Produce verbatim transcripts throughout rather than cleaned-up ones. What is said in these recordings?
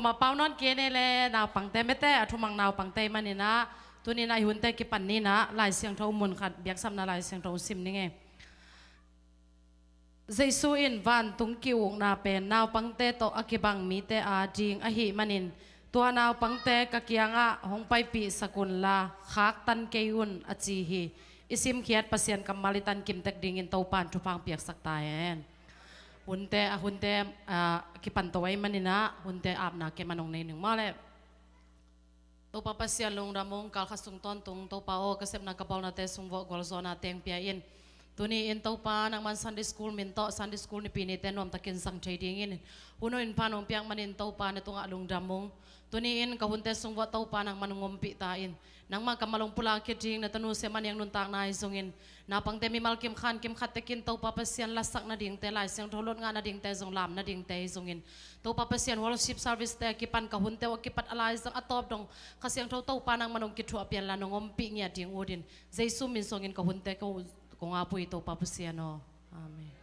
Mah pau nawn kei ni le naupangte mete a thumang naupangte manin ah tuni-in ah i hunte kipan ni-in ah Lai Siangtho mun khat biaksapna Lai Siangtho sim ning ei. Jesu in vantung ki-ukna pen naupangte tawh a kibang mite ading ahih manin tua naupangte ka kiangah hong paipihsak unla khaktan kei un a ci hi. I simkhiat Pasian kammal i tan kimtek dingin Topa'n thupha hong piaksak ta hen. Hunte a hunte a kipan to ahih manin ah hunte apna ke'n man hong nei ning maw le. Topa Pasian lungdam ung, kalkhat sung tawntung Topa aw, ka sepna ka bawlnate sung vawh gualzawhna teng pia in. Tuni-in Topa nangman Sunday School min tawh Sunday School nipi nite nuamtakin zang thei dingin hun hoih hun pha nong piak manin Topa na tungah lungdam ung. Tuni-in ka hunte sung vawh Topa nangman hong ompih ta in. Nangmah kammal hong pulak khia ding na tanu Sia Maniang nuntakna ahi zongin naupangte mimal kimkhat kimkhat tekin Topa Pasian lasak nadingte, Lai Siangtho lot ngah nadingte zong lam nadingte ahi zongin Topa Pasian worship service te a kipan ka hunte uh a kipat a laizang a tawp dong Kha Siangtho Topa nangman hong kithuah pia inla nong ompih ngiat ding utin Jesu min suangin ka hunte kong apui Topa Pasian aw. Amen.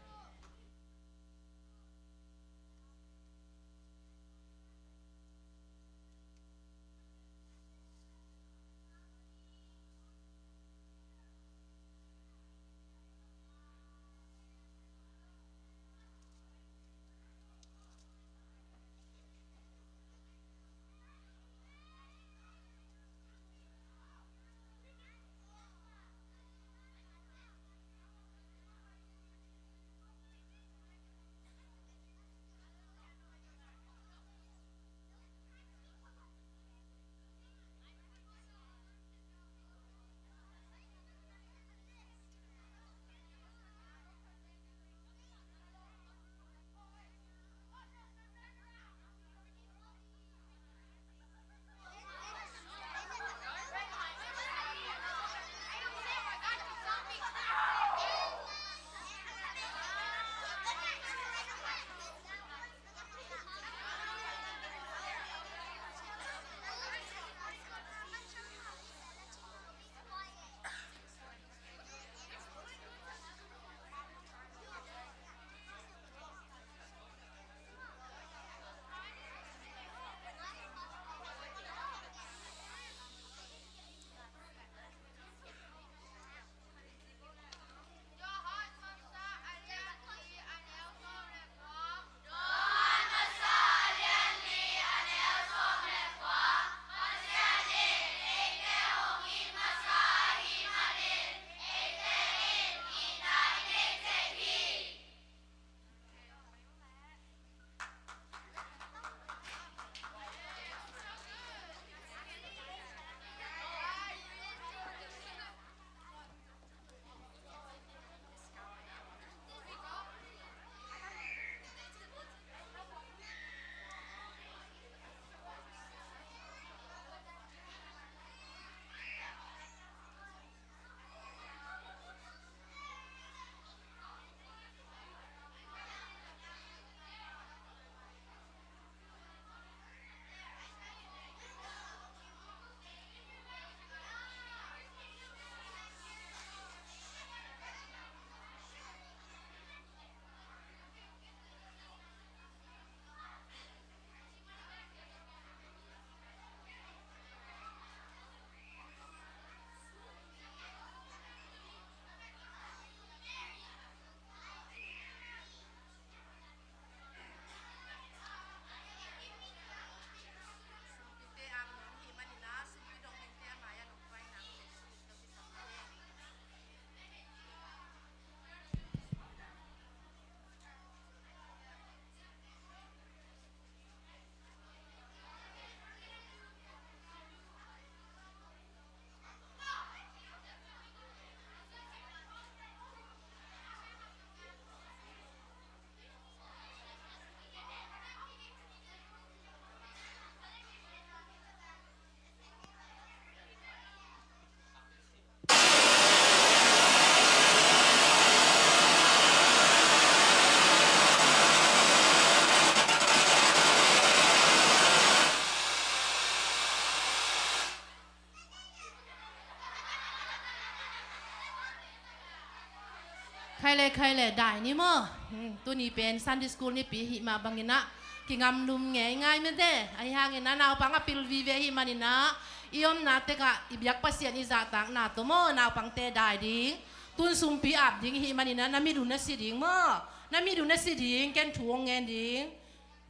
Khai le, khai le, dai ni maw. Hmm, tuni pen Sunday School nipi ahih mah bangin ah Kingamlum ngeingai mete, ahi hangin a naupang a pil vive ahih manin ah, i omna tekah i biak Pasian i zahtakna tawh maw, naupangte dai ding, tun sumpi ap ding ihih manin ah, na mit uh na si ding maw, na mit uh na si ding, ken thu hong ngen ding,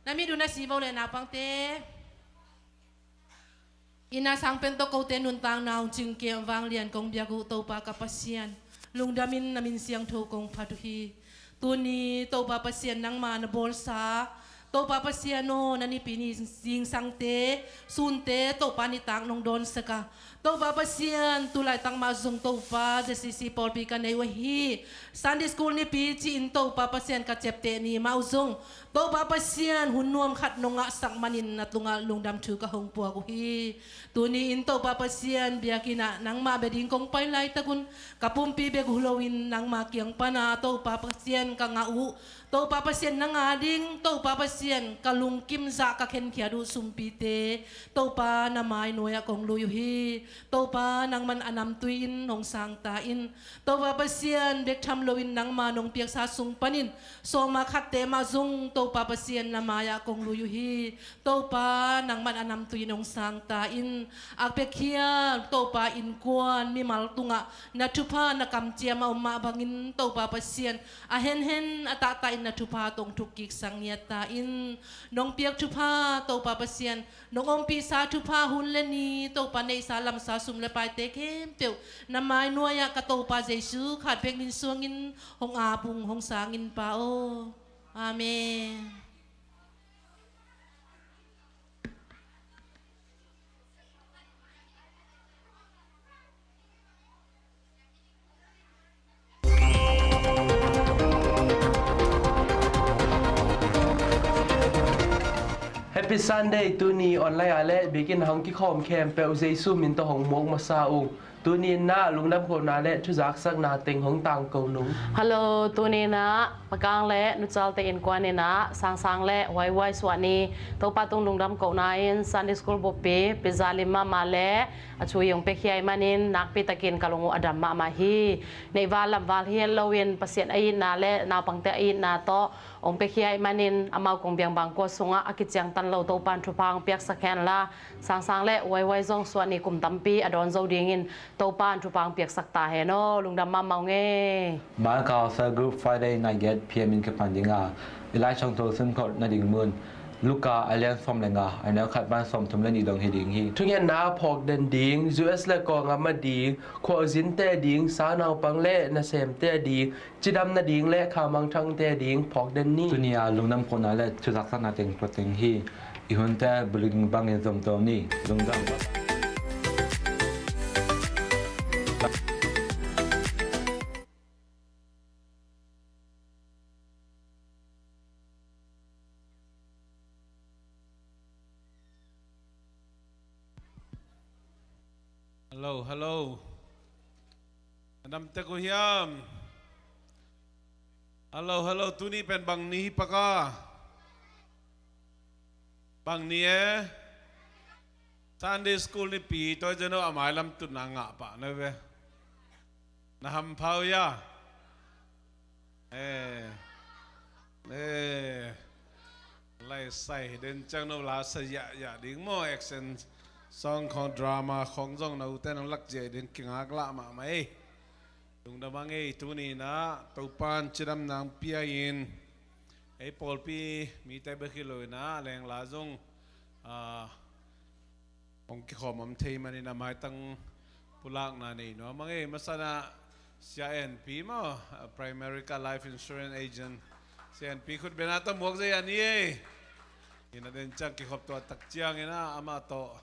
na mit uh na si vo le naupangte. Inn a sang pen tawh kote nuntakna hong cingkem vanglian kong biak uh Topa ka Pasian, lungdamin na min siangtho kong phat uh hi. Tuni Topa Pasian nangma na bawlsa, Topa Pasian aw na nipi ni zingsangte, sunte Topa nitak nong dawnsak a, Topa Pasian tu laitak mah zong Topa Z C C pawlpi ka nei uh ahi. Sunday school nipi ci-in Topa Pasian ka ciapteh ni mah uh zong Topa Pasian hun nuam khat nong ngahsak manin na tungah lungdam thu ka hong puak uh hi. Tuni-in Topa Pasian biakinn ah nangmah bia ding kong pai laitak un ka pumpi bek uh loin nangmah kiang pana Topa Pasian ka ngah uh. Topa Pasian nang a ding Topa Pasian ka lungkim zah ka khenkhiat uh sumpite Topa na mai nuai-ah kong lui uh hi. Topa nangman a namtui in hong sangta in. Topa Pasian bek tham loin nangma nong piaksa sung panin sawma khatte mah zong Topa Pasian na mai-ah kong lui uh hi. Topa nangman a namtui in hong sangta in. Ak pekkhia Topa innkuan mimal tungah na thupha na kamciam a om mah bangin Topa Pasian a henhen a tahtah in na thupha tawh hong thukkiksak ngiatta in. Nong piak thupha Topa Pasian nong ompihsa thupha hun le ni Topa neihsa lamsa sum le paite khempeuh na mai nuai-ah ka Topa Jesu khat bek min suangin hong ap ung hong sang in Pa aw. Amen. Happy Sunday. Tuni online ah le biakinn hong kikhawm khempeuh Jesu min tawh hong muak masa ung. Tuni in ah lungdam kohna le thuzaksakna teng hong tangko nung. Hello, tuni in ah Pakang le Nucalte innkuan in ah Sangsang le Huaihuai suah ni Topa tung lungdam kohna in Sunday School buppi Pi Za Lim mahmah le a thu hong piakhia ahih manin nakpi takin ka lung uh a dam mahmah hi. Neihval lamval hi het loin Pasian a itna le naupangte a itna tawh hong piakhia ahih manin amau kong biangbang kua sungah a kiciangtan lo Topa'n thupha hong piaksak henla Sangsang le Huaihuai zong suah ni kum tampi a dawn zo dingin Topa'n thupha hong piaksak ta hen aw. Lungdam mahmah ung ei. Mangkau Cell Group Friday Night Get P M in kipan ding a, i Lai Siangtho simkhawm nading mun Luka a lian sawm le nga a neu khat pan sawmthum le nih dong hi ding hi. Thungetna phawk den ding, U S le kawng a ma ding, khualzinte ding, sangnaupang le nasemte ding, cidam nading le khamangthangte ding phawk den ni. Tuni a lungdam kohna le thuzaksakna teng tua teng hi. I hunte building bangin zomto ni. Lungdam. Hello, hello. A dam tek uh hiam? Hello, hello. Tuni pen bang ni hi Pakang? Bang ni e? Sunday school nipi tua zen uh a mailam tutna ngah pah na ve. Na hampha uh hia? Eh. Eh. Lai sai den ciang no la sa yah yah ding maw, action song khong drama khong zong no te nang lak zia den kingak lah mahmah ei. Lungdam a ngei. Tuni in ah Topa'n cidamna hong pia in ei pawlpi mite bek hi lo in ah lengla zong, ah, hong kikhawm om thei manin a maitang pulakna nei nuam a ngei. Masa in ah Sia En Pi maw, ah, Primerica Life Insurance Agent Sia En Pi khut beng a tawh muak zei a ni ei. In a den ciang kikhop tuah tak ciangin ah amah tawh,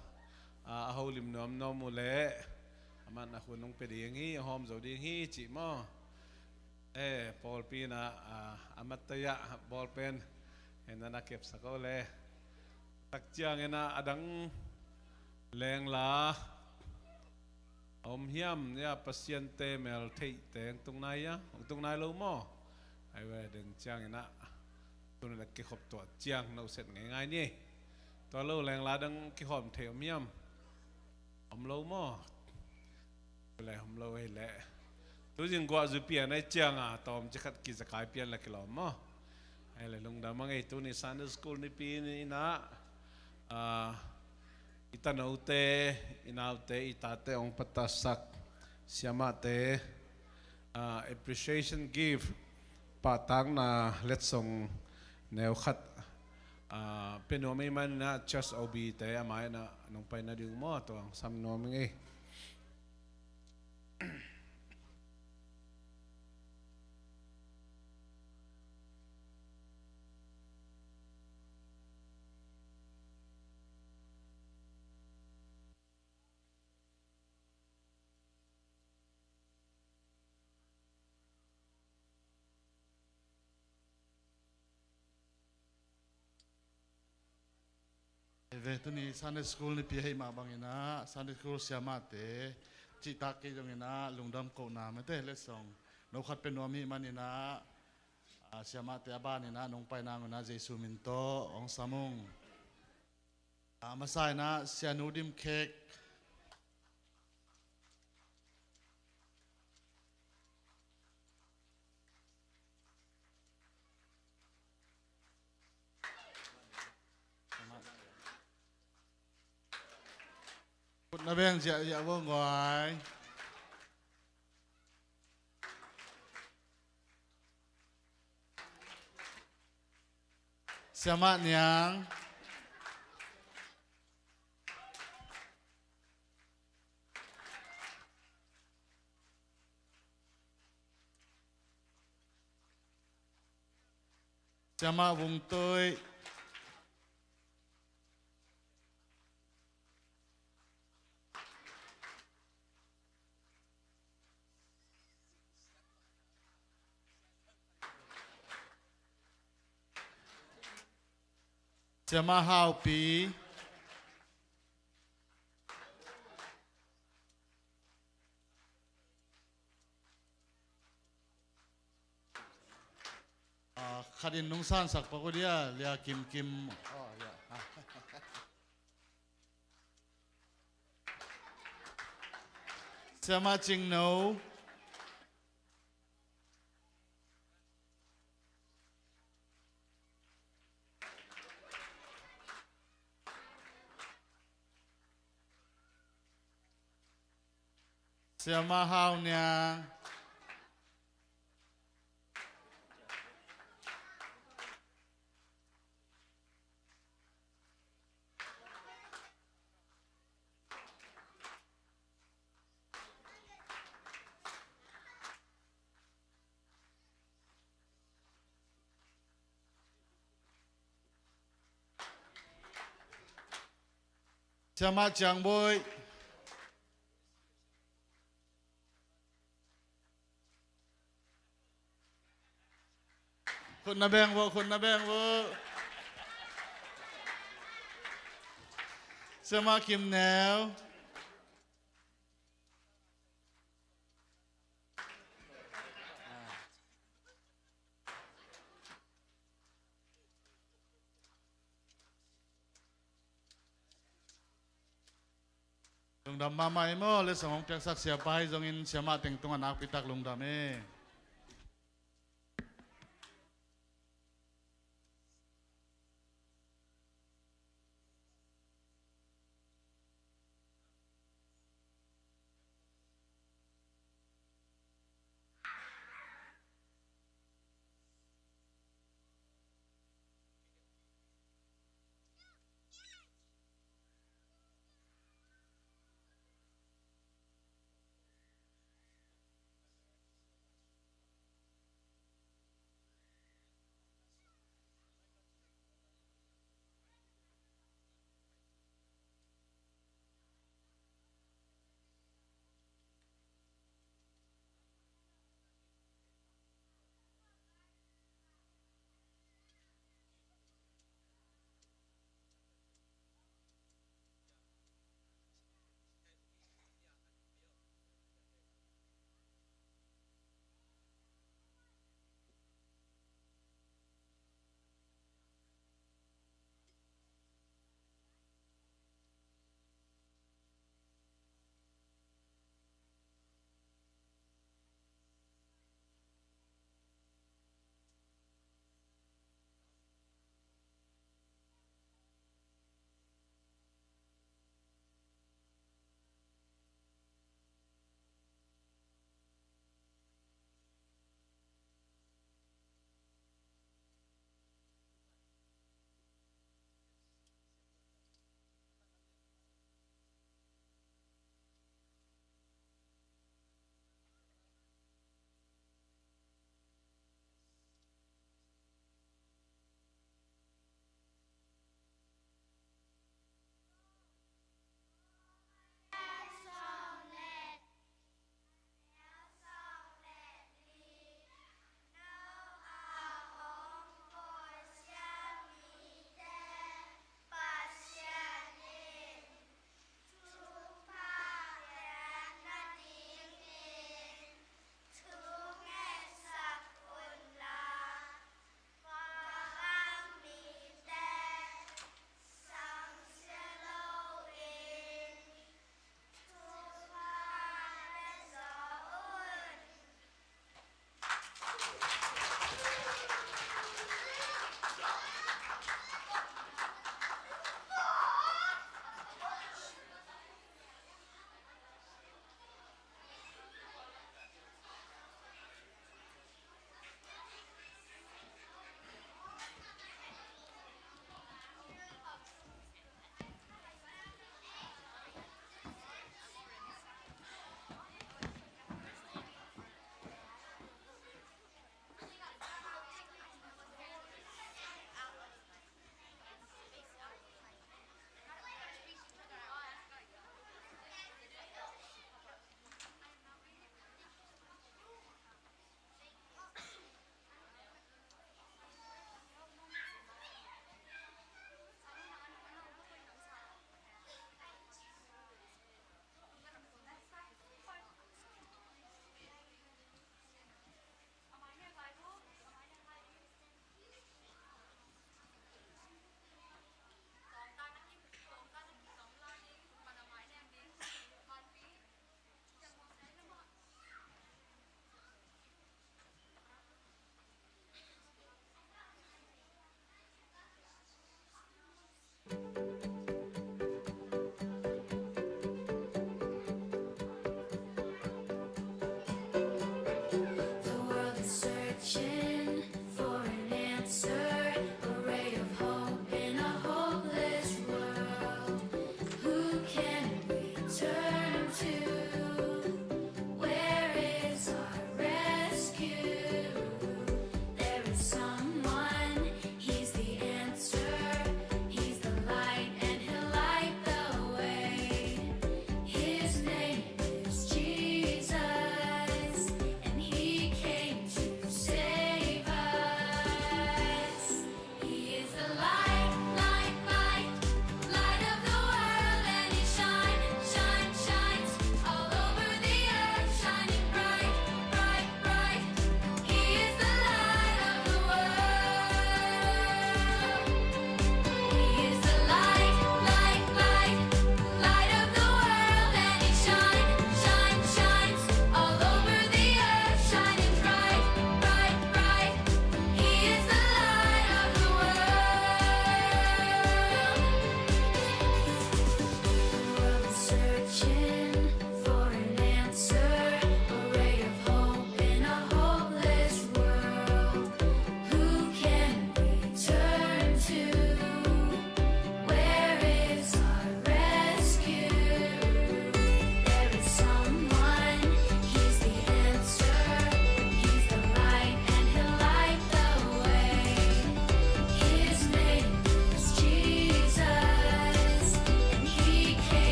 ah, a holim nuamnuam uh leh amah na hun hong pia ding hi, a hawm zo ding hi cih maw. Eh, pawlpi in ah, ah, a mattaya bawlpen en a na kepsak o le. Tak ciangin ah a dang lengla a om hiam, ya Pasian temel theihte hong tung nai hia? Hong tung nai lo maw? Ai ve, den ciangin ah tuni a kikhop tuah ciang no set ngeingai ni. Tua lo lengla dang kikhawm thei om hiam? Om lo maw? Le om lo ei le. Tuzing guah zu pian ai ciang a tawm ci khat kizakai pian la kilawm maw? Ai le lungdam a ngei tuni Sunday School nipi ni inah, ah, i tanote, i naute, i tate hong patasak siamahte, ah, appreciation gift, pahtakna letsong neu khat, ah, pia nuam ih maninah Church O B te amah inah nong paina ding maw, tua hong sam nuam ing ei. Ve, tuni Sunday School nipi ahih mah banginah Sunday School siamahte cihtak kei zonginah lungdam kohna mate letsong no khat pia nuam ih maninah, ah, siamahte a baninah nong paina ngunah Jesu min tawh hong sam ung. Ah, masa inah Sianu Dim Khek. Khut na beng ziahziah vo guai. Siamah Niang. Siamah Vung Tuih. Siamah Hau Pi. Ah, khat in nungsan sak pak uh dia, Lia Kim Kim. Oh, ya. Siamah Cing No. Siamah Hau Niang. Siamah Ciang Boih. Khut na beng vo, khut na beng vo. Siamah Kim Neu. Lungdam mahmah ei maw, letsong hong piaksak siapa hi zongin siamah teng tungah nakpitak lungdam ei.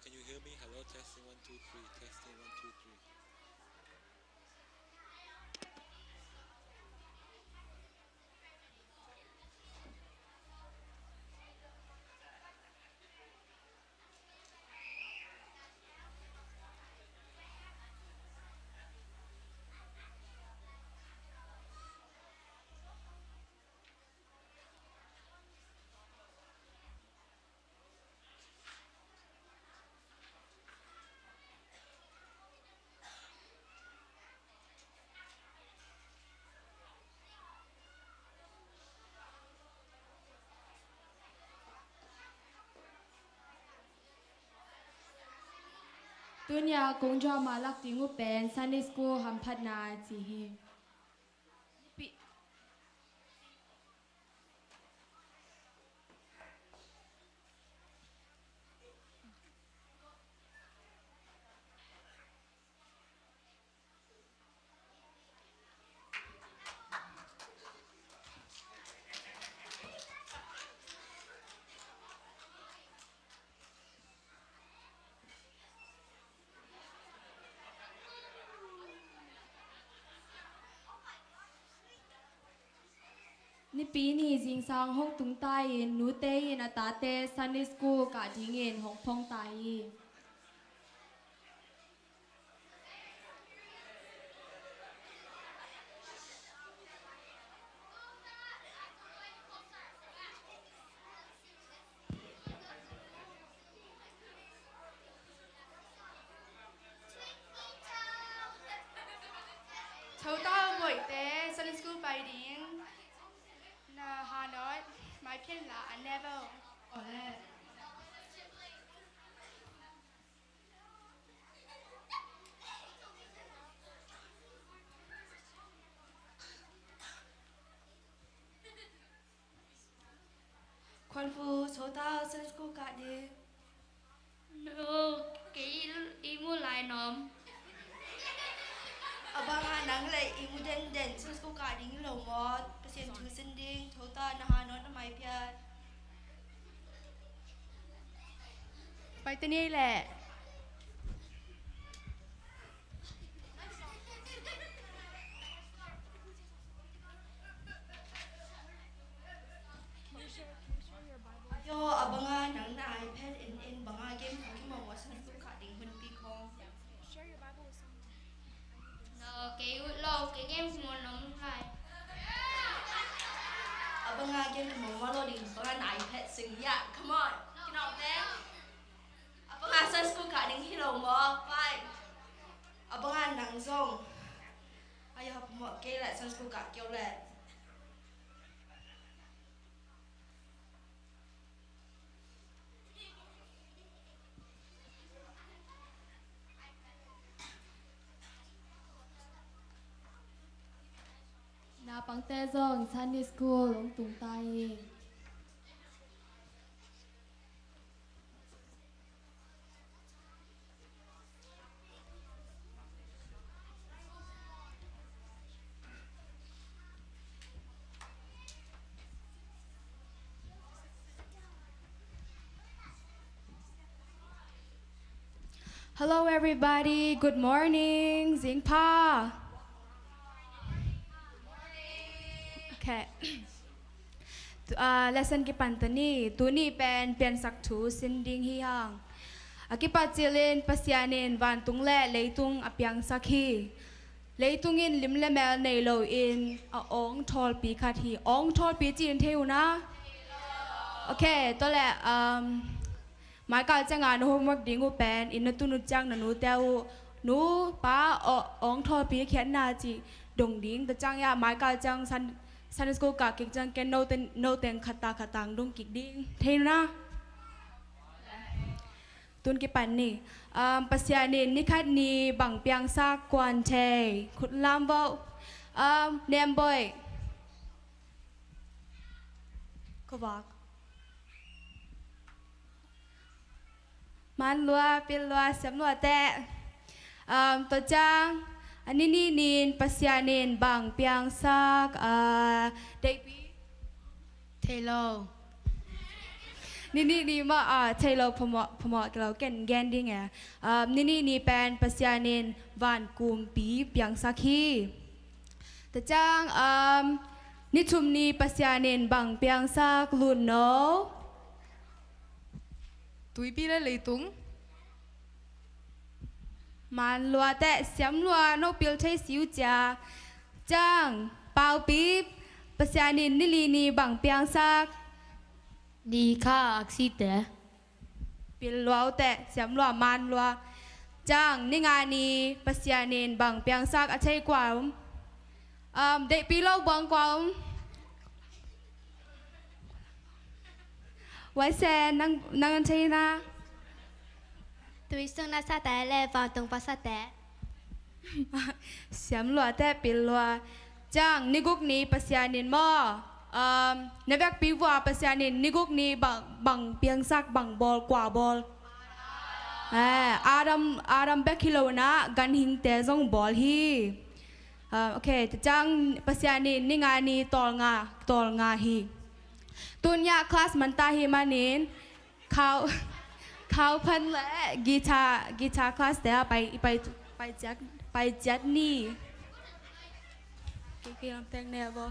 Can you hear me? Hello, testing, one, two, three. Testing, one, two, three. Tuni-a kong drama lak ding uh pen Sunday School hamphatna ci hi. Nipi ni zingsang hong tung ta in, nute in a tate Sunday School kah dingin hong phong ta hi. Total boy te Sunday School pai ding. Na ha not, mai phian la a never. Ole. Khuanfu, sawta Sunday School kah ding. No, kei i mu lai nom. A bangah nang le i mu denden Sunday School kah ding hi lo maw? Pasian thu sin ding, thota na ha nawn a mai phiat. Pai te ni leh. Ayo, a banga nang na iPad in, in banga game kong kimawh mawh Sunday School kah ding hun pi khong. No, kei ut lo, kei game kimawh nom lai. A banga game kimawh mawh lo ding banga na iPad sing ya. Come on, kinawh pen. A banga Sunday School kah ding hi lo maw? Pai. A banga nang zong. Ayo, phamawh kei le Sunday School kah kei le. Naupangte zong Sunday School hong tung ta hi. Hello, everybody. Good morning. Zingpha. Okay. Tu-, ah, lesson kipan ta ni, tuni pen piansak thu sin ding hi hang. A kipat cilin Pasian in vantung le leitung a piangsak hi. Leitung in lim le mel nei loin a awng thawlpi khat hi. Awng thawlpi ci-in thei uh na? Okay, tua le, um, maikal cianga na homework ding uh pen, inn na tun uh ciang na nute uh, nu, pa, aw-, awng thawlpi khiatna cih dong ding. Tua ciang ya, maikal ciang Sun-, Sunday School kah kik ciang ken note, note khat ta khat ta dong kik ding. Thei na? Tun kipan ni. Um, Pasian in ni khat ni bang piangsak kuan thei. Khut lam vo. Um, Nemboih. Ko vak. Man lua, pil lua, siam lua teh. Um, tua ciang, a ni nih nin Pasian in bang piangsak, ah, deipi? Thei lo. Ninih ni mah, ah, thei lo phamawh, phamawh lo ken gen ding e. Um, ninih ni pen Pasian in van kumpi piangsak hi. Tua ciang, um, ni thum ni Pasian in bang piangsak, Lunno? Tuipi le leitung. Man lua teh, siam lua, no pil thei siu cia. Ciang, Paupi, Pasian in ni li ni bang piangsak? Ni kha aksi te. Pil lua uh teh, siam lua, man lua. Ciang, ni nga ni Pasian in bang piangsak, a thei kua om? Um, deihpi lo buang kua om? Waisen, nang, nang an thei na. Tui sung na sa te le vantung pa sa te. Siam lua teh, pil lua. Ciang, ni guk ni Pasian in maw. Um, na vekpi vua Pasian in ni guk ni bang, bang piangsak, bang bawl, kua bawl? Eh, Adam, Adam bek hi lo na, ganhingte zong bawl hi. Ah, ok, tua ciang Pasian in ni nga ni tawlnga, tawlnga hi. Tun ya class man ta hi manin, khau, khau phan le guitar, guitar class te ah pai, pai, pai ciat, pai ciat ni. Ki, ki lam tek ne bo.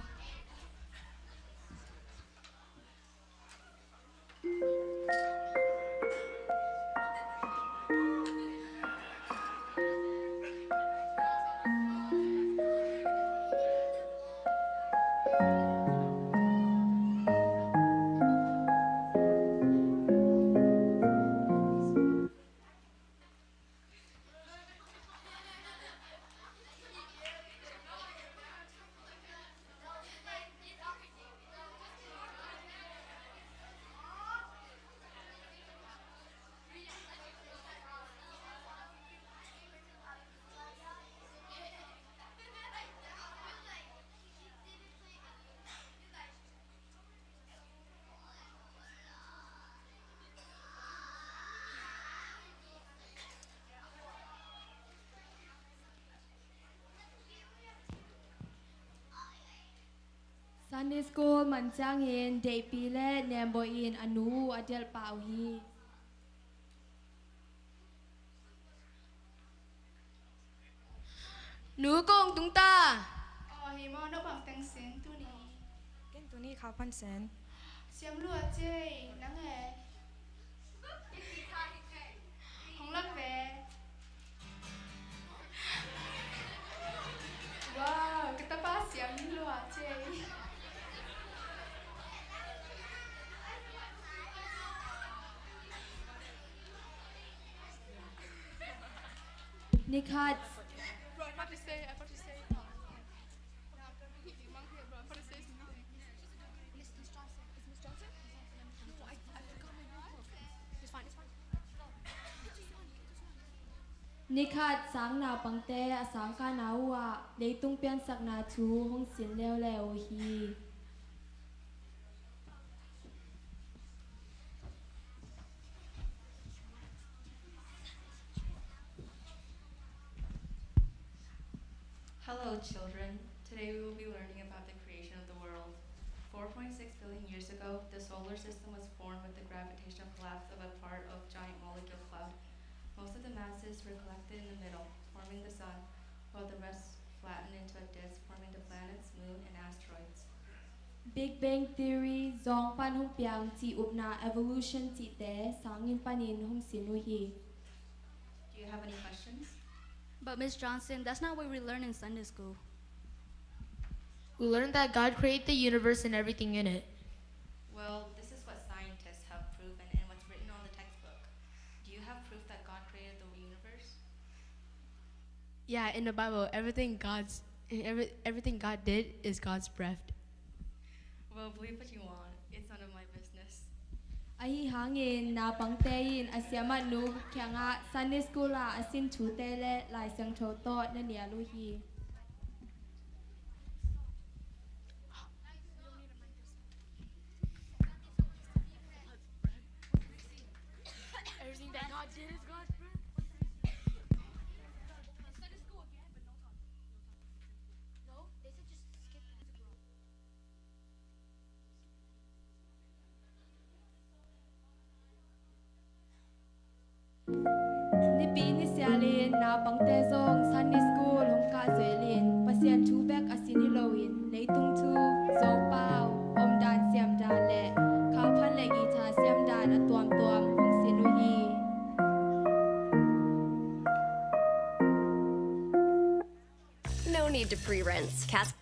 Sunday school man ciangin Deihpi le Nembawi in a nu uh a delh pah uh hi. Nu, kong tung ta. Aw, hi maw, no bang teng sen tuni? Ken tuni khau phan sen. Siam lua cei, nang e. Hong lak ve. Wow, ka tapa siam lua cei. Nikhat. Nikhat sang naupangte a sangkahna uh ah leitung piansakna thu hong sin leuleu uh hi. Hello, children. Today we will be learning about the creation of the world. Four point six billion years ago, the solar system was formed with the gravitational collapse of a part of giant molecular cloud. Most of the masses were collected in the middle, forming the sun, while the rest flattened into a disk, forming the planets, moon, and asteroids. Big Bang Theory zawng pan hong piang cih upna evolution cihte sanginn panin hong sin uh hi. Do you have any questions? But Miss Johnson, that's not what we learn in Sunday school. We learned that God created the universe and everything in it. Well, this is what scientists have proven and what's written on the textbook. Do you have proof that God created the universe? Yeah, in the Bible, everything God's every, everything God did is God's breath. Well, believe what you want. It's none of my business. Ahi hangin naupangte in a siamah nu kiangah Sunday school ah a sin thute le Lai Siangtho tawh na nial uh hi. Everything that God did is God's breath. No, they said just skip that. Pi Ni Sial in naupangte zong Sunday School hong kah zuelin Pasian thu bek a sin hi loin leitung thu, Zopau, omdan siamdan le khauphan le guitar siamdan a tuamtuam hong sin uh hi. No need to pre-rinse. Cast.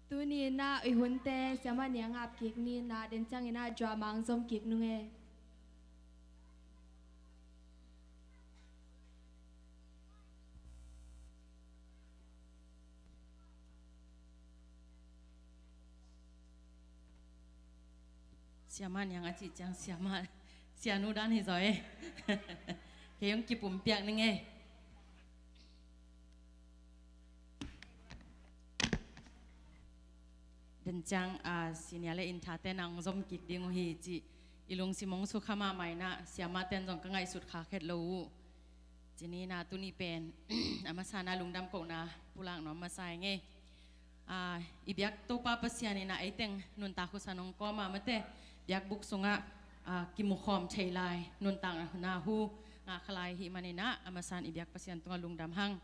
Tuni in ah i hunte siamah nih a ngap kik ni in ah, den ciangin ah drama hong zom kik nung e. Siamah niang a cih ciang siamah, sianu dan hi zaw e. Kei hong kipumpiak ning e. Den ciang, ah, senior le intha te na hong zom kik ding uh hi cih i lungsim hong sukha mahmah in ah, siamah ten zong ka ngaihsut kha khet lo uh. Cih ni in ah tuni pen a masa in ah lungdam kohna pulak nuam masa ing e. Ah, i biak Topa Pasian in ah ei teng nuntak husa nong kawm a, mate, biakbuk sungah, ah, kimukhawm thei lai, nuntakna hu ngah kha lai ahih manin ah, a masa in i biak Pasian tungah lungdam hang.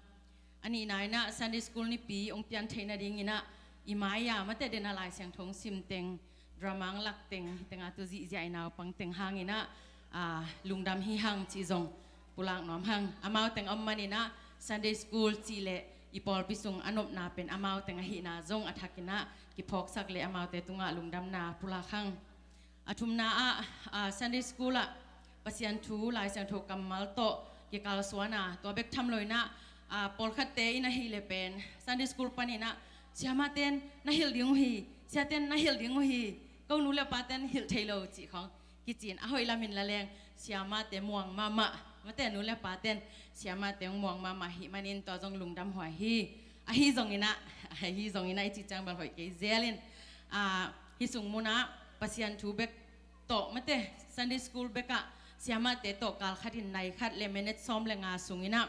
A nihna in ah Sunday School nipi hong pian theih nadingin ah i mai-a, mate, den a Lai Siangtho hong sim teng, drama hong lak teng, hih teng a tu zihziah i naupang teng hangin ah, ah, lungdam hi hang cih zong pulak nuam hang. Amau teng a om manin ah Sunday School cih leh i pawlpi sung a nopna pen amau teng ahihna zong a thakin ah kiphawksak leh amaute tungah lungdamna pulak hang. A thumna ah, ah, Sunday School ah Pasian thu, Lai Siangtho kammal tawh kikalsuan a, tua bek tham lo in ah, ah, pawlkhatte in ahih leh pen Sunday School panin ah, siamah ten na hilh ding uh hi, sia ten na hilh ding uh hi, ko nu le pa ten hilh thei lo cih khawng kici in, a hoih lamin la leng siamahte muang mahmah, mate, nu le pa ten siamahte hong muang mahmah ahih manin tua zong lungdam huai hi. Ahi zongin ah, ahi zongin ah i cih ciang bel hoih kei zel in, ah, hih sung munah Pasian thu bek tawh, mate, Sunday School bekah siamahte tawh kal khatin nai khat le minute sawm le nga sungin ah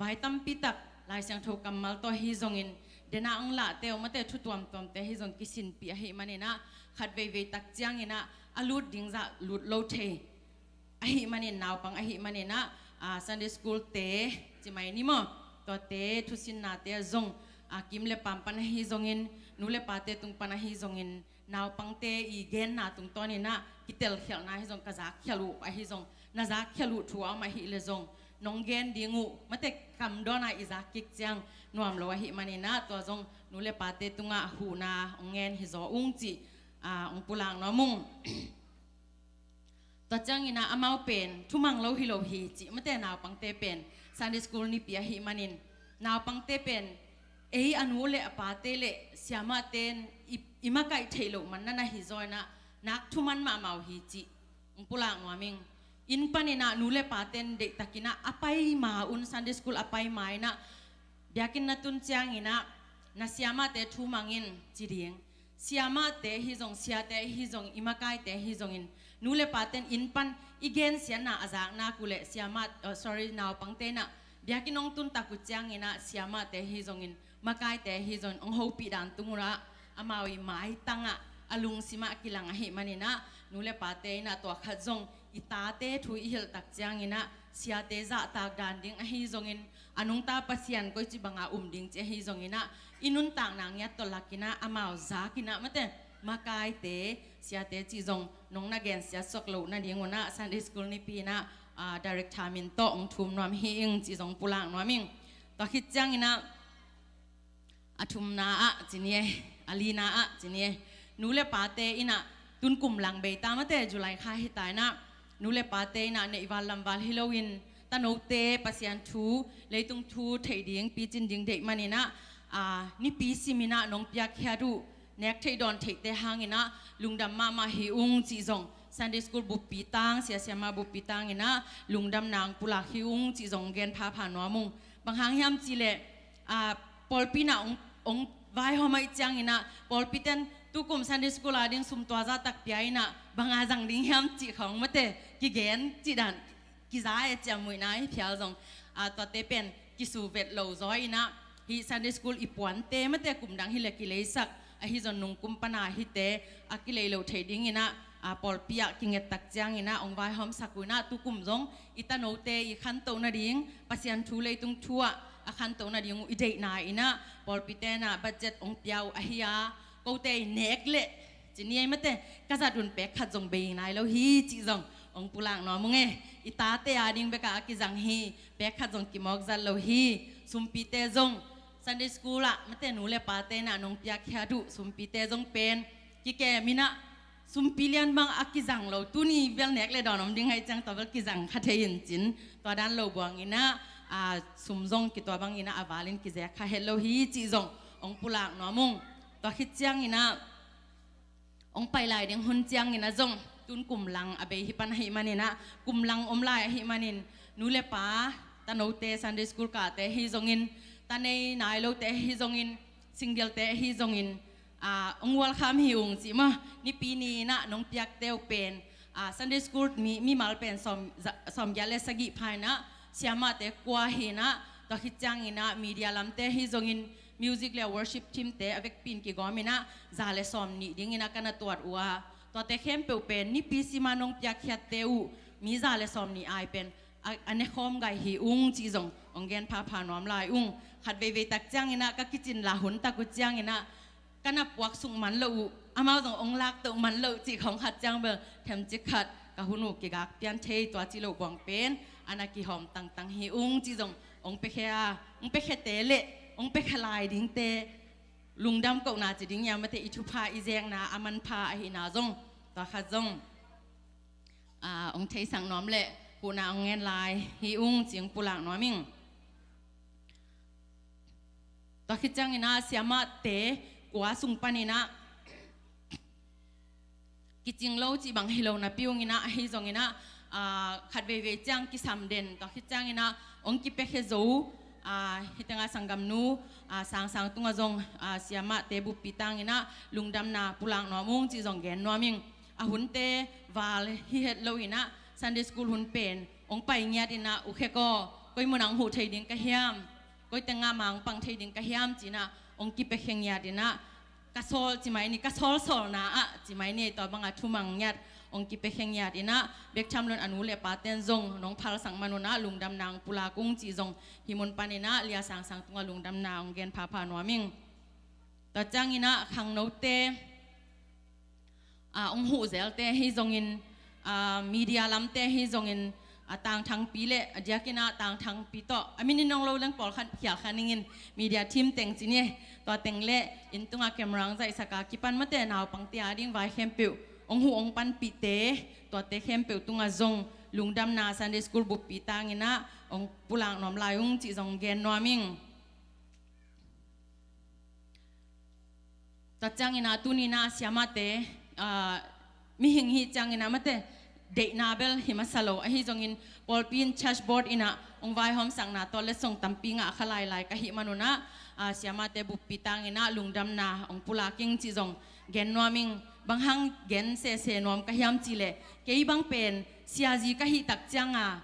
vai tampi tak Lai Siangtho kammal tawh ahi zongin, den a hong lahte uh, mate, thu tuamtuamte ahi zong kisinpih ahih manin ah, khat veivei tak ciangin ah a lut ding zah lut lo thei ahih manin, naupang ahih manin ah, ah, Sunday School te ci mai ni maw, tuate thusinnate ah zong, ah, kim le pam pan ahi zongin, nu le pate tung pan ahi zongin, naupangte i genna tungtawnin ah kitelkhialhna ahi zong, ka zakkhialh uh ahi zong, na zakkhialh uh thu a om ahih leh zong, nong gen ding uh, mate, kam dawn a i zak kik ciang nuam lo ahih manin ah, tua zong nu le pate tungah huhna hong ngen hi zaw ung cih, ah, hong pulak nuam ung. Tua ciangin ah amau pen thumang lo hi lo hi cih, mate, naupangte pen Sunday School nipi ahih manin, naupangte pen ei a nu le a pate le siamahte in i, i makaih theih loh man na na hi zaw in ah, nak thuman mahmah uh hi cih hong pulak nuam ing. Inn panin ah nu le paten deihtakin ah a pai ma un, Sunday School a pai ma in ah, biakinn na tun ciangin ah na siamahte thumang in ci ding. Siamahte ahi zong, siate ahi zong, i makaite ahi zongin, nu le paten inn pan i gensiatna a zak nak uh leh siamah, oh, sorry, naupangte in ah biakinn hong tun tak uh ciangin ah siamahte ahi zongin, makaite ahi zongin hong hopih dan tung un ah, amau i maitang ah, a lungsim ah kilang ahih manin ah, nu le pate in ah tua khat zong i tate thu i hilh tak ciangin ah siate zahtak dan ding ahi zongin, a nungta Pasian koici banga um ding cih ahi zongin ah, i nuntakna ngiat tawh lakin ah amau zakin ah, mate, makaite, siate cih zong nong na gensiat suak loh nading un ah Sunday School nipi in ah, ah, director min tawh hong thum nuam hi ing cih zong pulak nuam ing. Tua khit ciangin ah a thumna ah ci ni e, A lina ah ci ni e, nu le pate in ah tun kum lang bei ta mate, July kha hi ta in ah, nu le pate in ah neihval lamval hi loin tanote Pasian thu, leitung thu theih ding picin ding deih manin ah, aa, nipi simin ah nong piakkhiat uh nek theih dawn theihte hangin ah lungdam mahmah hi ung cih zong, Sunday School buppi tang, sia siama buppi tangin ah lungdamna ong pulak hi ung cih zong gen phapha nuam ung. Bang hang hiam cih leh, aa, pawlpi in ah ong, ong vaihawm ahih ciangin ah, pawlpite'n tukum Sunday School a ding sum tua zah tak pia in ah bang a zang ding hiam cih khawng mate kigen cih dan kiza e, ciamnuihna hi phial zong, aa, tuate pen kisu vet lo zaw in ah, hih Sunday School i puante mate kum dang hi leh kileisak, ahi zong nungkum pan a hihte a kilei lo theih dingin ah, aa, pawlpi ah kinget tak ciangin ah ong vaihawmsak uh in ah, tukum zong i tanote i khantoh nading, Pasian thu, leitung thu ah a khantoh nading uh i deihna in ah pawlpite'n ah budget ong pia uh ahi a, kote i nek leh ci ni ei mate, ka zat un pek khat zong bei nai lo hi cih zong ong pulak nuam ung e. I tate a ding bek ah a kizang hi, pek khat zong kimawk zat lo hi. Sumpite zong, Sunday School ah mate nu le pate in ah nong piakkhiat uh sumpite zong pen kikem in ah, sumpi lian bang a kizang lo, tuni bel nek le dawn om ding ahih ciang tua bel kizang kha thei in cin, tua dan lo buang in ah, aa, sum zong kitua bangin ah a valin kizek kha het lo hi cih zong ong pulak nuam ung. Tua khit ciangin ah ong pai lai ding hun ciangin ah zong tun kum lang a bei hi pan ahih manin ah, kum lang om lai ahih manin, nu le pa, tanote Sunday School kahte hi zongin, ta nei nai lote hi zongin, single-te hi zongin, aa, ong welcome hi ung cih maw. Nipi ni in ah nong piakte uh pen, aa, Sunday School mi, mimal pen sawm, za-, sawmgiat le sagih pha in ah, siamahte kua hi in ah, tua khit ciangin ah media lamte hi zongin, music le worship team-te a vekpi in kigawm in ah za le sawmnih dingin ah ka na tuat uh a, tuate khempeuh pen nipi sima nong piakkhiatte uh mi za le sawmnih ai pen a, a nekhawm gai hi ung cih zong ong gen phapha nuam lai ung. Khat veivei tak ciangin ah ka kicin lah hun tak uh ciangin ah ka na puak suk man loh uh, amau zong ong laktoh man loh cih khawng khat ciang bel themcik khat ka hun uh kigak pian thei, tua ci loh buang pen a na kihawm tangtang hi ung cih zong ong piakhia, ong piakhiate le ong piakhia lai dingte lungdam kohna ci ding hiam mate, i thupha i zekna a manpha ahihna zong tua khat zong, aa, ong theisak nuam le huhna ong ngen lai hi ung cih ong pulak nuam ing. Tua khit ciangin ah siamahte kua sung panin ah kicing lo cih bang hi lo napi ung in ah, ahi zongin ah, aa, khat veivei ciang kisam den, tua khit ciangin ah ong kipiakhia zo, aa, hih tengah sanggamnu, aa, Sangsang tungah zong, aa, siamahte buppi tangin ah lungdamna pulak nuam ung cih zong gen nuam ing. A hunte val hi het lo in ah Sunday School hun pen ong pai ngiat in ah, u khe kaw, koi mun ah ong huh thei ding ka hiam, koi tengah mah ong pang thei ding ka hiam ci in ah ong kipiakhia ngiat in ah, ka sawl ci mai ni, ka sawlsawlna ah ci mai ni, tua bangah thumang ngiat ong kipiakhia ngiat in ah, bek tham loin a nu le pate'n zong nong phalsak man un ah lungdamna ong pulak ung cih zong hih mun panin ah Lia Sangsang tungah lungdamna ong gen phapha nuam ing. Tua ciangin ah khangnote, aa, ong huh zelte hi zongin, aa, media lamte hi zongin, aa, Tangthangpi le a diakin ah Tangthangpi tawh, a min in ong lo leng pawlkhat khial kha ning in, media team teng ci ni, tua teng le inn tungah camera ong zaihsak a kipan mate naupangte a ding vai khempeuh ong huh ong panpihte, tuate khempeuh tungah zong lungdamna Sunday School buppi tangin ah ong pulak nuam lai ung cih zong gen nuam ing. Tua ciangin ah tuni in ah siamahte, aa, mihing hi ciangin ah mate deihna bel hi masa lo, ahi zongin pawlpi in church board in ah ong vaihawmsakna tawh letsong tampi ngah kha lailai ka hih man un ah, aa, siamahte buppi tangin ah lungdamna ong pulak ing cih zong gen nuam ing. Bang hang gen sese nuam ka hiam cih leh, kei bang pen siazi ka hih tak ciang a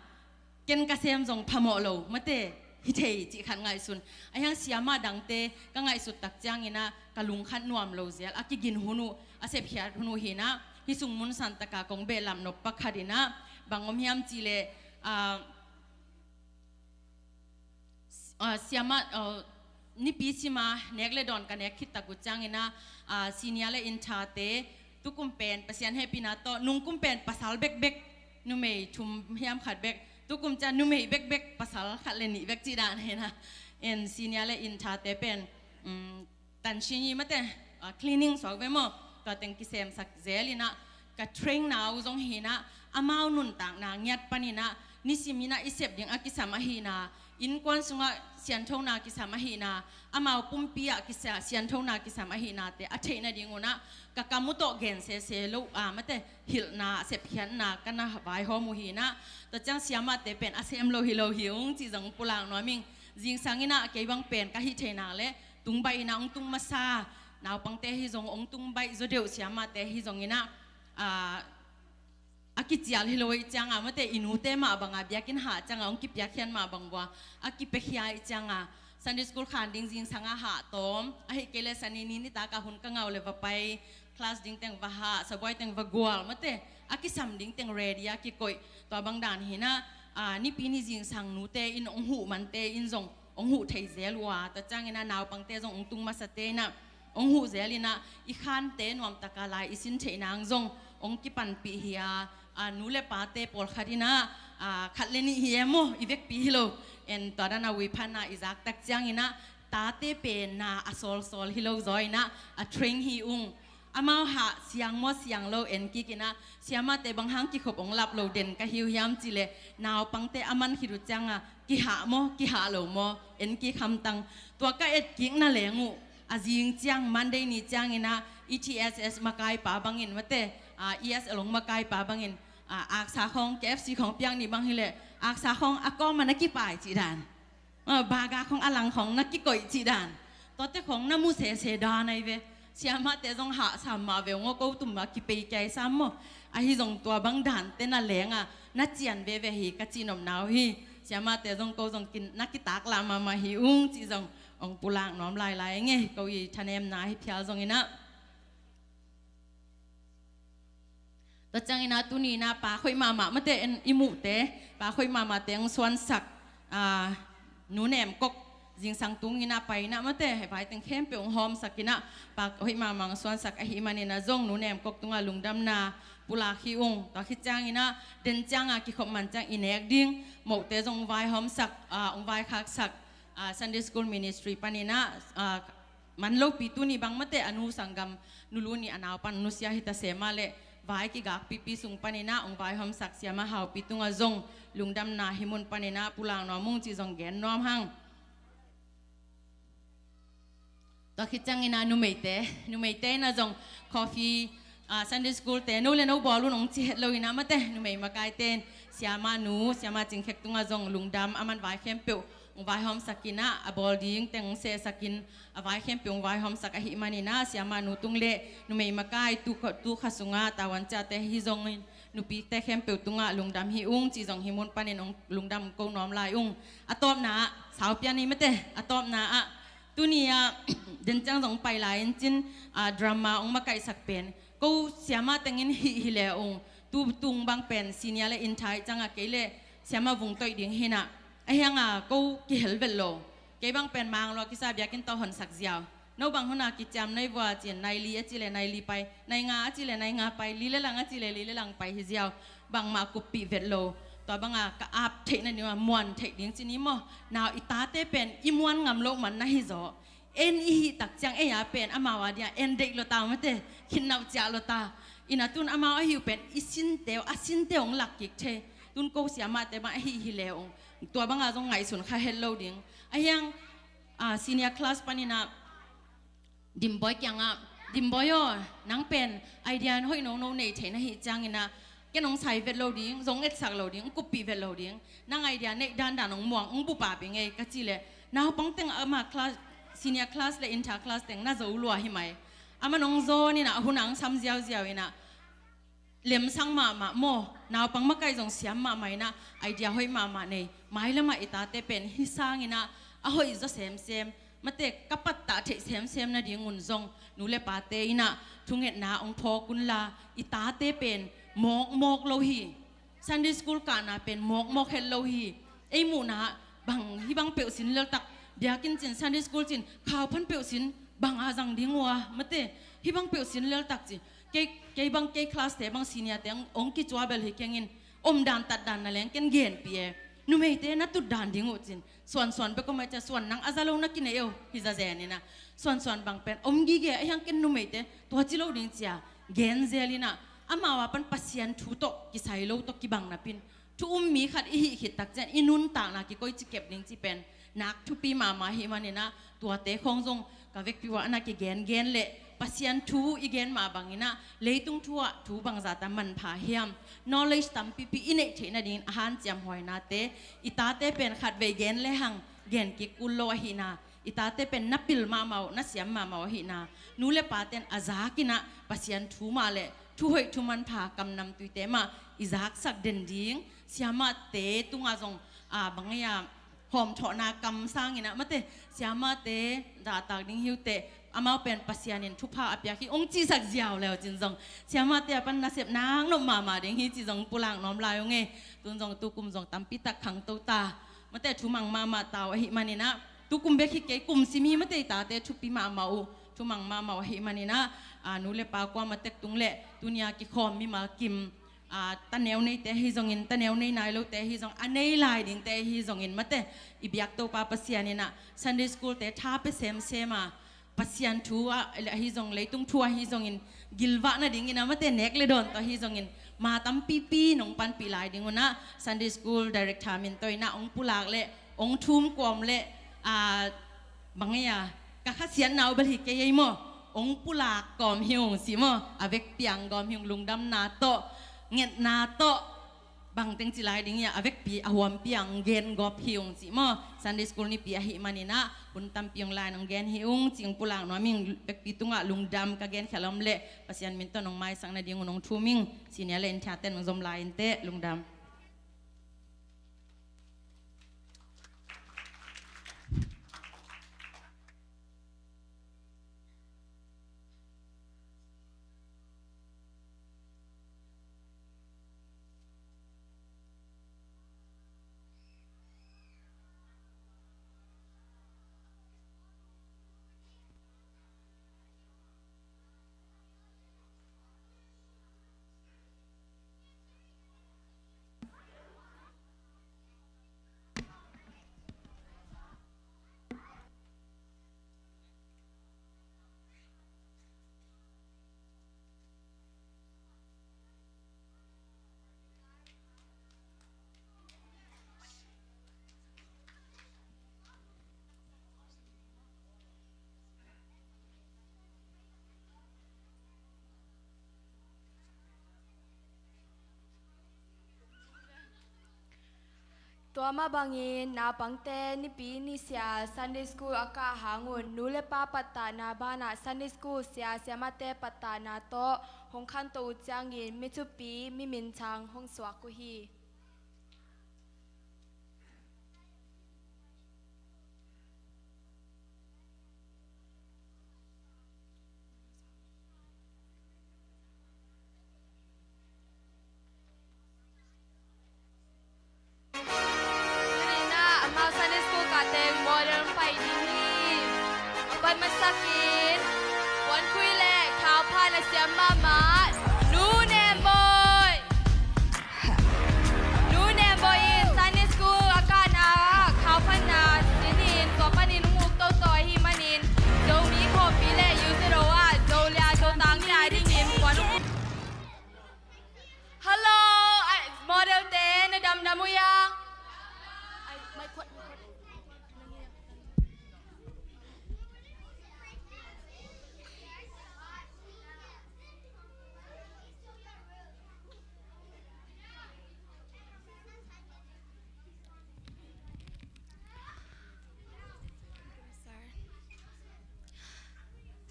ken ka sem zong phamawh lo mate hi thei cih khat ngaihsun. Ahi hang siamah dangte ka ngaihsut tak ciangin ah ka lungkhat nuam lo zel, a kigin hun uh, a sepkhiat hun uh hi in ah, hih sung mun san tak a kong behlap nop pakhat in ah bang om hiam cih leh, aa, aa, siamah, aa, nipi sima nek le dawn ka nek khit tak uh ciangin ah, aa, senior le inthate, tukum pen Pasian hehpihna tawh nungkum pen pasal bekbek, numei thum hiam khat bek, tukum ciang numei bekbek pasal khat le nih bek cih dan hi in ah, en senior le inthate pen, um, tansin hi mate, ah, cleaning suak ve maw, tua teng kisemsak zel inah, ka train na uh zong hi inah, amau nuntakna ngiat pan inah, nisim inah i sep ding a kisam ahi inah, innkuan sungah sianthona kisam ahi inah, amau pumpi ah kisa, sianthona kisam ahi inahte a theih nading un ah, ka kam uh tawh gen sese lo, ah, mate, hilhna, sepkhiatna ka na vaihawm uh hi inah, tua ciang siamahte pen a sem lo hi lo hi ung cih zong pulak nuam ing. Zingsang inah kei bang pen ka hih thei nak leh, tung baih inah hong tung masa, naupangte hi zong hong tung baih zaw deuh, siamahte hi zong inah, ah, a kicial hi lo ahih ciangah, mate, i nute mah bangah biakinn hah ciangah hong kipiakkhiat mah bang vua, a kipiakhia ahih ciangah, Sunday school khan ding zingsangah hah tawm, ahih kei leh Sani ni nitak ah hun ka ngah uh leh va pai, class ding teng va hah, sabuai teng va gual, mate, a kisam ding teng ready a kikoih, tua bang dan hi inah, ah, Nipi ni zingsang nute in hong huh mante in zong hong huh thei zel uh a, tua ciang inah naupangte zong hong tung masate inah hong huh zel inah, i khante nuamtak a lai i sin theih nang zong hong kipanpih hi a, ah, nu le pate pawlkhat inah, ah, khat le nih hi e maw, i vekpi hi lo. En tua dan a ui phan a i zak tak ciang inah, tate pen na a sawlsawl hi lo zaw inah, a train hi ung. Amau hah siang maw siang lo en kik inah, siamahte bang hang kikhop hong lap lo den ka hi uh hiam cih leh, naupangte a man khit uh ciangah, kihah maw, kihah lo maw, en kik hamtang. Tua ka et kik na leng uh, a zing ciang, Monday ni ciang inah, E T S S makaipa bangin, mate, ah, E S L hong makaipa bangin, ah, aksa khawng, K F C khawng piak ni bang hi leh, aksa khawng a kawm ah na kipai cih dan. Ah, baga khawng a lang khawng na kikoih cih dan. Tuate khawng na mu sese dan ahi ve. Siamahte zong hah sam mah ve ung aw, ko tum mah kipei kia i sam maw. Ahi zong tua bang dante na leng a, na cian veve hi ka cih nopna uh hi. Siamahte zong ko zong kin, na kitaklah mahmah hi ung cih zong hong pulak nuam lailai ing e, ko i thanemna hi phial zong inah. Tua ciang inah tuni inah pak hoih mahmah, mate, en i muhte, pak hoih mahmahte hong suansak, ah, Nu Nem Kok, zingsang tung inah pai inah, mate, hih vai teng khempeuh hong hawmsak inah, pak hoih mahmah hong suansak ahih man inah zong Nu Nem Kok tungah lungdamna pulak hi ung. Tua khit ciang inah, den ciangah kikhop man ciang i nek ding mohte zong hong vaihawmsak, ah, hong vaikhaksak, ah, Sunday School Ministry pan inah, ah, man lopi tuni bang, mate, a nu sanggam nulu nih a naupan nusia hi ta se mah leh, vai kigakpipi sung pan inah hong vaihawmsak siamah Haupi tungah zong lungdamna hih mun pan inah pulak nuam ung cih zong gen nuam hang. Tua khit ciang inah numeite, numeite inah zong coffee, ah, Sunday School te no le no bawl un hong ci het lo inah, mate, numei makaite in siamah nu, siamah Cing Khek tungah zong lungdam, aman vai khempeuh hong vaihawmsak inah, a bawl ding teng hong sehsak in, a vai khempeuh hong vaihawmsak ahih man inah, siamah nu tung le numei makai, tu kha, tu kha sungah tavuan ciahte hi zongin, nupite khempeuh tungah lungdam hi ung cih zong hih mun panin hong lungdam ko nuam lai ung. A tawpna ah, sau pian ni, mate, a tawpna ah, tuni ah, den ciang zong pai lai in cin, ah, drama hong makaihsak pen, ko siamah tengin hih hi le ung, tu tung bang pen senior le inter ciangah kei le siamah vung toih ding hi inah, ahi hangah ko kihel vet lo. Kei bang pen Mang lua kisa biakinn tawh honsak ziau. No bang hun a kiciam na hi vua ci-in, nai li a cih leh nai li pai, nai nga a cih leh nai nga pai, li le lang a cih leh li le lang pai hi ziau. Bangmah kuppih vet lo. Tua bangah ka ap theih nading, muan theih ding ci ni maw. Nau, i tate pen i muan ngam loh man na hi zaw. En i hih tak ciang ei a pen amau a dingah en deih lo ta, mate, khinnauh ciah lo ta. Inah tun amau a hi uh pen i sinte uh, a sinte uh hong lak kik thei. Tun ko siamahte bang a hih hi le ung, tua bangah zong ngaihsun kha het lo ding. Ahi hang, ah, senior class pan inah Dimboi kiangah, Dimboi aw, nang pen idea hoih nono nei thei na hih ciang inah, ken hong sai vet lo ding, zong etsak lo ding, kuppih vet lo ding. Nang idea neih dandan hong muang, hong bupa bing ei ka cih leh, naupang teng amah class, senior class le inter class teng na zo lua hi mai. Aman hong zawn inah, a hun ah hong sam ziauziau inah, lemsang mahmah maw, naupang makaih zong siam mahmah inah, idea hoih mahmah nei. Mailamah i tate pen hih sang inah a hoih zaw semsem, mate, ka pattah theih semsem nadingun zong nu le pate inah thungetna hong phawk unla, i tate pen mawkmawk lo hi. Sunday School kahna pen mawkmawk het lo hi. Ei muhna ah bang, hih bang peuh sin leltak, biakinn cin, Sunday School cin, khauphan peuh sin, bang a zang ding uh a, mate, hih bang peuh sin leltak ci. Kei, kei bang, kei class te bang senior te hong, hong kicua bel hi keng in, omdan tatdan na leng ken genpih e. Numeite na tut dan ding uh cin. Suansuan bek om a cia, Suan nang a za lo na kinei uh hi zazen inah. Suansuan bang pen om gige a hiang ken numeite tua ci lo ding cia gen zel inah. Amau a pan Pasian thu tawh kisai lo tawh kibang napin thu um mi khat i hih khit tak cian i nuntakna kikoi ci kep ding ci pen nak thupi mahmah ahi maninah tuate khawng zong ka vekpi uah na kigengen le Pasian thu i gen mah banginah leitung thu ah thu bangzata manpha hiam, knowledge tampipi i neih theih nadingin a hanciam huainate i tate pen khatvei gen lehang gen kik kul lo ahihna, i tate pen na pil mahmah uh, na siam mahmah uh ahihna, nu le paten a zakinah Pasian thu mah le thu hoih thu manpha kamnam tuite mah i zaksak den ding, siamahte tungah zong a bang ei a hawmthawhna kam sanginah mate siamahte dahtak ding hi uh teh, amau pen Pasian in thupha a piak hi ung cihsak ziau leu cin zong siamahte a pan nasep nak nop mahmah ding hi ci zong pulak nuam lai ung ei. Tun zong tukum zong tampi tak khangto ta, mate thumang mahmah tau ahi maninah tukum bek hi kei, kum sim hi mate i tate thupi mahmah uh, thumang mahmah uh ahi maninah a nu le pa kuamah tek tung le tunia kikhawm mimal kim a taneu neite ahi zongin, taneu nei nai lote ahi zong, a nei lai dingte ahi zongin mate i biak Topa Pasian inah Sunday school te tha pia semsem a Pasian thu ah ahi zong, leitung thu ahi zongin gilvah nadingin a mate nek le dawn tawh ahi zongin ma tampipi nong panpih lai ding unah Sunday school director min tawh inah ong pulak le ong thum kawm le a bang ei a ka khasiatna uh bel hi kei ei maw, ong pulak kawm hi ung si maw, a vekpi a ong gawm hi ung, lungdamna tawh, ngetna tawh, bangteng ci lai ding hi a, a vekpi a huampi a ong gen gawp hi ung si maw. Sunday school nipi ahi maninah hun tampi ong lai nong gen hi ung ci ong pulak nuam ing. Vekpi tungah lungdam ka gen khial om le Pasian min tawh nong maisak nading uh nong thum ing. Senior le inthiate nong zom lai inteh, lungdam. Tua mah bangin naupangte nipi nisia Sunday school a kah hangun nu le pa pattahna banah Sunday school sia siamahte pattahna tawh hong khanto uh ciangin mi thupi mi minthang hong suak uh hi. Tuni-in ah amau Sunday school kah teng model pai ding hi. A pan masakin puankhui le khauphan a siam mahmah Nu Nem Bawi. Nu Nem Bawi in Sunday school a kahna ah khauphanna sinin tua panin hong uk toto ahih manin Zomi khawmpi le U Z O ah Zolia Zotang mi a dingin puan hong uk. Hello, ai, model te na damdam uh ia. Ai, mai khuat, mai khuat.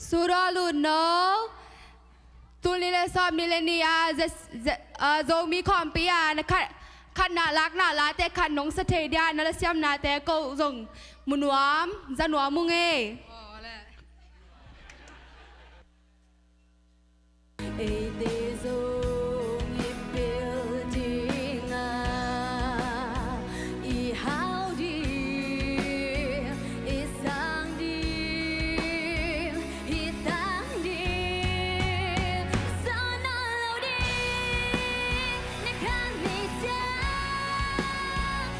Sura Lun No. Tul nih le sawm nih le nih a, Zomi khawmpi a na khat, khatna lakna late khat nong sa thei dia na lasiamnate ko zong mu nuam za nuam ung ei. Eite zong i pil ding a, i hau ding, i sang ding, i tang ding, sa na lo ding, na khan mi ciang.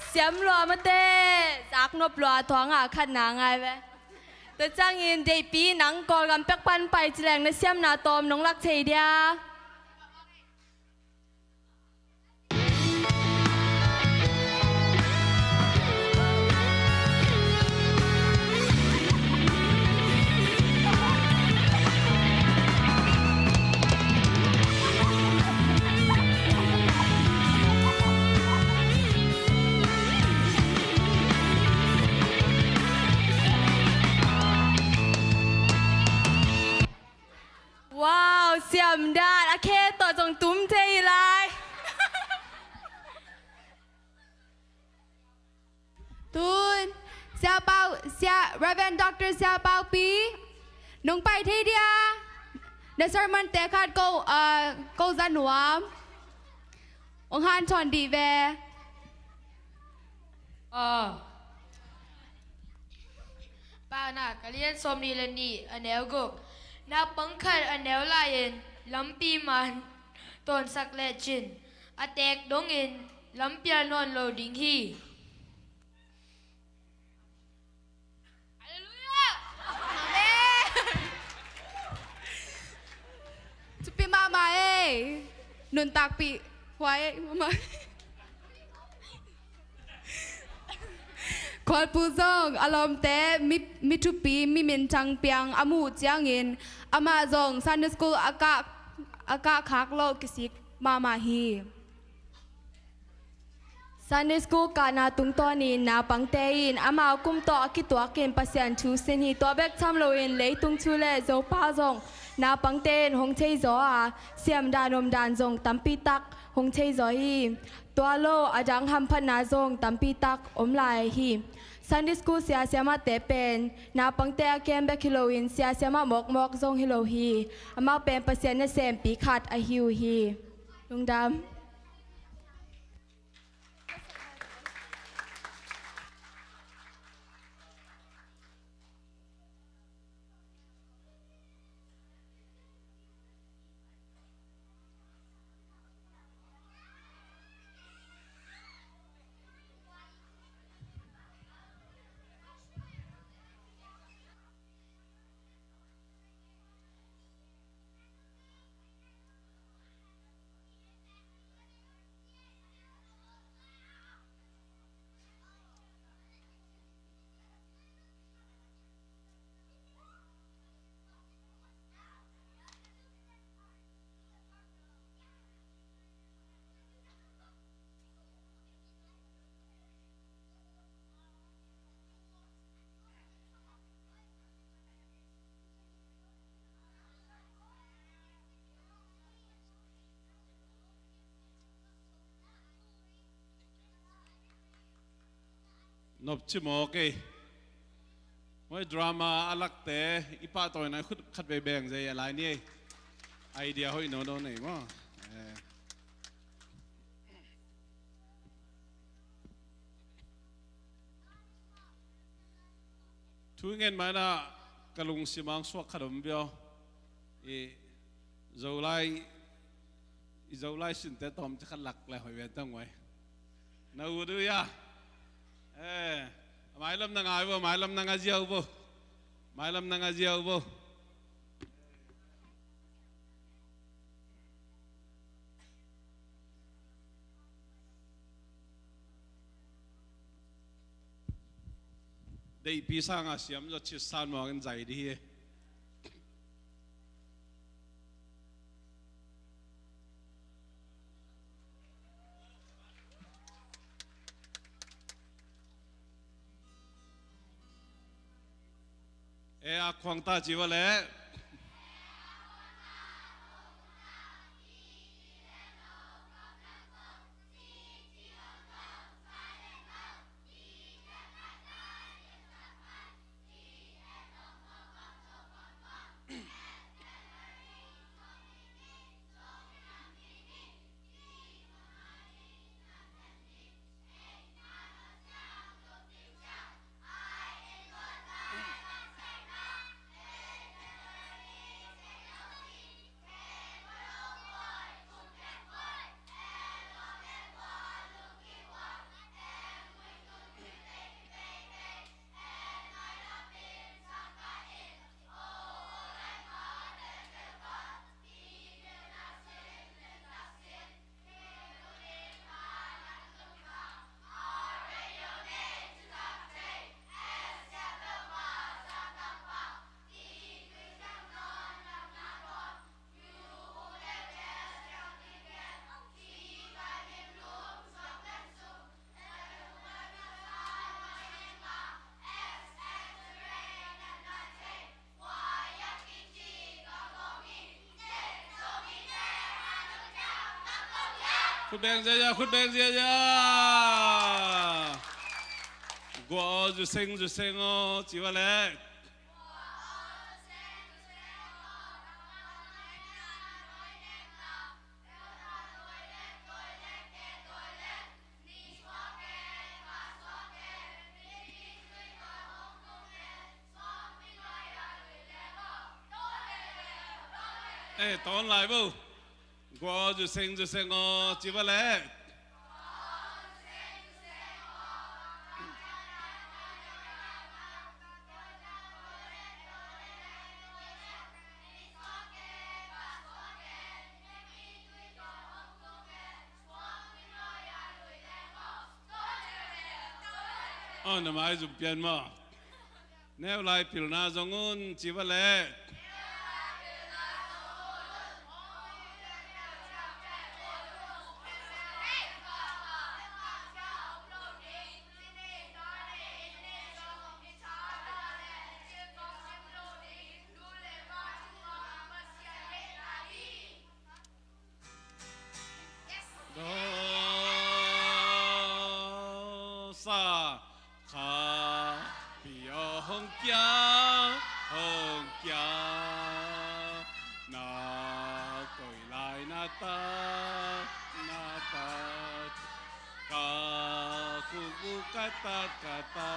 Siam lua mate, zak nop lua, tua nga khat na ngai ve. Tua ciangin Deihpi, nang Kawlgam pek pan pai ci leng na siamna tawm nong lak thei dia. Wow, siam dan, a khe tawh zong tum thei lai. Tun, Sia Pau, Sia, Reverend Doctor Sia Paupi, nong pai thei dia, na sermon te khat ko, uh, ko za nuam, ong hanthawn dih ve. Aw. Paunak a lian sawmnih le nih, a neu guk. Naupang khat a neu lai-in lampi man tawnsak lecin a teek dongin lampial nawn lo ding hi. Halleluiah! Amen! Thupi mahmah ei. Nuntakpih huai ei mahmah. Khualpu zong a lawmte mi, mi thupi, mi minthang piang a muh ciangin amah zong Sunday school a kah, a kah khak loh kisik mahmah hi. Sunday school kahna tungtawnin naupangte in amau kum tawh a kituakin Pasian thu sin hi. Tua bek tham loin leitung thu le Zopa zong naupangte in hong theizaw a, siam dan om dan zong tampi tak hong theizaw hi. Tua lo a dang hamphatna zong tampi tak om lai hi. Sunday school sia siamahte pen naupangte a kem bek hi loin sia siamah mawkmawk zong hi lo hi. Amau pen Pasian nasempi khat ahi uh hi. Lungdam. Nopci mawk ei. Hoi, drama a lakte i pahtawina khut khat vei beng zei a lai ni ei. Idea hoih nono nei maw? Eh. Thu ngen maina ka lungsim ang suak khat om viau. I Zolai, i Zolai sinte tawm ci khat lak le hoih ve tang wai. Na u du ya. Eh, mailam na ngai bo, mailam na nga ziau bo. Mailam na nga ziau bo. Deihpi sanga siam zaw cit san mawngin zai di hi. E a khuang ta ci va le. Khut beng ziazia, khut beng ziazia. Gua aw, zuseng zuseng aw ci va leh. Eh, tawn lai bo. Gua aw, zuseng zuseng aw ci va leh. Aw, na maizum pian maw? Neu lai pilna zong un ci va leh. Daw sa kha pi aw hong kia, hong kia. Na koi lai na ta, na ta. Ka khu bu ka ta, ka ta.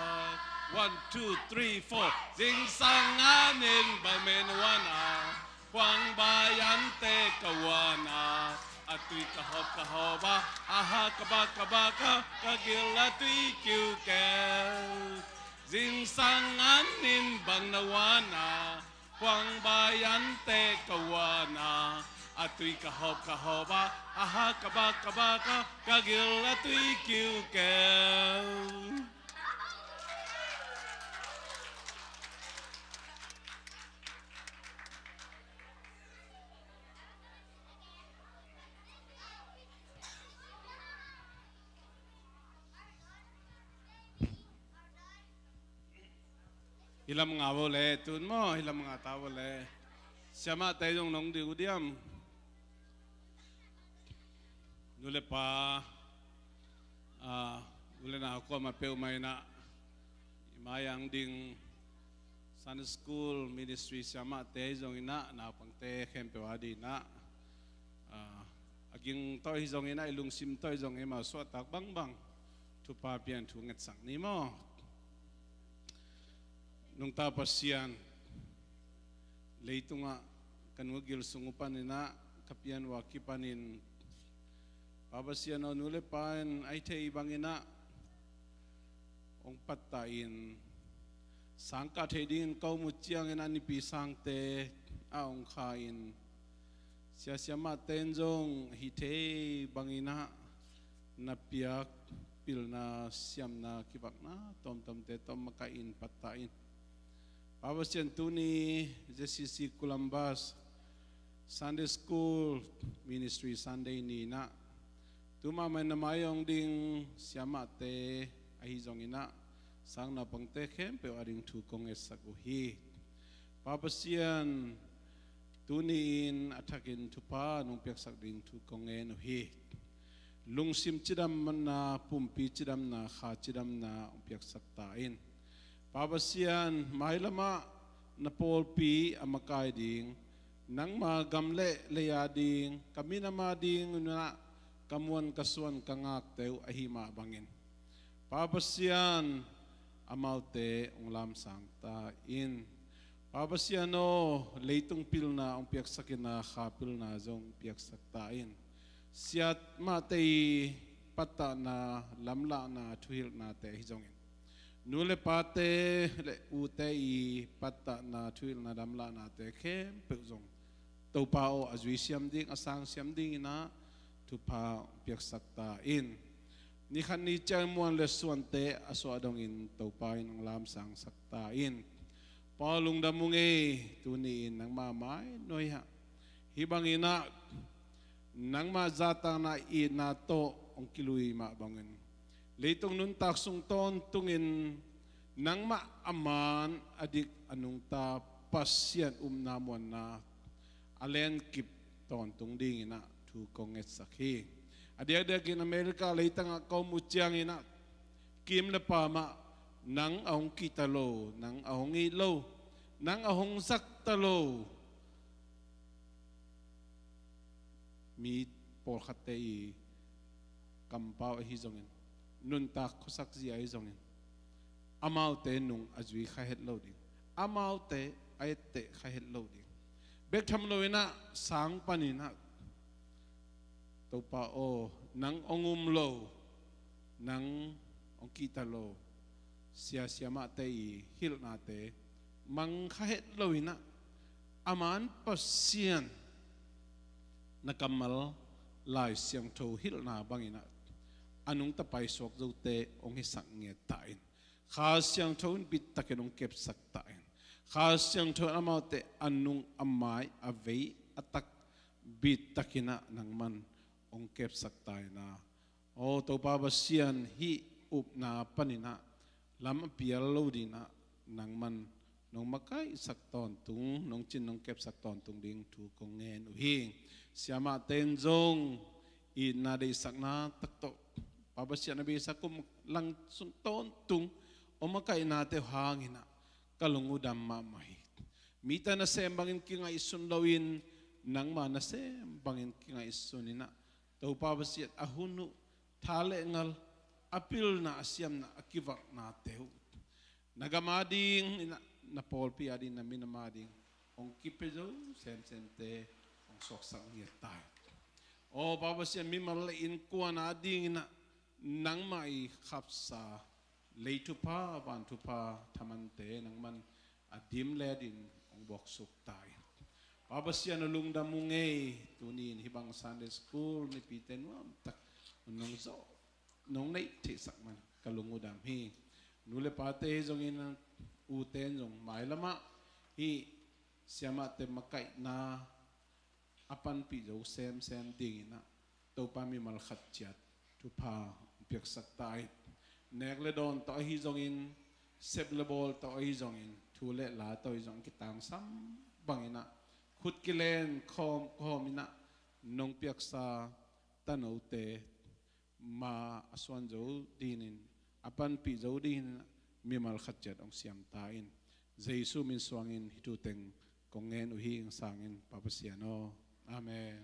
One, two, three, four. Zingsang a nin bang men wan a. Khuang bai ante ka wan a, a tui ka hawp ka hawp a, a ha ka bak ka bak a, ka gil a tui kiu keu. Zingsang an nin bang na wan a, khuang bai ante ka wan a, a tui ka hawp ka hawp a, a ha ka bak ka bak a, ka gil a tui kiu keu. Hi lam nga vo le, tun maw, hi lam nga ta vo le. Siamahte zong nong ding uh diam? Nu le pa, ah, u le nau kuamah peuhmah in ah, i mai-ah ding Sunday School Ministry siamahte zong in ah, naupangte khempeuh a ding in ah, ah, a ging tawh hi zong in ah, i lungsim tawh hi zong in ah, suahtak bangbang thupha pian thu ngetsak ni maw? Nungta Pasian, leitungah ka nu gil sung uh panin ah, ka pian uh a kipanin, Pa Pasian aw, nu le pa in a hih theih bangin ah hong pattah in, sangkah theih dingin ka um uh ciangin ah, Nipi sangte ah hong kha in, sia siamahte in zong hih theih bangin ah na piak pilna, siamna, kipakna tuamtuamte tawh makaih in pattah in. Pa Pasian, tuni Z C C Columbus Sunday School Ministry Sunday ni in ah, tu mahmah in na mai-ah hong ding siamahte ahi zong in ah, sang naupangte khempeuh a ding thu kong ngetsak uh hi. Pa Pasian, tuni in a thakin thupha nong piaksak ding thu kong ngen uh hi. Lungsim cidamna, pumpi cidamna, kha cidamna hong piaksak ta in. Pa Pasian, mailamah na pawlpi a makai ding, nangma gam le lei a ding, ka minam a ding in ah, ka muan ka suan ka ngakte uh ahi mah bangin, Pa Pasian, amaute hong lamsang ta in. Pa Pasian aw, leitung pilna hong piaksak in ah, kha pilna zong piaksak ta in. Siamahte i pattahna, lamlahna, thuhilhnate ahi zongin, nu le pate le ute i pattahna, thuhilhna, lamlahnate khempeuh zong Topa aw, a zui siam ding, a sang siam ding in ah thupha piaksak ta in. Ni khat ni ciang muan le suante a suah dongin Topa in hong lamsangsak ta in. Pa aw, lungdam ung ei, tuni in nangmah mai nuai-ah, hih bangin ah nangmah zahtakna, itna tawh hong kilui mah bangin, leitung nuntak sung tawntungin nangmah a man, a dik, a nungta Pasian upna muanna a lenkip tawntung ding in ah thu kong ngetsak hi. A diakdiakin America leitangah ka om uh ciangin ah, kim le pam ah, nang a hong kihta lo, nang a hong it lo, nang a hong zakta lo mi pawlkhatte i kampau ahi zongin, nuntak khuasak zia ahi zongin, amaute nung a zui kha het lo ding, amaute a etteh kha het lo ding. Bek tham loin ah sang panin ah, Topa aw, nang hong um lo, nang hong kihta lo, sia siamahte i hilhnate mang kha het loin ah, a man Pasian na kammal Lai Siangtho hilhna bangin ah, a nungta paisuak zote hong hisak ngiat ta in, Kha Siangtho in bittakin hong kepsak ta in, Kha Siangtho in amaute a nung a mai a vei a tak bittakin ah nangman hong kepsak ta in ah, aw Topa Pasian, hih upna panin ah lam a pial lo dingin ah nangman nong makaihsak tawntung, nong cin nong kepsak tawntung ding thu kong ngen uh hi. Siamahte in zong itna deihsakna tak tawh Pa Pasian a beisak kum lang sung tawntung hong makaihnate hangin ah ka lung uh dam mahmah hi. Mite nasem bangin kingaihsun loin nangma nasem bangin kingaihsun in ah, Topa Pasian, a hun uh, tha le ngal, a pilna, a siamna, a kivalhnate uh na gam adingin ah, na pawlpi adingin, na minam adingin hong kipia zo semsemte hong suaksak ngiat ta in. Aw Pa Pasian, mimal le innkuan adingin ah nangmah i khapsa lei thupha, van thupha thamante nangman a dim le a din hong buaksuk ta in. Pa Pasian, a lungdam ung ei, tuni in hih bang Sunday School nipite nuamtak nong zawh, nong neih theihsak man ka lung uh dam hi. Nu le pate hi zongin, ute in zong mailamah hih siamahte makaihna a panpih zo semsem dingin ah Topa, mimal khat ciat thupha hong piaksak ta in. Nek le dawn tawh ahi zongin, sep le bawl tawh ahi zongin, thu le la tawh ahi zongin, kitangsam bangin ah khut kilen khawm khawm in ah nong piaksa tanote ma a suan zo dingin, a panpih zo dingin mimal khat ciat hong siam ta in. Jesu min suangin hih thu teng kong ngen uh hi, ing sangin Pa Pasian aw. Amen.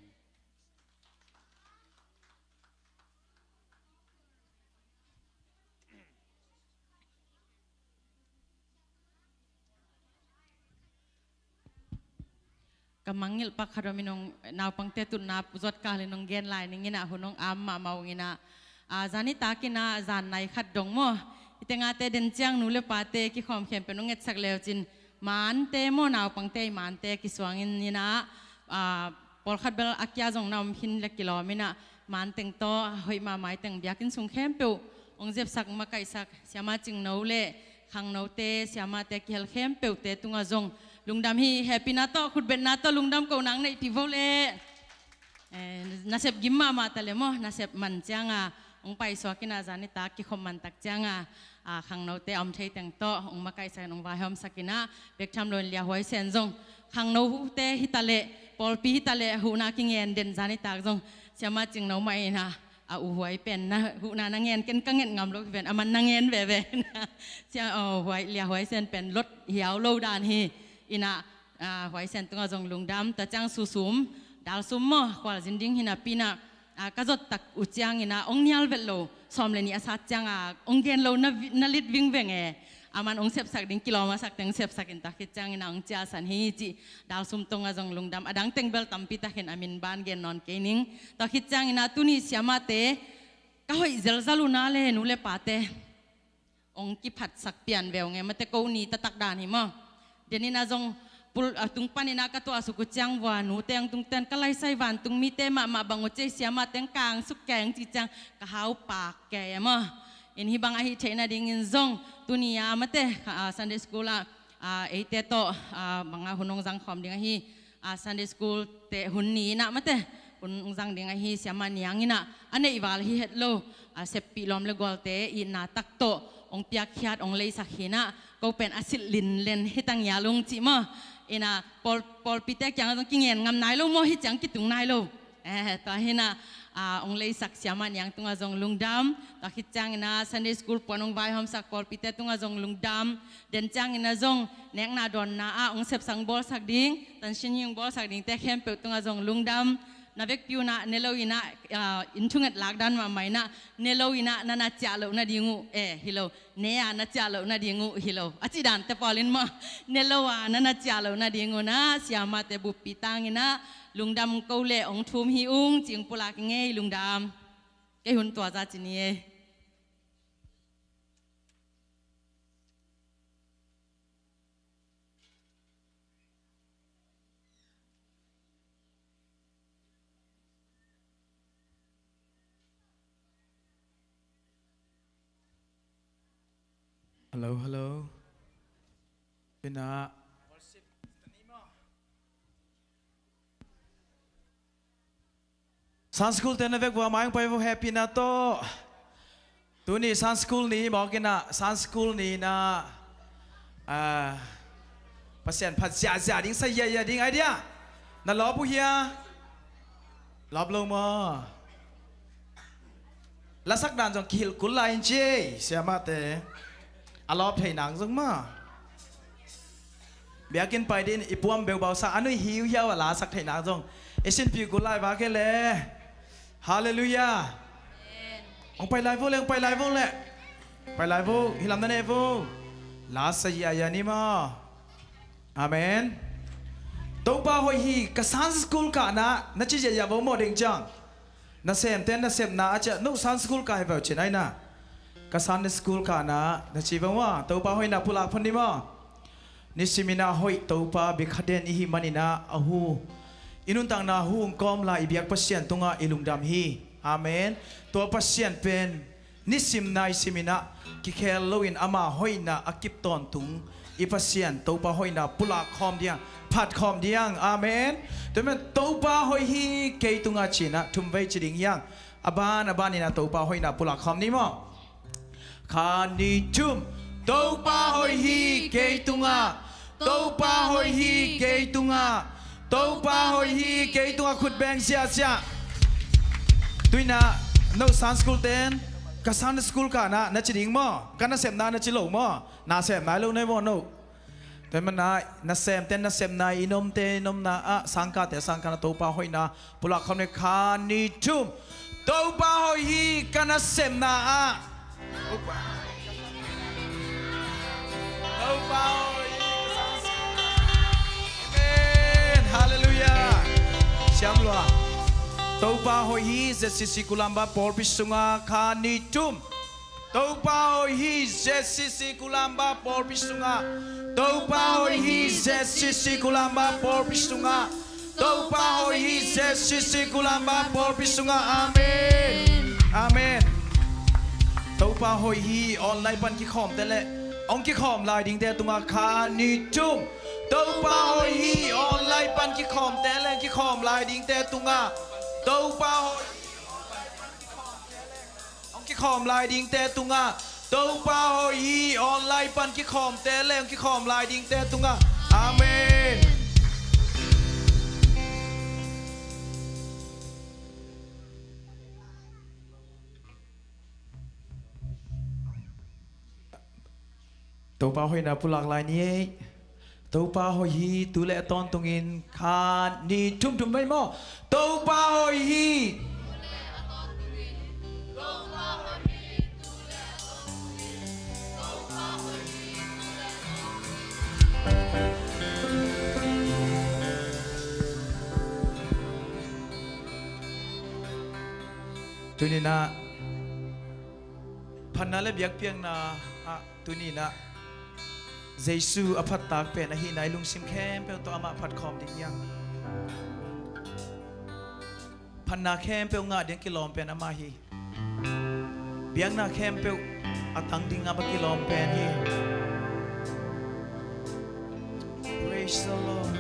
Ka mangngilh pak khat om in, naupangte tutna zuat kal in hong gen lai ning in ah, hun hong am mahmah ung in ah, a, zan nitak in ah zan nai khat dong maw, i tengte den ciang nu le pate kikhawm khempeuh in hong etsak le uh cin, mante maw, naupangte i mante kisuang in in ah, a, pawlkhat bel a kia zong na om khin le kilawm in ah, man teng tawh hoih mahmah, i teng biakinn sung khempeuh hong zepsak, makaihsak Siama Cingno le khangnote, siamate kihel khempeuhte tungah zong lungdam hi. Hehpihna tawh, khutbetna tawh lungdam kohna hong neihpih vo le. Eh, nasep gim mahmah ta le maw, nasep man ciang a hong paisuak in ah, zan nitak kikhop man tak ciang a, a, khangnote a om thei teng tawh hong makaihsak in, hong vaihawmsak in ah, bek tham loin Lia Huai Sen zong khangnote hi ta leh, pawlpi hi ta leh, huhna kingen den, zan nitak zong Siama Cingno mah in ah, a, U Huai pen na huhna na ngen, ken ka nget ngam lo hi ven, a man na ngen veve. Sia, aw, Huai, Lia Huai Sen pen lot hiau lo dan hi. In ah, a, Huai Sen tungah zong lungdam. Tua ciang Susum, Dalsum maw, khualzin ding hi napi in ah, a, ka zot tak uh ciangin ah hong nial vet lo, sawm le nih a sat ciang a hong gen lo na vi-, na lit vingveng e. A man hong sepsak ding kilawm a sak teng sepsak in, tua khit ciangin ah hong ciahsan hi cih Dalsum tungah zong lungdam. A dang teng bel tampi tak hi in, a min ban gen nawn kei ning. Tua khit ciangin ah tuni siamate ka hoih zelzal uh na le, nu le pate hong kiphatsak pian ve ung e, mate, ko ni taktak dan hi maw. Den in ah zong pul, a, tung panin ah ka tuahsuk uh ciang vua, nute hong tungten ka laisai, vantung mite mahmah bang uh ci ei, siamate hong kangsuk kei hong cih ciang ka hau pak kei e maw. In hih bang ahih theih nadingin zong tuni a, mate, a, Sunday School ah, a, eite tawh, a, bang a hun hong zang khawm ding ahi, a, Sunday School te hun ni in ah, mate, hun hong zang ding ahi, Siama Niang in ah a neihval hi het lo, a, seppih lawm le gualte itna tak tawh hong piakkhiat, hong leisak hi in ah, ko pen a silh linlen hi ta ngial ung cih maw. In ah pawl, pawlpite kiangah zong kingen ngam nai lo maw, hih ciang kitung nai lo. Eh, tua hi in ah, a, hong leisak Siama Niang tungah zong lungdam. Tua khit ciangin ah Sunday School puan hong vaihawmsak pawlpite tungah zong lungdam. Den ciangin ah zong nekna dawnna ah hong sepsang bawlsak ding, tansin hing bawlsak dingte khempeuh tungah zong lungdam. Na vekpi un ah ne lo in ah, a, inn thunget lakdan mahmah in ah, ne lo in ah na na ciah loh nading uh, eh, hi lo, ne a na ciah loh nading uh hi lo, a cih dante pawl in maw, ne lo a na na ciah loh nading un ah siamate buppi tangin ah lungdam ko le hong thum hi ung ci hong pulak ing ei. Lungdam. Kei hun tua za ci ni ei. Hello, hello. Pina. Sunday School te na vek vua mai hong pai vo, happy na tawh. Tuni Sunday School ni mawk in ah, Sunday School ni in ah, ah, Pasian phat ziahziah ding, sa ziahziah ding ai dia. Na lawp uh hia? Lawp lo maw? Lasak dan zong kihilh kul lai in ci ei, siamate. A lawp thei nang zong maw. Biakinn pai din i puam beubau sa, a nuih hiuhiau a lasak theih nak zong i sinpih kul lai va kei le. Halleluiah. Amen. Hong pai lai vo le, hong pai lai vo le. Pai lai vo, hi lam na ne vo. Lasa ziahziah ni maw. Amen. Topa hoih hi, ka Sunday School kahna na ci ziahziah vo maw ding ciang. Nasemte nasepna a ciah, no Sunday School kah hi veu ci nai na. Ka Sunday School kahna na ci veu maw, Topa hoihna pulak phot ni maw. Nisimin ah hoih Topa bia kha den i hih manin ah a hu, i nuntakna hu hong kawm lai i biak Pasian tungah i lungdam hi. Amen. Tua Pasian pen nisim nai simin ah kikhel loin ama hoihna a kip tawntung i Pasian Topa hoihna pulak khawm diang, phat khawm diang. Amen. Tua man Topa hoih hi kei tungah ci-in ah thum vei ci ding hiang. A ban a banin ah Topa hoihna pulak khawm ni maw. Khat, nih, thum. Topa hoih hi kei tungah. Topa hoih hi kei tungah. Topa hoih hi kei tungah, khut beng siahsiah. Tuinah no Sunday School ten, ka Sunday School kahna na ci ding maw, ka nasepna na ci lo maw? Nasepna lo nei maw no? Tua hi manah nasemte nasepna, i nomte i nomna ah, sangkahte sangkahna, Topa hoihna pulak khawm ni. Khat, nih, thum. Topa hoih hi ka nasepna ah. Topa hoih hi. Amen. Halleluiah. Siam lua. Topa hoih hi, Z C C Kulamba pawlpi sungah. Khat, nih, thum. Topa hoih hi, Z C C Kulamba pawlpi sungah. Topa hoih hi, Z C C Kulamba pawlpi sungah. Topa hoih hi, Z C C Kulamba pawlpi sungah. Amen. Amen. Topa hoih hi, online pan kikhawmte le hong kikhawm lai dingte tungah. Khat, nih, thum. Topa hoih hi, online pan kikhawmte le hong kikhawm lai dingte tungah. Topa hoih hi, online pan kikhawmte le hong kikhawm lai dingte tungah. Topa hoih hi, online pan kikhawmte le hong kikhawm lai dingte tungah. Amen. Topa hoihna pulak lai ni ei. Topa hoih hi, tu le a tawntungin. Khat, nih, thum, thum vei maw. Topa hoih hi. Tuninah phatna le biakpiakna ah, tuninah Jesu a phattak pen ahihna i lungsim khempeuh tawh amah phatkhawm ding hiang. Phatna khempeuh ngah ding kilawm pen amah hi. Biakna khempeuh a tang ding amah kilawm pen hi. Praise the Lord.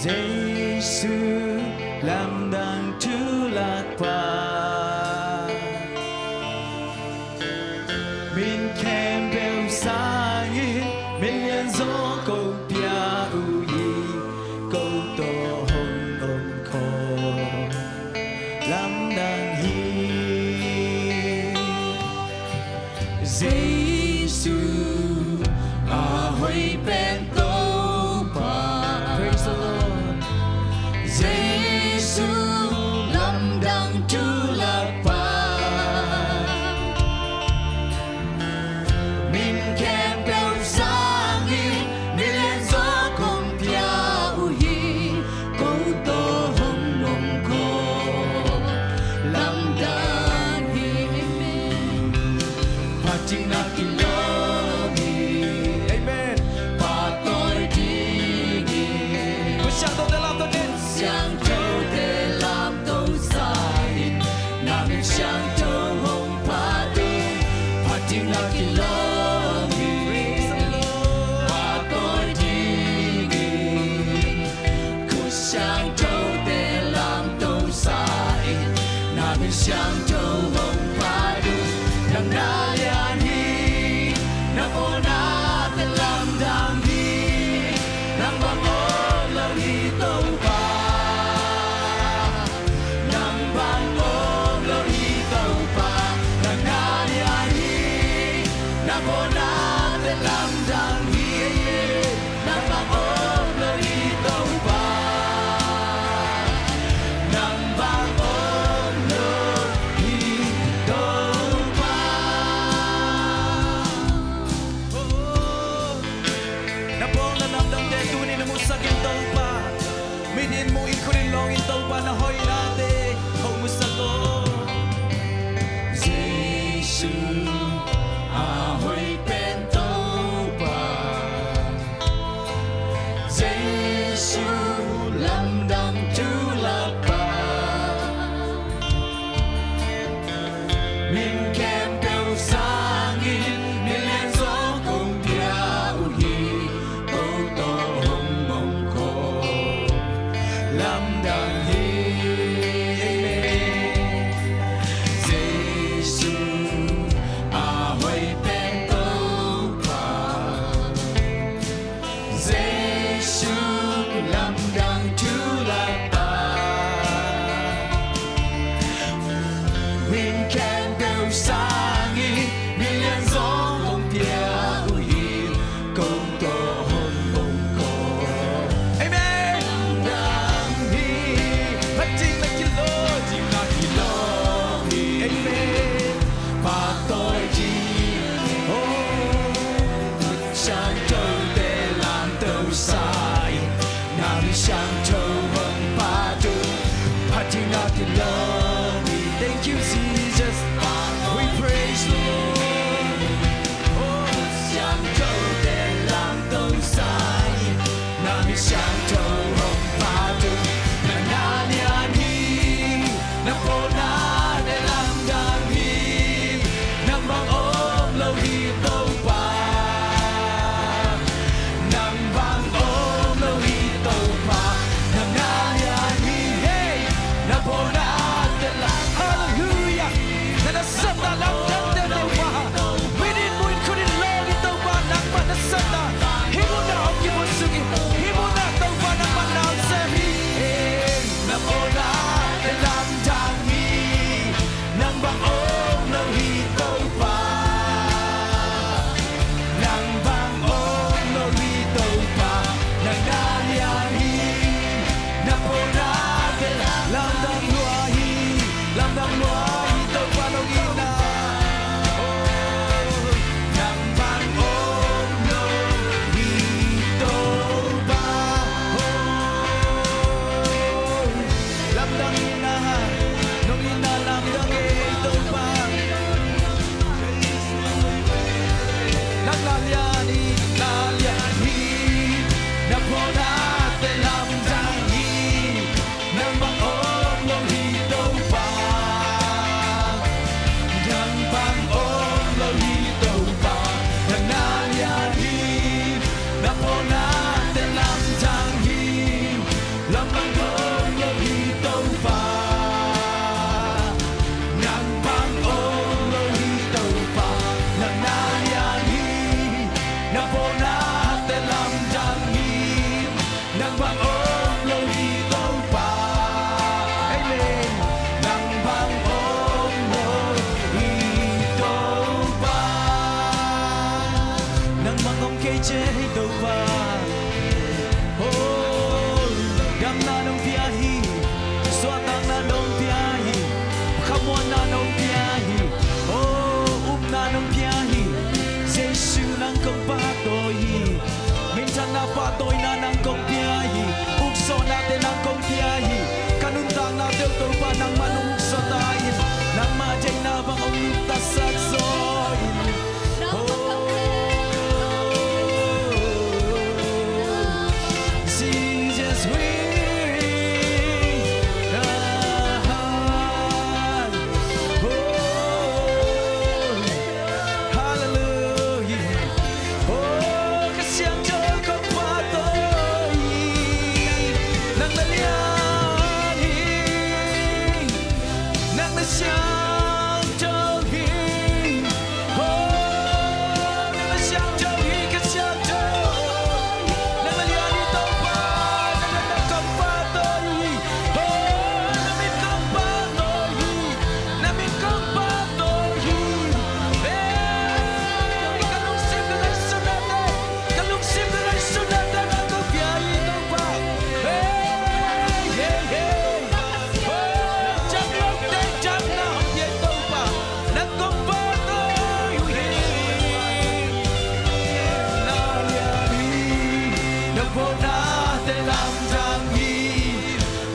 Jesu lamdang thulakpa, min khempeuh sangin min lianzaw kong pia uh hi. Ko tawh hong om khawm lamdang hi. Jesu a hoih pen Topa. Praise the Lord. Jesu lamdang thulakpa, min khempeuh sangin min lianzaw kong pia uh hi. Ko tawh hong om khawm lamdang hi. Phatna kilawm hi. Amen. Pahtawi ding hi. Khutsiangthote lamto in. Siangthote lamto sa in, na min siangtho hong phat uh. Phatna kilawm hi. Praise the Lord. Pahtawi ding hi. Khut siangthote lamto sa in, na min siangtho hong phat uh. Nang na lian hi, na pawlna tawh lamdang hi. Nang bang om lo hi Topa. Nang bang om lo hi Topa. Nang na lian hi, na pawlna tawh lamdang hi. Nang bang om lo hi Topa. Nang bang om lo hi Topa. Na pawlna lamdangte tuni na musak in Topa. Mitin mu in, khut in lawng in Topa, na hoihnate hong musak aw. Jesu a hoih pen Topa. Jesu lamdang thulakpa, min khempeuh sangin min lianzaw kong pia uh hi. Ko tawh hong om khawm lamdang hi. Nate lamdang hi, nang bang om lo hi Topa. Amen. Nang bang om lo hi Topa. Nang bang om kei ci hi Topa. Oh, damna nong pia hi. Suahtakna nong pia hi. Khamuanna nong pia hi. Oh, upna nong pia hi. Jesu nang kong pahtawi hi. Minthanna pahtawina nang kong pia hi. Ukzawhnate nang kong pia hi. Ka nuntaknate uh Topa nangmah nong ukzawh ta in. Nangmah deihna bang hong nungtasak zaw in. Oh, Jesus, we are. Oh, hallelujah. Oh, Kha Siangtho kong pahtawi hi. Nang na lian hi. Nang na siangtho hi. Oh, nang na siangtho hi, Kha Siangtho. Nang na lian hi Topa, nang na min kong pahtawi hi. Oh, na min kong pahtawi hi. Na min kong pahtawi hi. Hey, ka lungsim ka ngaihsutnate, ka lungsim ka ngaihsutnate nang kong pia hi Topa. Hey, hey, hey. Oh, ciang lo te ciang na hong pia hi Topa. Nang kong pahtawi hi. Na lian hi. Na pawlnate lamdang hi.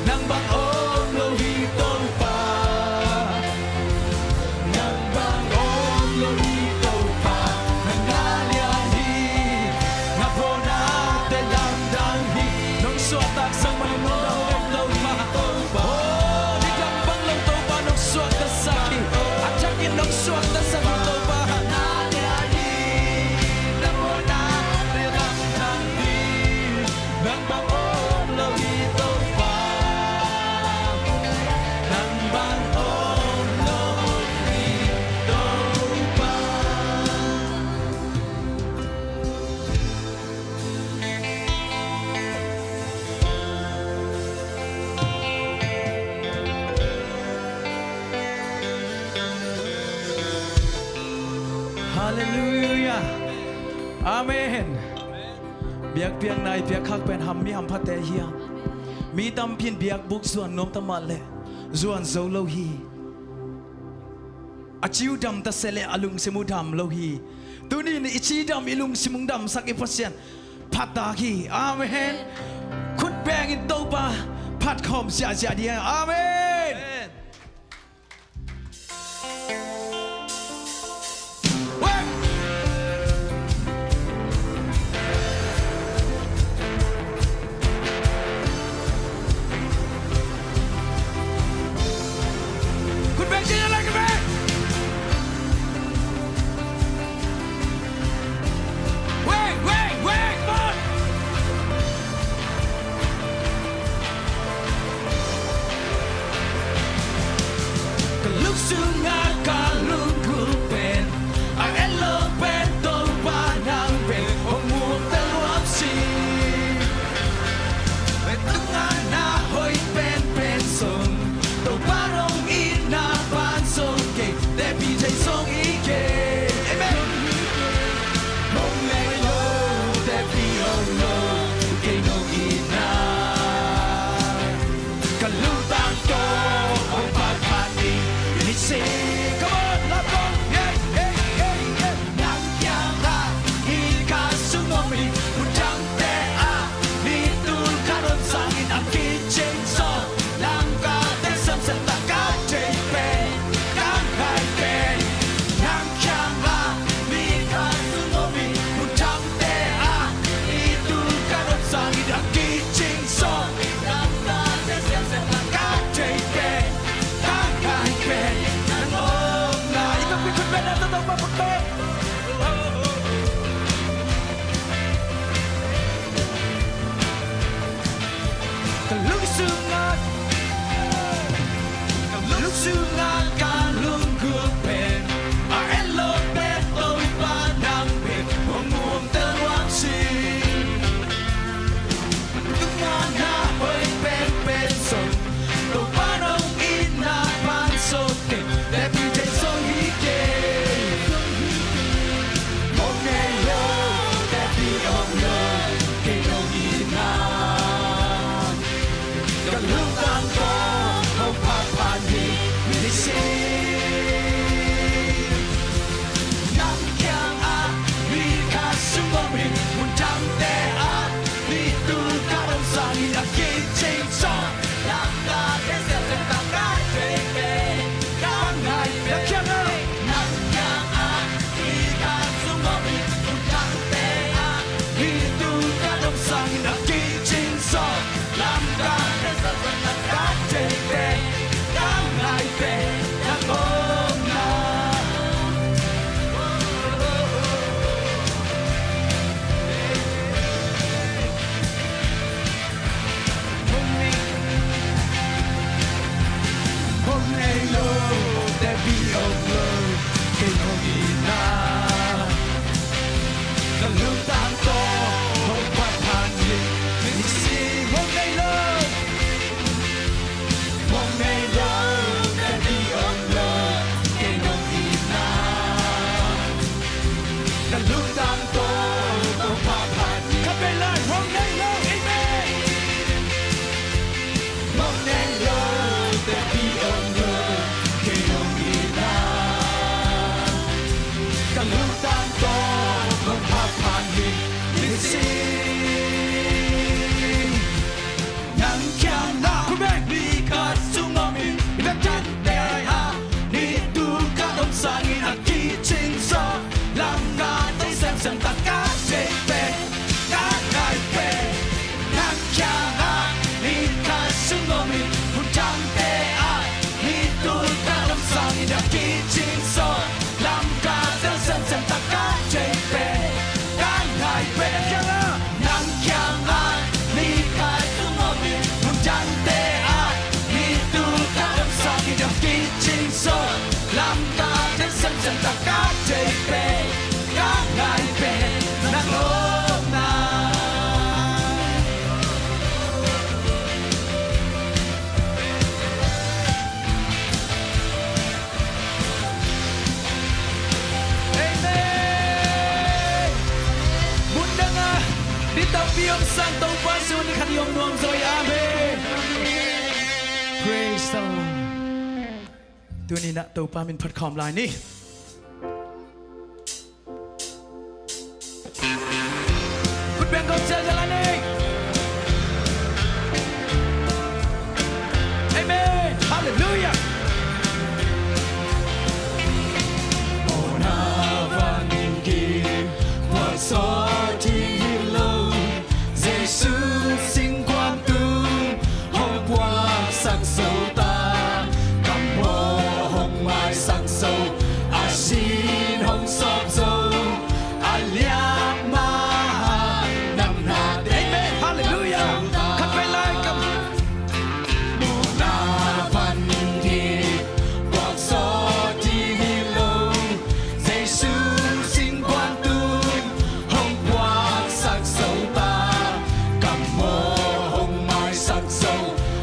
Nang bang om lo hi Topa. Nang bang om lo hi Topa, nang na lian hi. Na pawlnate lamdang hi. Nong suahtak sak mah nang na om lo hi Topa. Oh, nidang bang lo Topa nong suahtaksak hi. A thakin nong suahtaksak hi Topa. Nang na lian hi. Na pawlnate lamdang hi. Nang bang om lo hi Topa. Nang bang om lo hi Topa. Halleluiah. Amen. Biakpiakna i piakkhak pen ham mi hamphate hi a, mi tampi in biakbuk zuan nuam ta mah leh zuan zo lo hi. A ci uh dam ta se leh a lungsim uh dam lo hi. Tuni in i ci dam, i lungsim hong damsak i Pasian phattak hi. Amen. Khut bengin Topa phat khawm ziahziah ding. Amen. Khut beng ci lai, khut beng. Wait, wait, wait, come on. Semsemtak ka deih pen, ka ngai pen, nang kiangah mi khat sung om in, hun dangte ah mi tulkhat lamsang in, dam kicing sawt lam ka tel. Semsemtak ka deih pen, ka ngai pen, nang kiangah mi khat sung om in, hun dangte ah mi tulkhat lamsang in, dam kicing sawt lam ka tel. Semsemtak ka deih pen, ka ngai pen, nang omna. Amen. Mun dang a, ni tampi hong sang Topa sung ni khat i hong nuam zaw hi. Amen. Praise the Lord. Tuni-in ah Topa min phat khawm lai ni. Khut beng kong cial cial lai ni. Amen. Hallelujah. Mawhna van kip puak sawt ding hi lo, Jesu singkuang tung hong puaksak zo ta, ka mawh hong maisak zo, a sin hong sawp zo, a liak ma-ah nang na teng. Amen. Hallelujah. Khat vei lai kam. Mawhna van kip puak sawt ding hi lo, Jesu singkuang tung hong puaksak zo ta, ka mawh hong maisak zo,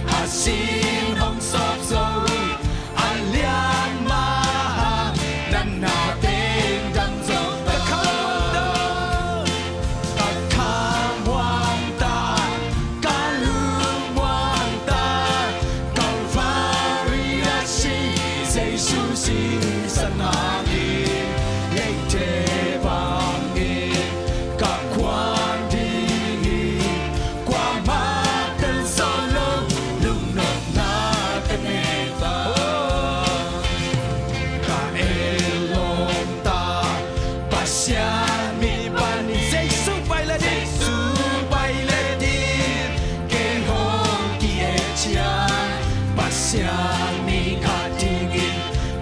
a sin hong sawp zo, a liak ma-ah nang na teng dam zo ta. Ka khamuang ta, ka khamuang ta, ka lungmuang ta, Calvary ah si Jesu sisan hangin, leithe pan in ka khuang ding hi, kuamah tel zo lo, lungnopna ka nei ta. Ka et lawm ta, Pasian min panin, Jesu pai le ding, Jesu pai le ding, kei hong ki-et ciang, Pasian mi khat dingin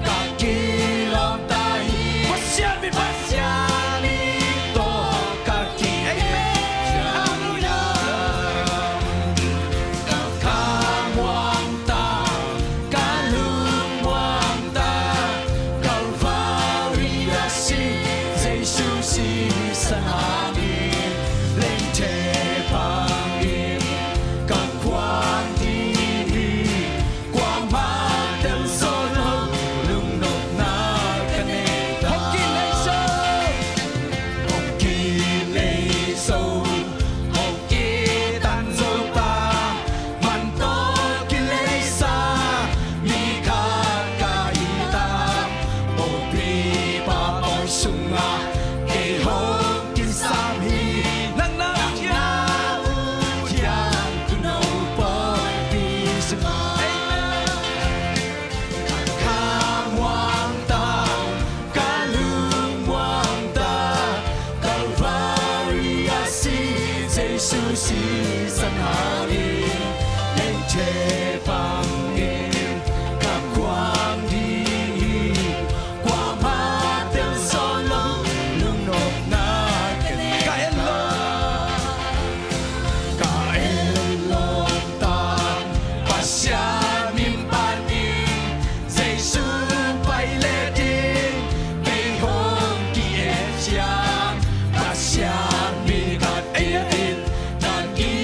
ka kilawm ta hi. Pasian min, Pasian min tawh ka ki-et. Amen. Hallelujah. Ka khamuang ta, ka lungmuang ta, Calvary ah si Jesu sisan hangin, leithe pan in ka khuang ding hi, kuamah tel zo lo, lungnopna ka nei ta. Hong kilei zo, hong kilei zo, hong kitan zo ta, man tawh kileisa mi khat ka hi ta. Pawlpi pa aw sungah kei hong kisam hi, nang na ut hiam, nang na ut hiam, Tuuno pawlpi sungah. Amen. Ka khamuang ta, ka lungmuang ta, Calvary ah si Jesu sisan hangin, leithe pan in ka khuang ding hi, kuamah tel zo lo, lungnopna ka nei. Ka et lawm, ka et lawm ta, Pasian min panin, Jesu pai le ding, kei hong ki-et ciang, Pasian mi khat dingin ka ki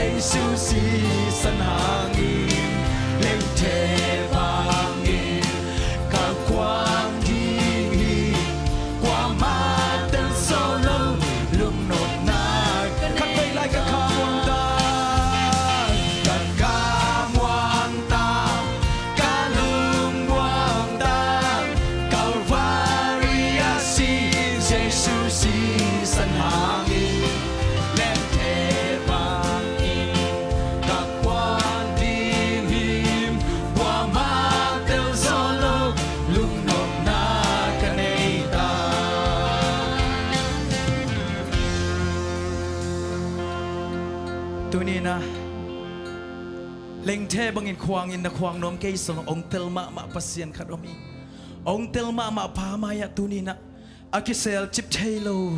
Jesu sisan hangin, lengthe bangin ka kuang ding hi. Kuamah tel zo lo lungnopna ka nei. Khat vei lai ka khamuang ta, ka khamuang ta, ka lungmuang ta, Calvary a si Jesu sisan hangin, lengthe bangin ka kuang ding hi. Kuamah tel zo lo lungnopna ka nei ta. Tuni-in ah lengthe bangin khuangin na khuang nuam kei zong, hong tel mahmah Pasian khat om hi. Hong tel mahmah Pa mai-ah tuni-in ah a kisel cip thei lo,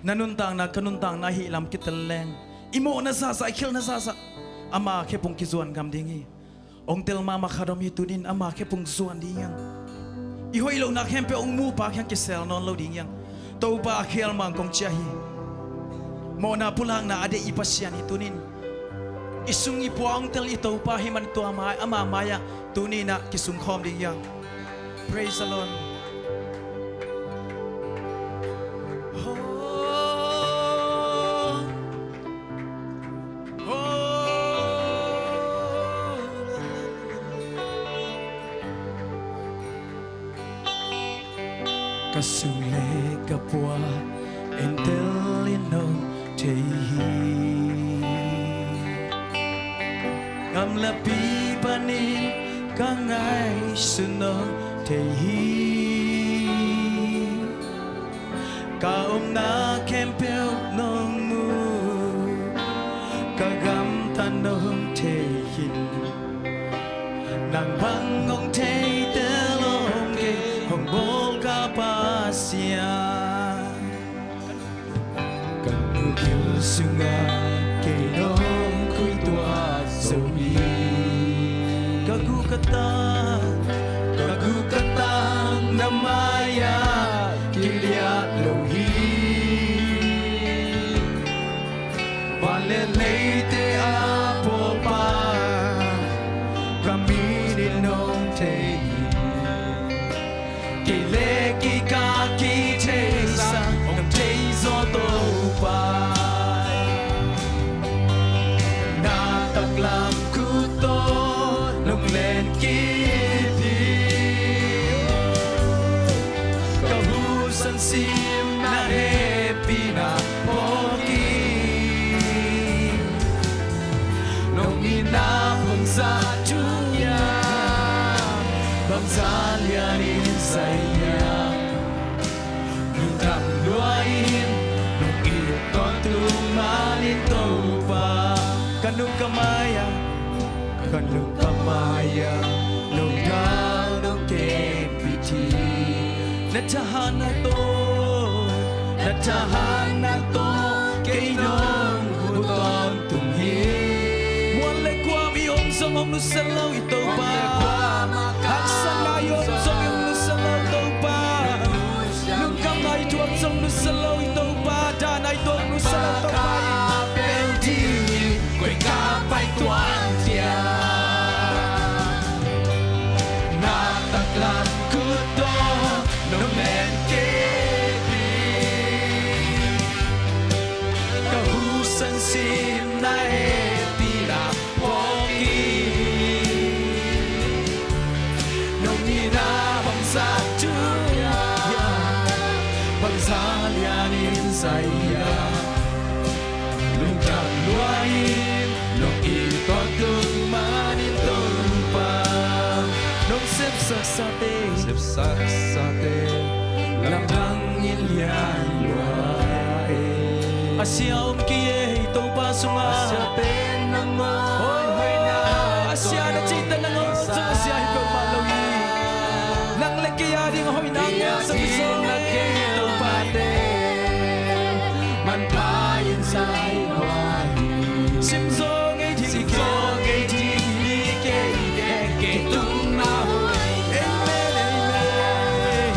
na nuntakna ka nuntakna ahih lam kitel leng, i mawhna zahzah, i khialhna zahzah ama khe pung kizuan ngam ding hi. Hong tel mahmah khat om hi. Tuni-in ama khe pung zuan ding hi hang. I hoih lohna khempeuh hong mupa kiang kisel nawn lo ding hi hang. Topa a khial mang kong ciah hi. Mawhna pulakna a deih i Pasian hi. Tuni-in i sung i pua hong tel i Topa hi man tua mai, ama mai-ah tuni-in ah kisungkhawm ding hi hang. Praise the Lord. Oh, oh. Ka sung le ka pua entel in nong thei hi. Gamlapi panin ka ngaihsun nong thei hi. Ka omna khempeuh nong mu, ka gamtat nong thei hi. Nang bang hong thei tel om kei, hong bawl ka Pasian. Ka nu gil sungah kei nong khuituak zo hi. Ka gu ka tang, ka gu ka tang na mai-ah kiliat lo hi. Van le leite a pawlpa, ka mit in nong thei hi. Kei le kei ka kitheisa hong thei zaw Topa. Na taklam khut tawh nong lenkip hi. Ka husan sim na hehpihna phawk hi. Nong itna bangzah thuk hiam, bangzah lianin zai hiam. Lungdam lua in, nong it tawntung manin Topa. Ka nung ka mai-ah, ka nung ka mai-ah, nong dal nong kempih hi. Na thahatna tawh, na thahatna tawh kei nong huh tawntung hi. Mual le kuam i om zong hong nusia lo i Topa. Haksatna i om zong hong nusia lo Topa. Lungkhamna i thuak zong nusia lo i Topa. Dahna i tuak nusia lo Topa. Koi ka pai tuan dia. Na taklam khut tawh nong lenkip hi. Ka husan sim na hehpihna phawk hi. Nong itna bangzah thuk hiam, bangzah lianin zai hiam. Lungdam lua in, nong it tawntung manin Topa. Nong sepsaksate, sepsaksate, lamdang in lian lua e. A sia om kei e Topa sungah. A sia pen nang maw. Hoi, hoihna. A sia na cihte nang om zong a sia hi peuhmah lo hi. Nang le kei a ding a hoihna ngah sak hi zaw e Topa. Manpha in zai lua hi. Sim zaw ngei ding hi kei. Sim zaw ngei ding hi kei. Kei tung na hoi. Amen, amen.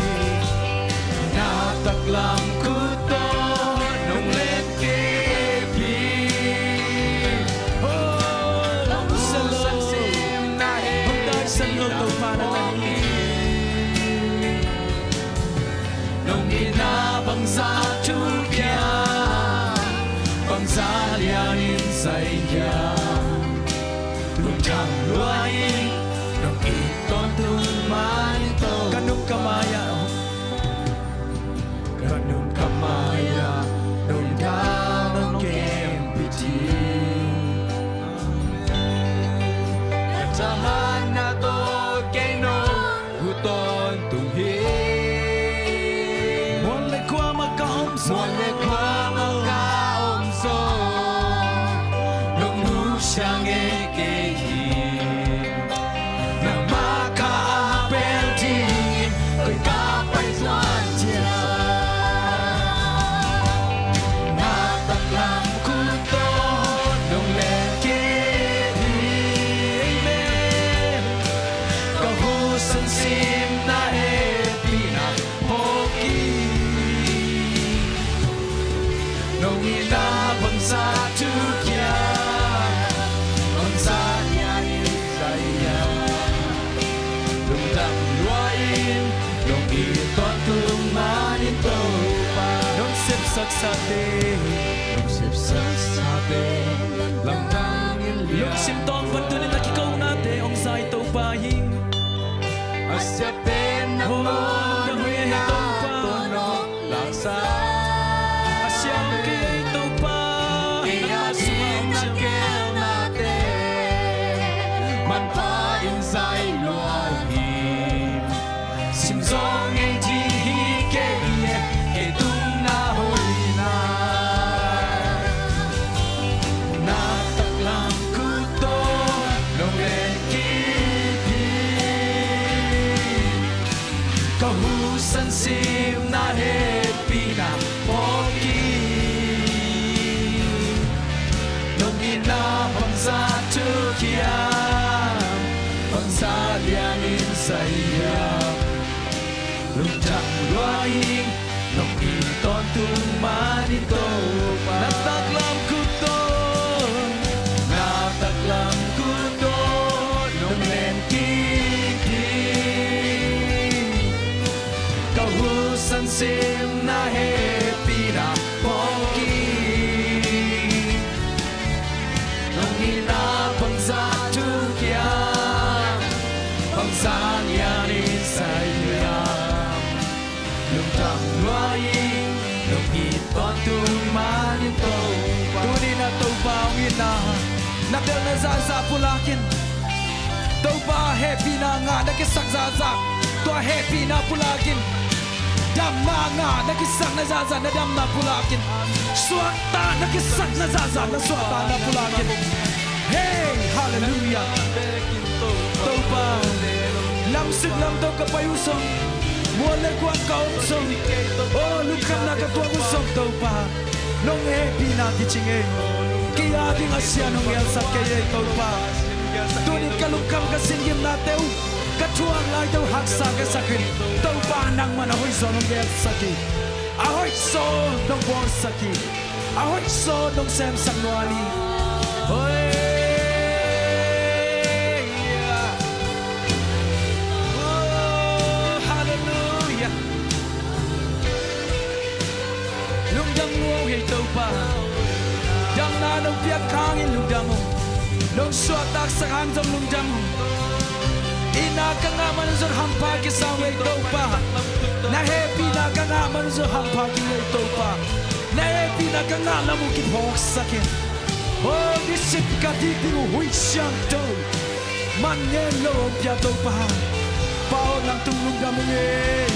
Na taklam khut tawh nong lenkip hi. Nong itna bangzah thukhia, bangzah lianin zaihia, lungdam lua ing. Nong it tawntung manin Topa. Ka nung ka mai-ah, ka nung ka mai-ah nong dam nong kempi ding. Na thahatna tawh kei nong huh tawntung hi. Mual le khuamah ka om zong, mual le khuamah ka om zong, nong nusia ngei kei hi. Nangmah kha a bel dingin koi ka pai tuan dia. Na taklam khut tawh nong len kei hi. Amen. Ka husan sim na hehpihna phawk ing. Nong itna bangzah thukhia, bangzah lianin zaihia, lungdam lua ing. Nong it tawntung manin Topa. Nong sepsaksate, nong sepsaksate lamdang in lia. Lungsim tawng pan tuni-in a kikonate hong zai Topa hi. A sia pen na, oh, na hoih hi Topa. Laksa a siam kei Topa. Kei a ding a gelnate manpha in zai lua hi. Sim zawh ngei ding hi kei e, kei tung na hoihna. Na taklam khut tawh nong len kei hi. Ka husan sim na hehpihna phawk ing. Nong itna bangzah thukhia, bangzah lianin zaihia, lungdam lua ing. Nong it tawntung manin Topa. Na taklam khut tawh, na taklam khut tawh nong len kei hi. Ka husan sim na hehpihna phawk ing. Nong itna bangzah thukhia, bangzah lianin zaihia, lungdam lua ing. Nong it tawntung manin Topa. Tuni-in a Topa hong itna, na belna zahzah pulak in. Topa hehpihna ngah na kisak zahzah, tua hehpihna pulak in. Damna ngah na kisakna zahzah, na damna pulak in. Suakta na kisakna zahzah, na suahtakna pulak in. Hey, halleluiah. Topa, lamsik lamto ka pai uh zong, mual le khuam ka om zong, oh, lungkhamna ka tuak uh zong Topa, nong hehpihna kicing ei. Kei a ding a sia nong gelsak kei ei Topa. Tuni-in ka lungkham ka singgimnate uh, ka thuak laite uh haksa ka sak in. Topa nangmah in a hoih zaw nong gelsak hi. A hoih zaw nong bawlsak hi. A hoih zaw nong semsak nuam hi. Hoi. Oh, halleluiah. Lungdam uh hi Topa. Damna nong piak hangin lungdam uh. Nong suahtaksak hang zong lungdam uh. Itna ka ngah man zong hampha kisa uh ei Topa. Na hehpihna ka ngah man zong hampha kisa uh ei Topa. Na hehpihna ka ngah lam uh kiphawksak in. Oh, this is ka dik ding uh Huih Siangtho. Man ngen lo hong pia Topa. Pa aw, nang tung lungdam ung ei.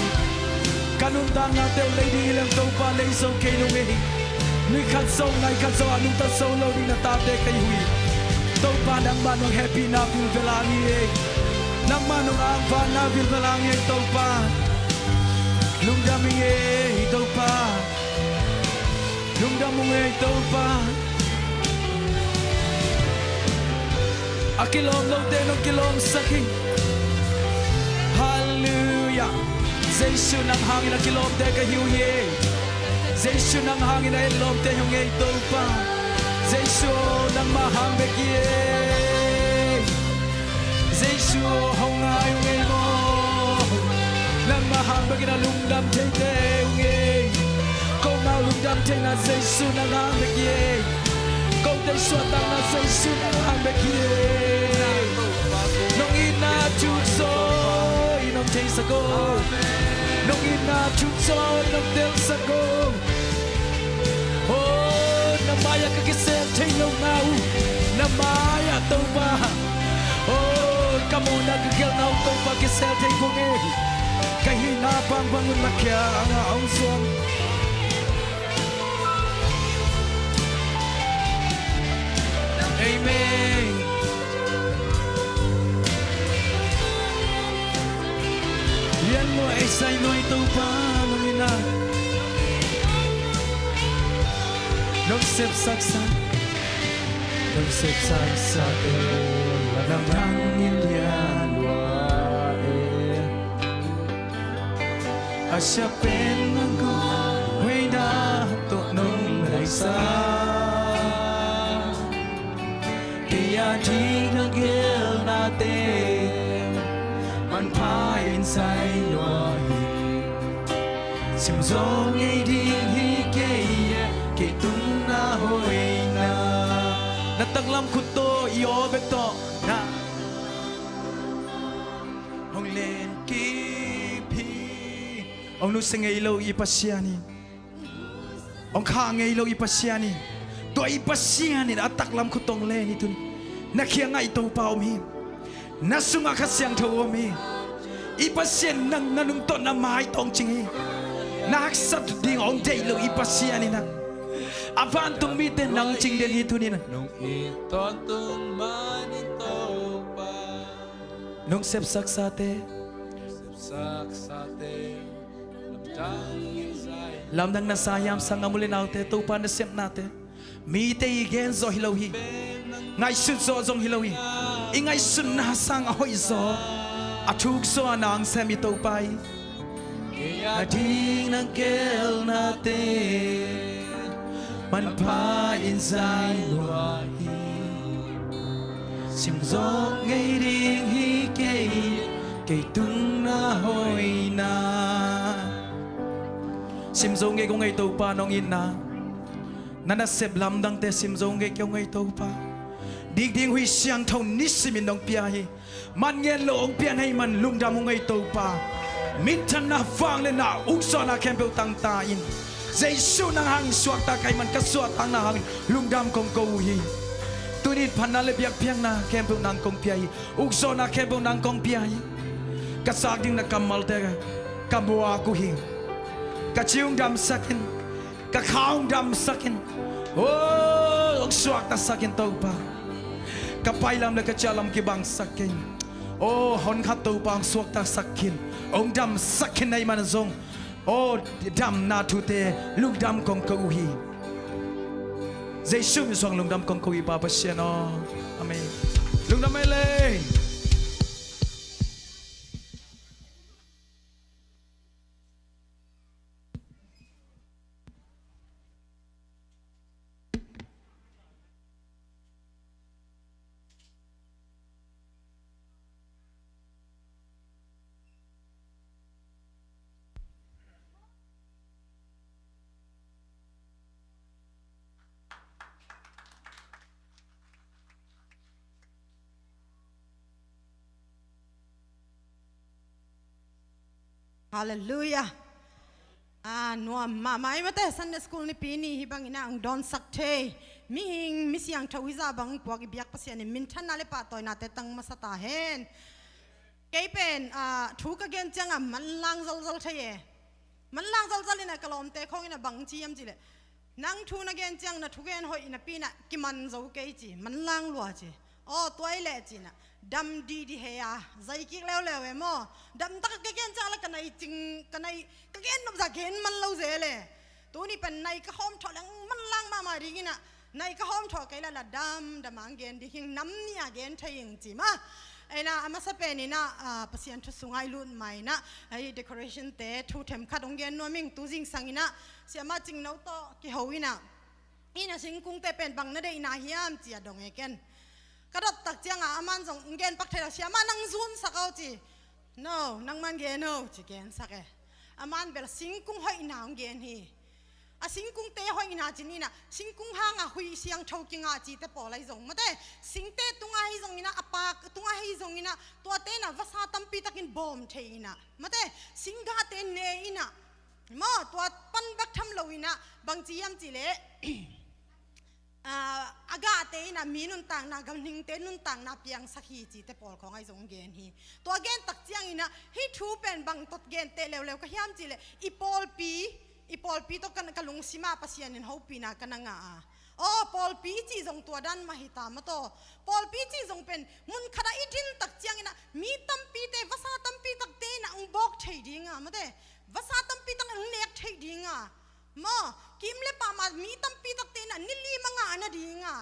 Ka nuntaknate uh lei ding hi leng Topa, lei zo kei nung ei. Ni khat zo, nai khat zo a nungta zo lo ding na tate ka hi uh hi. Topa nangmah nong hehpihna vilvel hang hi ei. Nangmah nong angvanna vilvel hang hi ei Topa. Lungdam ing ei Topa. Lungdam ung ei Topa. A kilawm lote nong kilawmsak hi. Halleluiah. Jesu nang hangin a kilawmte ka hi uh hi. Jesu nang hangin a etlawmte hi ung ei Topa. Jesu aw, nangmah hang bek hi ei. Jesu aw, hong ngai ung ei. Bekin a lungdam theite ung ei. Komau lungdam theihna Jesu nang hang bek hi ei. Kote suahtakna Jesu nang hang bek hi ei. Nong itna thuk zaw in hong theisak o. Nong itna thuk zaw in hong telsak o. Oh, na mai-ah ka kisel thei lohna uh, na mai-ah Topa. Oh, ka muhna ka gelhna uh Topa kisel thei kung ei. Ka hihna bangbang un na kiangah hong zuan. Amen. Lian lua ei, zai lua ei Topa, nong itna nong sepsaksa, nong sepsaksa ei, lamdang in lian lua ei. A sia pen nang kong hoihna tawh nong laisa. Kei a ding na gelhnate manpha in zai lua hi. Sim zaw ngei ding hi kei e, kei tung na hoihna. Na taklam khut tawh, i aw bek tawh na hong lenkip hi. Hong nusia ngei lo i Pasian hi. Hong kha ngei lo i Pasian hi. Tua i Pasian in a taklam khut tawh hong len hi tuni. Na kiangah i Topa om hi. Na sungah Kha Siangtho om hi. I Pasian nang na nung tawh na mai tawh hong cing hi. Na haksat ding hong deih lo i Pasian in a vantung mite nang cing den hi tuni. Nong it tawntung manin Topa. Nong sepsaksate, sepsaksate, lamdang in zai. Lamdang na sa hiam, sanggam u le naute, Topa nasepnate. Mite i gen zawh hi lo hi. Ngaihsut zawh zong hi lo hi. I ngaihsutna sang a hoih zaw, a thuk zaw a nang sem i Topa hi. Kei a ding na gelhnate manpha in zai lua hi. Sim zaw ngei ding hi kei, kei tung na hoihna. Sim zaw ngei kong ei Topa nong itna. Na nasep lamdangte sim zaw ngei kong ei Topa. Dikding huih siangtho nisimin nong pia hi. Man ngen lo hong pian ahih man lungdam ung ei Topa. Minthanna, vangliatna, ukzawhna khempeuh tangta in. Jesu nang hang suakta ka hih man ka suahtakna hangin lungdam kong ko uh hi. Tuni phatna le biakpiakna khempeuh nang kong pia hi. Ukzawhna khempeuh nang kong pia hi. Ka zak ding na kammalte ka muak uh hi. Ka ci hong damsak in. Ka kha hong damsak in. Oh, hong suaktasak in Topa. Ka pailam le ka ciahlam kibangsak kei in. Oh, hon khat Topa hong suaktasak khin, hong damsak khin na hih man zong, oh, damna thute lungdam kong ko uh hi. Jesu min suang lungdam kong ko uh hi Pa Pasian aw. Amen. Lungdam ei le. Halleluiah. Ah, nuam mahmah ei mate, Sunday School nipi ni hih bangin ah hong dawnsak thei. Mihing, mi siangtho hizah bang puak i biak Pasian in minthanna le pahtawinate tang masa ta hen. Kei pen, ah, thu ka gen ciangah manlang zalzal thei e. Manlang zalzal in ah ka lawmte khawng in ah bang ci hiam cih leh, nang thu na gen ciang na thugen hoih napi in ah kiman zo kei ci, manlang lua ci. Aw, tua i leh ci in ah dam didi he a, zai kik leuleu e maw. Damtak ka gen ciang la ka nai cing, ka nai, ka gen nopzah gen man lo zel e. Tuni pen nai ka hawm thawh leng manlang mahmah ding in ah, nai ka hawm thawh kei la la dam dam a hong gen ding hing, nam nih a gen thei hing ci mah. Ei na, a masa pen in ah, ah, Pasian thu sungah i lut ma in ah, ei decoration te thu themkhat hong gen nuam ing. Tu zingsang in ah siamah Cingno tawh kiho in ah, inn a singkungte pen bang na deihna hiam ci a dong e ken. Ka dot tak ciangah aman zong hong gen pak thei lo, siamah nang zunsak aw ci. No, nangman gen o ci, gensak e. A man bel singkung hoihna hong gen hi. A singkungte hoihna ci-in ah, singkung hangah huih siangtho kingah cihte pawl ahi zong, mate, singte tungah ahi zongin ah, a pak tungah ahi zongin ah, tuate in ah vasa tampi takin bawm thei in ah, mate, singgahte ne in ah, maw, tua pan bek tham loin ah, bangci hiam cih leh, ah, a gahte in ah mi nuntakna, ganhingte nuntakna piangsak hi cihte pawl khawng ahi zong gen hi. Tua gen tak ciangin ah, hih thu pen bang tawh gen teh leuleu ka hiam cih leh, i pawlpi, i pawlpi tawh ka, ka lungsim ah Pasian in hopihna ka na ngah a. Aw, pawlpi i cih zong tua dan mah hi ta maw taw. Pawlpi i cih zong pen mun khat ah i din tak ciangin ah, mi tampite, vasa tampi takte in ah hong bawk thei ding a, mate, vasa tampi tak hong nek thei ding a, maw, kim le pam ah mi tampi takte in ah ni lim a ngah nading a,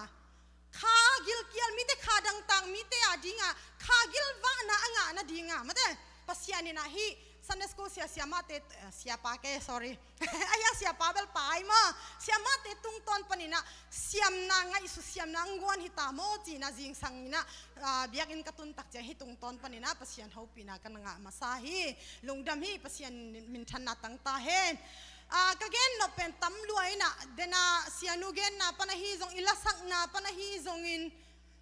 kha gilkial mite, kha dangtak mite a ding a, kha gilvahna a ngah nading a, mate, Pasian in ah hih Sunday school sia, siamahte, eh, siapa ke, sorry. Ahi a, siapa bel pa ahi maw. Siamahte tungtawn panin ah siamna, ngaihsut siamna hong guan hi ta maw cihna zingsang in ah, ah, biakinn ka tun tak ciang hih tungtawn panin ah Pasian hopihna ka na ngah masa hi. Lungdam hi, Pasian minthanna tang ta hen. Ah, ka gen nop pen tam lua in ah, den a sianu genna pan ahi zong, i lasakna pan ahi zongin,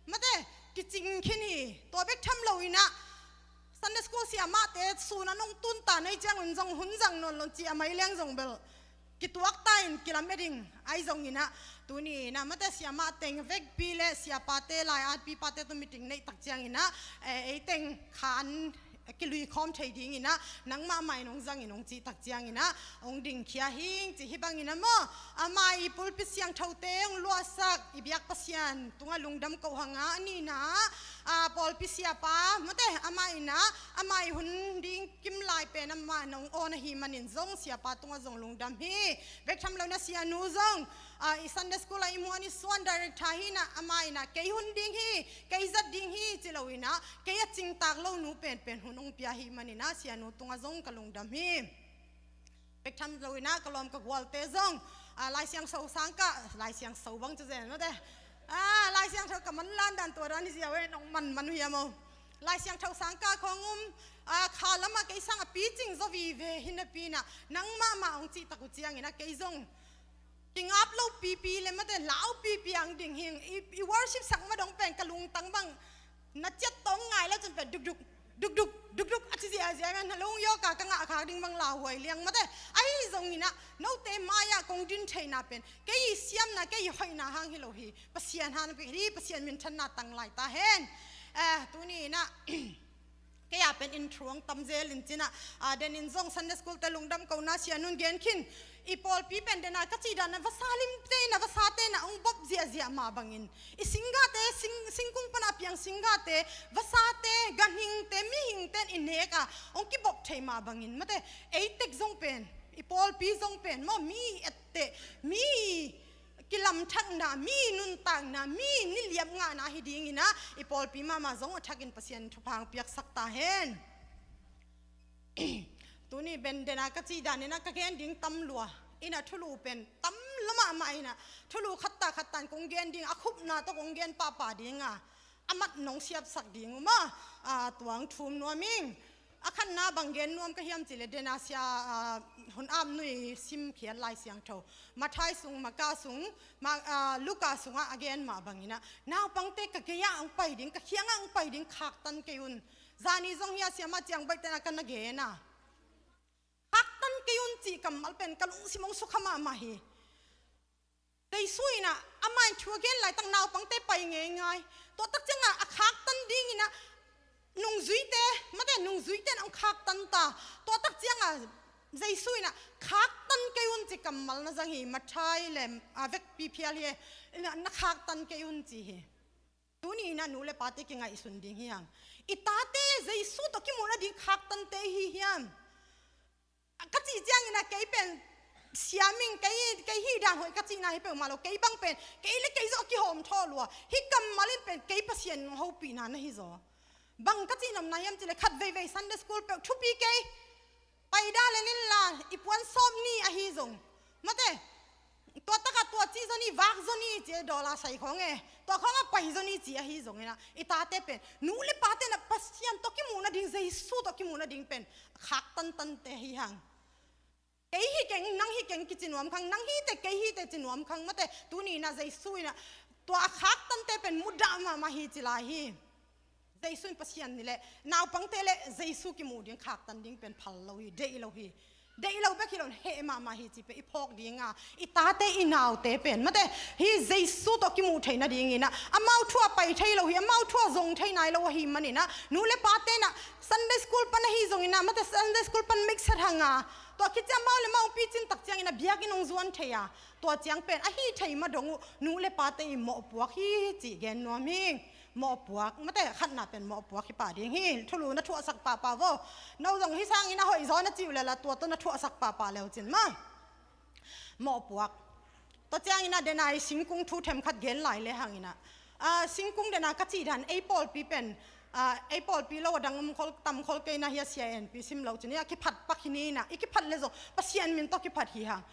mate, kicing khin hi. Tua bek tham loin ah, Sunday school siamahte sun ah nong tun ta na hih ciangun zong hun zang nawn lo ci a mai leng zong bel kituak ta in kilamet ding ahi zongin ah, tuni in ah, mate, siamah teng vekpi le siapate, lai-at pipate tawh meeting neih tak ciangin ah, eh, ei teng khan kilui khawm thei dingin ah, nangmah mah in hong zang in hong cih tak ciangin ah, hong dingkhia hing ci hi bangin ah maw. Amah i pulpit siangthote hong luahsak i biak Pasian tungah lungdam ko hang a, a nihna ah, pawlpi siapa, mate, amah in ah, amah i hun ding kim lai pen amah in hong awn ahih manin zong siapa tungah zong lungdam hi. Bek tham loin ah sianu zong, ah, i Sunday school ah i muan i suan director hi in ah, amah in ah kei hun ding hi, kei zat ding hi ci loin ah, kei a cingtak lo nu penpen hun hong pia ahih manin ah sianu tungah zong ka lungdam hi. Bek tham loin ah ka lawm ka gualte zong, ah, Lai Siangtho sang kah, Lai Siangtho bang ci zen, mate, ah, Lai Siangtho ka manlan dan tua dan hi ziau e, nong manman uh hiam aw. Lai Siangtho sang kah khawng um, ah, kha lamah kei sang a picing zaw vive hi napi in ah, nangmah mah hong cih tak uh ciangin ah kei zong kingap lo pipi le, mate, lau pipi ang ding hing, i, i worship sak mah dong pen ka lungtang bang na ciat tawh ngai lo cun pen dukduk, dukduk, dukduk a ci ziahziah, na lung yawk a ka ngah khak ding bang lauhuai liang, mate. Ahi zongin ah note mai-ah kong din theihna pen kei i siamna, kei i hoihna hang hi lo hi. Pasian hang pi hi, Pasian minthanna tang lai ta hen. Eh, tuni in ah, kei a pen in thu hong tam zel in cin ah, ah, den in zong Sunday school te lungdam kohna sianu in gen khin. I pawlpi pen den a ka cih dan a vasa limte in ah, vasate in ah hong bawp ziahziah mah bangin, i singgahte, sing, singkung pan a piang singgahte, vasate, ganhingte, mihingte in i nek a hong kibawp thei mah bangin, mate, ei tek zong pen, i pawlpi zong pen maw, mi etteh, mi kilamthakna, mi nuntakna, mi niliap ngahna hi dingin ah, i pawlpi mahmah zong a thakin Pasian thupha hong piaksak ta hen. Tuni pen den a ka cih dan in ah ka gen ding tam lua in ah, thulu pen tam lua mahmah in ah, thulu khatta khatta in kong gen ding, a khupna tawh kong gen pahpah ding a, a mat nong siapsak ding uh maw, ah, tua hong thum nuam ing. A khatna bang gen nuam ka hiam cih leh, den a sia, ah, Hun Ap Nu i simkhiat Lai Siangtho, Matthai sung, Marka sung, Ma-, ah, Luka sungah a gen mah bangin ah, naupangte ka gei-ah hong pai ding, ka kiangah hong pai ding, khaktan kei un. Zani zong hi a, siamah ciang baihte in ah ka na gen a, khaktan kei un cih kammal pen ka lungsim hong sukha mahmah hi. Jesu in ah, amah in thu a gen laitak naupangte pai ngeingai. Tua tak ciangah a khaktan dingin ah nungzuite, mate, nungzuite in ah hong khaktan ta. Tua tak ciangah Jesu in ah, khaktan kei un ci kammal na zang hi, Matthai le, a, vekpi phial hi, na, na khaktan kei un ci hi. Tuni in ah nu le pate kingaihsun ding hi hang. I tate Jesu tawh kimuh nading khaktante hi hiam? Ka cih ciangin ah kei pen siam ing, kei, kei hih dan hoih ka cihna hi peuhmah lo, kei bang pen, kei le kei zong a kihawm thawh lua. Hih kammal in pen kei Pasian hopihna na hi zaw. Bang ka cih nopna hiam cih leh, khat veivei Sunday school peuh thupi kei. Pai dah le nin la, i puan sawp ni ahi zong, mate, tua takah tua ci zaw ni, vak zaw ni ci, dollar sai khawng e, tua khawngah pai zaw ni ci ahi zongin ah, i tate pen, nu le pate in ah Pasian tawh kimuh nading, Jesu tawh kimuh nading pen khaktan tante hi hang. Kei hi keng, nang hi keng kici nuam khang, nang hi teh kei hi teh ci nuam khang, mate, tuni in ah Jesu in ah tua a khaktan te pen mudah mahmah hi ci lai hi. Jesu in Pasian ni leh naupangte leh Jesu kimu ding khaktan ding pen phal lo hi, deih lo hi. Deih lo bek hi lo in heh mahmah hi ci pen i phawk ding a, i tate i naute pen, mate, hi Jesu tawh kimuh theih nadingin ah amau thu a pai thei lo hi, amau thu a zong thei nai lo ahih manin ah nu leh pate in ah Sunday school pan ahi zongin ah, mate, Sunday school pan mixed hang a, tua khit ciang amau leh amau picin tak ciangin ah biakinn hong zuan thei a, tua ciang pen ahi thei ma dong uh nu leh pate i mawhpuak hi cih gen nuam hi. Mawhpuak, mate, khatna pen mawhpuak hi pah ding hi. Thulu na thuahsak pahpah vo. No zong hi sangin a hoih zaw na ci uh leh la tua tawh na thuahsak pahpah le uh cin maw. Mawhpuak. Tua ciangin ah denai singkung thu themkhat gen lai le hangin ah, ah, singkung denai ka cih dan ei pawlpi pen, ah, ei pawlpi lo a dang om khol, tam khol kei in ah hi a, sia enpi sim lo cin hi a, kiphat pak hi ni in ah, i kiphat leh zong Pasian min tawh kiphat hi hang.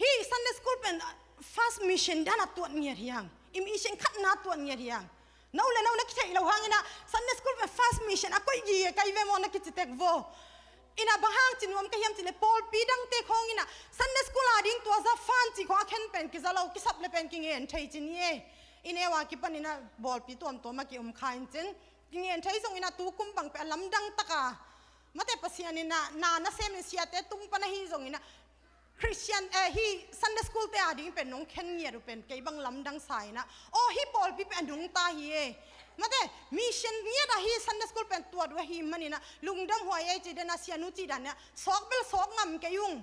Hi Sunday school pen, ah, first mission dan a tuat ngiat hi hang. I mission khatna tuat ngiat hi hang. No leh no na kitheih loh hangin ah Sunday school pen first mission a koih gige ka hi ve maw na kici tek vo. In ah bang hang ci nuam ka hiam cih leh pawlpi dangte khawng in ah Sunday school a ding tua za fan cih khawng a khen pen kiza lo, kisap leh pen kingen thei cin hi e. I neu a kipan in ah pawlpi tuamtuam a ki-om kha in cin. Kingen thei zongin ah tu kum bang pen a lamdang tak a, mate, Pasian in ah na nasem in siate tung pan ahi zongin ah Christian, eh, hi Sunday school te a ding pen nong khen ngiat uh pen kei bang lamdang sa in ah, aw, hi pawlpi pen a nungta hi e. Mate, mission ngiat a hi Sunday school pen tuat uh ahih manin ah lungdam huai ei ci den a, sia nu cih dan in ah sawk bel sawk ngam kei ung.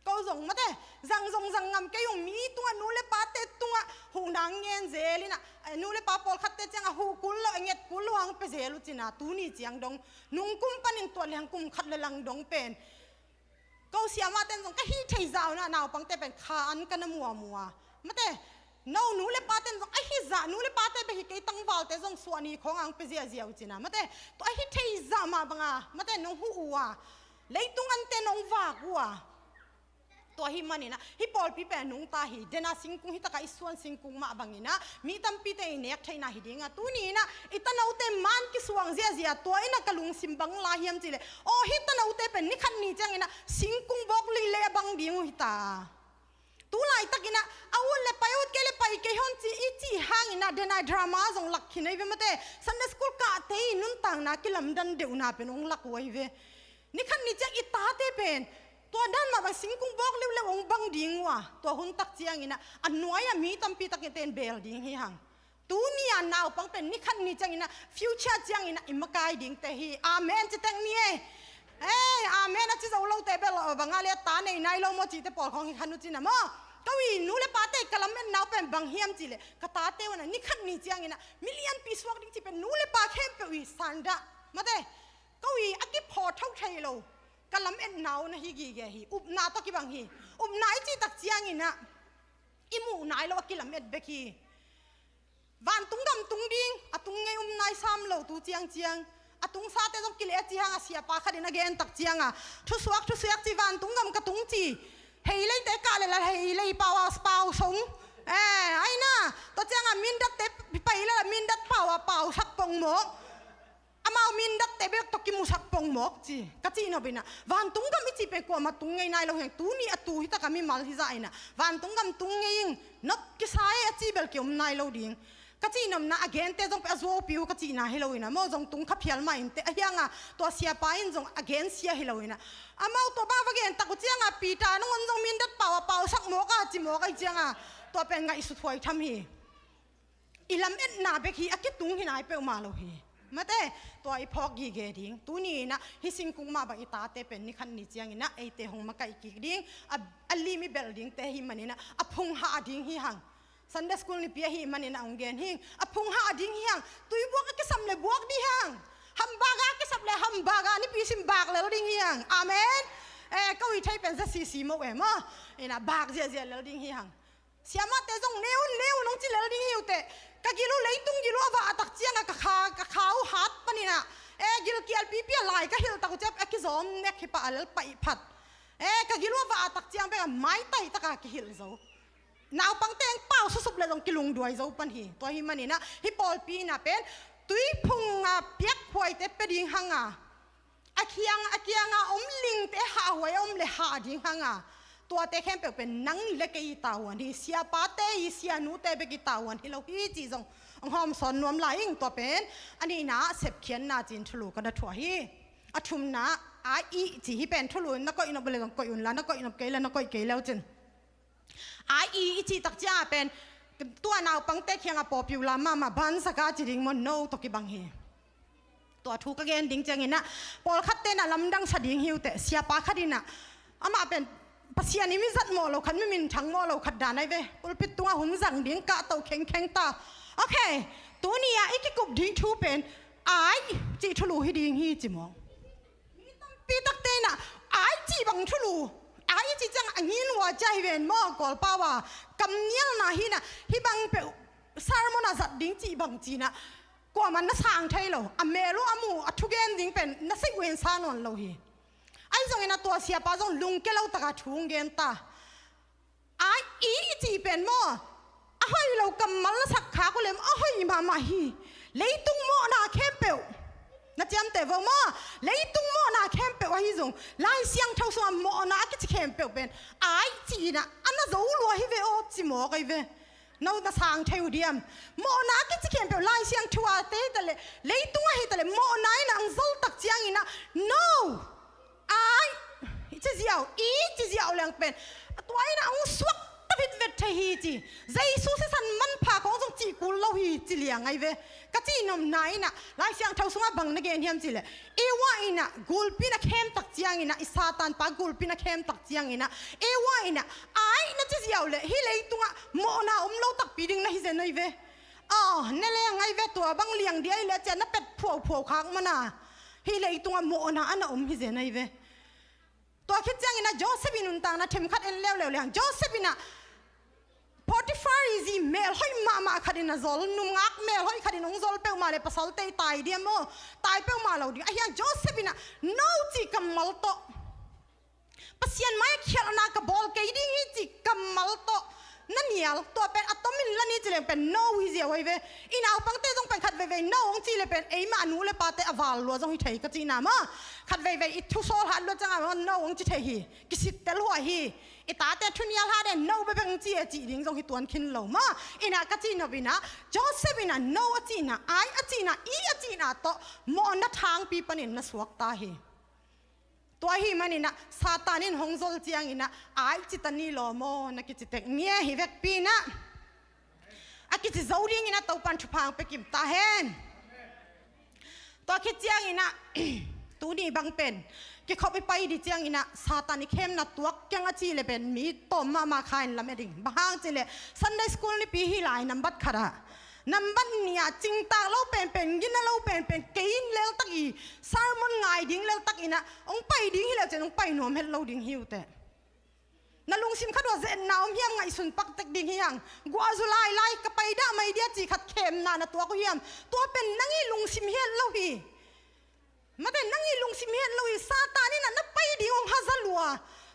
Ko zong, mate, zang zong zang ngam kei ung, mi tungah, nu leh pate tungah huhna ngen zel in ah, eh, nu leh pa pawlkhatte ciang a huh kul lo, a nget kul lo hang pia zel uh cin ah, tuni ciang dong nung kum panin tuat leh hang kum khat leh lang dong pen ko siamah ten zong ka hih theih zah un ah naupangte pen kha an ka na muamua. Mate, no, nu leh pa ten zong a hih zah, nu leh pate bek hi kei, tangvalte zong suah ni khawng ang pia ziahziah uh cin ah, mate, tua a hih theih zah mah bang a, mate, nong huh uh a, leitung ante nong vak uh a. Tua ahih manin ah hih pawlpi pen a nungta hi. Den a singkung, hi tak a i suan singkung mah bangin ah mi tampite i nek theihna hi ding a, tuni in ah i tanote man kisuang ziahziah, tua in ah ka lungsim bang lai hiam cih leh, aw, hih tanote pen ni khat ni ciangin ah singkung bawk lih leh a bang ding uh hi ta. Tu laitakin ah a ut leh pai, ut kei leh pai kei hon ci i cih hangin ah den a i drama zong lak khin ei ve, mate, Sunday school kahte i nuntakna kilamdan deuhna pen hong lak uh ei ve. Ni khat ni ciang i tate pen tua dan mah bang singkung bawk liuliu hong bang ding uh a, tua hun tak ciangin ah a nuai ah mi tampi takin ten bel ding hi hang. Tuni a naupang pen ni khat ni ciangin ah future ciangin ah i makai dingte hi. Amen ci teng ni e. Eh, amen a ci zo lote bel, bang a leh ta nei nai lo maw cihte pawl khawng hi khan uh cin ah maw. Ko i nu leh pate ka lametna uh pen bang hiam cih leh ka tate un ah ni khat ni ciangin ah mi lianpi suak ding cih pen nu leh pa khempeuh i sandah, mate, ko i a kiphaw tho thei lo ka lametna uh na hi gige hi. Upna tawh kibang hi. Upna i cih tak ciangin ah i muh nai lo a kilamet bek hi. Vantung gam tung ding a tung ngei um nai sam lo tu ciangciang. A tungsate zong kileh a ci hang, a siapa khat in a gen tak ciang a, thusuak, thusuak ci, vantung gam ka tung ci. Hei leite kah leh la hei lei pau a pau song. Eh, ai na, tua ciang a mindatte pai leh la mindat pau a pau sak pong mawk. Amau mindatte bek tawh kimusak pong mawk ci. Ka cih nop in ah, vantung gam i cih pen kuamah tung ngei nai lo hi hang. Tuni a tu hi tak a mimal hi zah in ah vantung gam tung ngei ing, nop kisa e a cih bel ki-om nai lo ding. Ka cih nopna, a gente zong pen a zuaupi uh ka cihna hi lo in ah, amau zong tung kha phial mah inteh, ahi hang a tua siapa in zong a gen sia hi lo in ah, amau tua bang va gen tak uh ciang a, Peter nangawn zong mindat pau a pau sak mawk a ci mawk ahih ciang a, tua pen ngaihsut huai tham hi. I lametna bek hi, a kitung hi nai peuhmah lo hi. Mate, tua i phawk gige ding. Tuni in ah hih singkung mah bang i tate pen ni khat ni ciangin ah eite hong makaih kik ding, a, a lim i belh dingte ahih manin ah a phunghah ding hi hang. Sunday school nipi ahih manin ah hong gen hing. A phunghah ding hi hang. Tuibuak a kisam leh buak ding hi hang. Hambak a kisam leh hambak a nipi sim bak lel ding hi hang. Amen. Eh, ko i thei pen za sisi moh e maw. In ah bak ziahziah lel ding hi hang. Siamahte zong ne un, ne un hong ci lel ding hi uh teh. Ka gil uh, leitung gil uh a vah tak ciang a ka kha, ka kha uh hat panin ah, eh, gilkial pipi a lai ka hilh tak uh ciang a kizawm nek hi pah a lel paih phat. Eh, ka gil uh a vah tak ciang bek a maitai tak a kihilh zo. Naupangte hong pau susup leh zong kilungduai zo pan hi. Tua ahih manin ah hih pawlpi in ah pen tuiphung a piakhuaite pia ding hang a, a Kiang a kianga om lingte hahhuai a om le hah ding hanga, tuate khempeuh pen nang le kei i tavuan hi, siapate i sianute bek i tavuan hi lo hi cih zong hong hawmsawn nuam lai ing. Tua pen a nihna ah sepkhiatna ci-in thulu ka na thuah hi. A thumna ah, "Ai ih," ci hi pen thulu na koih nop le zong koih unla, na koih nop kei le na koih kei leu cin. "Ai ih," i cih tak cianga pen tua naupangte kianga popular mahmah, bansaka ci ding maw, no tawh kibang hi. Tua thu ka gen ding cianginah pawlkhatte na lamdang sa ding hi uh teh. Siapa khat inah, amah pen Pasian i mi zat mawh lo khat, mi minthang mawh lo khat dan ai ve. Pulpit tungah hun zang ding kahto khengkheng ta. Ok, tuni-ah i kikup ding thu pen "Ai" cih thulu hi ding hi ci maw? Mi tampi takte inah "Ai" cih bang thulu, "Ai" i cih ciang a ngin hua cia hi ven maw, Kawlpau a kam nialna hi inah, hih bang peuh sermon a zat ding cih bang ci inah kuamah na sang thei lo. A mel uh a mu a thugen ding pen na sih uh in sa nawn lo hi. Ahi zongin a tua siapa zong lungke lo taka thu hong gen ta. "Ai ih" i cih pen maw, a hoih lo kammal na sak khak uh lem a hoih mahmah hi. Leitung mawhna khempeuh, na ciamteh vo maw, leitung mawhna khempeuh ahi zong Lai Siangtho sungah mawhna a kici khempeuh pen "Ai" ci inah a na zo lua hi ve aw ci mawk ai ve. No na sang thei uh diam? Mawhna a kici khempeuh Lai Siangtho a te hi taleh, leitung ahi taleh, mawhna inah ang zol tak cianginah "No, ai" i ci ziau, "Ih" ci ziau leng pen a tua inah ang suak ta vitvet thei hi ci. Jesu sisan manpha khong zong cih kul lo hi ci liang ai ve. Ka cih nopna inah Lai Siangtho sungah bang na gen hiam cih leh, Eva inah gulpi na khem tak cianginah, i Satan pa gulpi na khem tak cianginah Eva inah "Ai" na ci ziau leh hih leitungah mawhna om lo takpi ding na hi zen ai ve. Aw, ne leng ai ve, tua bang liang dih ai leh cia na pet phuauphuau khak mana. Hih leitungah mawhna a na om hi zen ai ve. Tua khit cianginah Joseph i nuntakna themkhat en leuleu leng, Joseph inah Potiphar i zi melhoih mahmah khat inah zol, nungak melhoih khat in hong zol peuhmah le pasalte i tai diam maw? Tai peuhmah lo ding. Ahi hang Joseph inah "No" cih kammal tawh, Pasian mai-ah khialhna ka bawl kei ding hi cih kammal tawh na nial, tua pen a tomin la ni ci leng pen "No" hi ziau ai ve. I naupangte zong pen khat veivei "No" hong cih le pen eimah a nu le pate a val lua zong hi thei ka cihna maw. Khat veivei i thusawl hat lua ciangah maw "No" hong ci thei hi. Kisittel huai hi. I tate thunial hat e, "No" bebek hong ci e cih ding zong hi tuan khin lo maw. Inah ka cih nop inah Joseph inah "No" a cihna, "Ai" a cihna, "Ih" a cihna tawh mawhna thangpi panin na suak ta hi. Tua ahih maninah Satan in hong zol cianginah "Ai" ci ta ni law maw na kici tek ni e. Hih vekpi inah a kici zo dinginah Topan thupha hong pia kim ta hen. Tua khit cianginah tuni bang pen kikhop i pai dih cianginah Satan i khemna tuak keng a cih le pen mi tawm mahmah kha in lamet ding. Bang hang cih leh Sunday school nipi hi lai, nambat khatah, nambat nih-ah cingtak lo penpen, gina lo penpen, kei in leltak i sermon ngai ding leltak inah hong pai ding hi leh cin hong pai nuam het lo ding hi uh teh. Na lungsim khat uah ze-etna om hiam ngaihsun paktek ding hi hang. Guahzu lailai ka pai dah mai dia cih khat khemna na tuak uh hiam? Tua pen nang i lungsim hi het lo hi. Mate, nang i lungsim hi het lo hi. Satan inah na pai ding hong haza lua.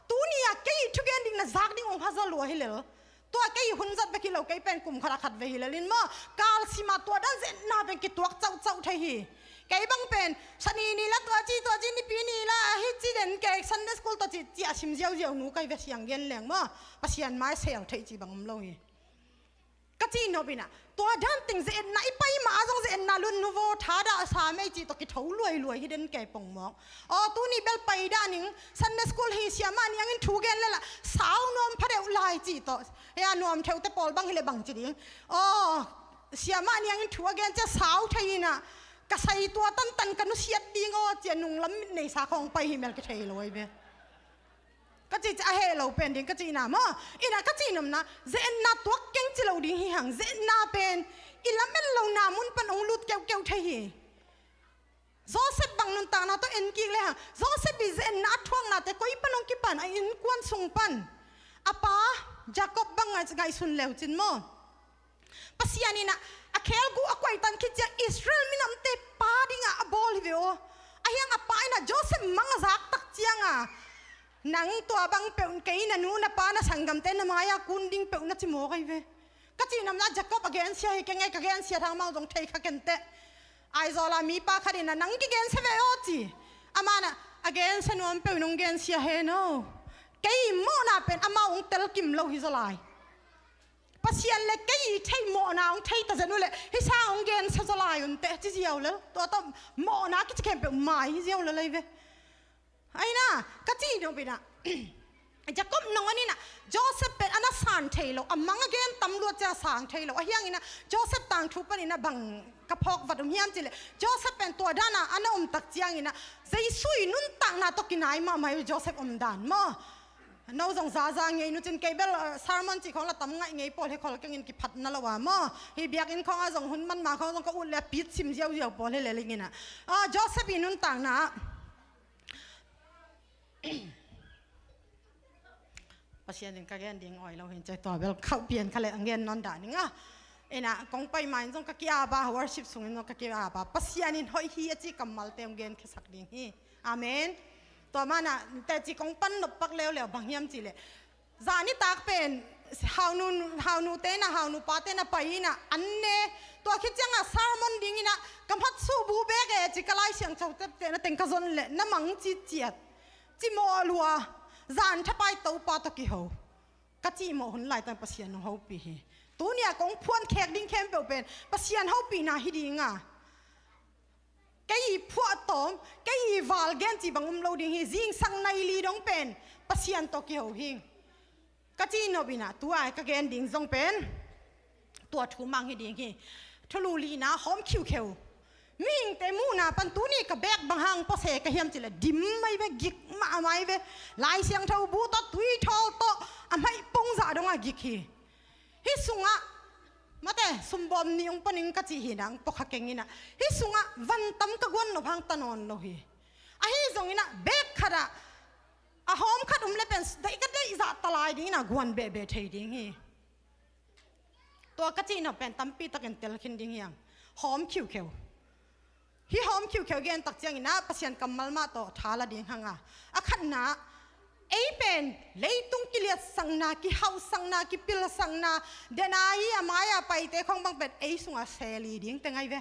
Tuni-ah kei i thugen ding na zak ding hong haza lua hi lel. Tua kei i hun zat bek hi lo, kei pen kum khatah khat vei hi lel in maw. Kalsimah tua dan ze-etna pen kituak cauhcauh thei hi. Kei bang pen sani ni la tua ci, tua ci nipi ni la ahi ci den kei Sunday school tua ci, ci a sim ziauziau nu kai ve siang gen leng maw. Pasian mai sel thei ci bang om lo hi. Ka cih nop inah tua dan teng ze-etna i pai mah a zong ze-etna lun nuvo thadah a sa mei cih tawh kitho luailuai hi den kei pongmawk. Aw, tuni bel pai dah ning, Sunday school hi, siamah ni angin thu gen lela sau nuam phadeuh lai cih tawh. Hei a nuam theute pawl bang hi le bang ci ding. Aw, siamah ni angin thu a gen cia sau thei inah ka sai tua tantan ka nusiat ding aw cia nunglam mit neisa khawng pai hi mel kithei lo ai ve. Ka cih cia a heh lo pen ding ka cihna maw. Inah ka cih nopna, ze-etna tuak keng ci lo ding hi hang. Ze-etna pen i lamet lohna mun pan hong lut keuhkeuh thei hi. Joseph bang nuntakna tawh en kik le hang, Joseph i ze-etna a thuaknate koi pan hong kipan, a innkuan sung pan. A pa Jacob bang ngai-, ngaihsun leu cin maw. Pasian inah a khelguh a kuaihtan khit ciang Israel minamte pa dingah a bawl hi ve aw. Ahi hang a pa inah Joseph mang a zak tak cianga, nang tua bang peuh, kei na nu na pa na sanggamte na mai-a kun ding peuh na ci mawk ai ve. Ka cih nopna Jacob a gensia hi keng e, ka gensia thang mang zong thei kha kenteh. Aizawl a mipa khat inah nang kigensia ve aw ci. Amah inah A gensia nuam peuh in hong gensia hen aw. Kei mawhna pen amau hong telkim lo hi zaw lai. Pasian le kei i theih mawhna hong thei ta zen uh leh hih sang hong gensia zaw lai un teh ci ziau lel. Tua tawh mawhna kici khempeuh mai hi ziau lel ei ve. Aina, ka cih nop inah Jacob nangawn inah Joseph pen a na san thei lo, a mang a gen tam luat ciang a sang thei lo. Ahi hang inah Joseph tangthu pan inah bang ka phawk vat um hiam cih leh, Joseph pen tua dan a a na om tak ciang inah Jesu i nuntakna tawh kinai mahmah hi Joseph om dan maw. No zong zaza ngei nu cin kei bel, uh, sermon cih khawng la tam ngaih ngei pawl hi khol keng in kiphatna lo a maw. Hi biakinn khawng a zong hun man ma khawng zong ka ut le a pit sim ziauziau pawl hi le ling inah. Ah, Joseph i nuntakna ah Pasian in ka gen ding awi lo hin cai tua bel khauh pian kha le a gen nawn dah ning a. Inah kong pai ma in zong ka ki-ap a, worship sungin zong ka ki-ap a, Pasian in hoih hi a ci kammalte hong genkhiasak ding hi. Amen. Tua manah teci kong pan nop pak leuleu bang hiam cih leh, zan nitak pen haunu, haunute inah, haunupa te inah pai inah an ne. Tua khit ciangah sermon ding inah ka hmat suh bu bek e ci ka Lai Siangtho tepte na teng ka zon leh na mang citciat. Cimawh lua, zan thapai Topa tawh kiho. Ka cimawh hun laitang Pasian hong hopih hi. Tuni-ah kong phuan khek ding khempeuh pen Pasian hopihna hi ding a. Kei i phuahtawm, kei i val gen cih bang um lo ding hi. Zingsang nai li dong pen Pasian tawh kiho hing. Ka cih nop inah tua ka gen ding zong pen tua thu mang hi ding hi. Thulu lina hawm khiukheu. Mihingte muhna pan tuni ka bek bang hang pawse ka hiam cih leh dim mai ve, gik mahmah mai ve. Lai Siangtho bu tawh, tui thawl tawh, a hmaih pung zah dongah gik hi. Hih sungah mate, sumbawm nih hong paning ka cih hi nang pawkha keng inah hih sungah van tam ka guan nop hang ta nawn lo hi. Ahi zong inah bek khatah a hawm khat um le pen deih ka deih zah ta lai ding inah guan behbeh thei ding hi. Tua ka cih nop pen tampi takin tel khin ding hi hang. Hawm khiukheu. Hih hawm khiukheu gen tak ciang inah Pasian kammal mah tawh tha la ding hang a. A khatna, ei pen leitung kiliatsakna, kihauhsakna, kipilsakna, dena hi a mai-a paite khawng bang pen ei sungah seli ding teng ahi ve.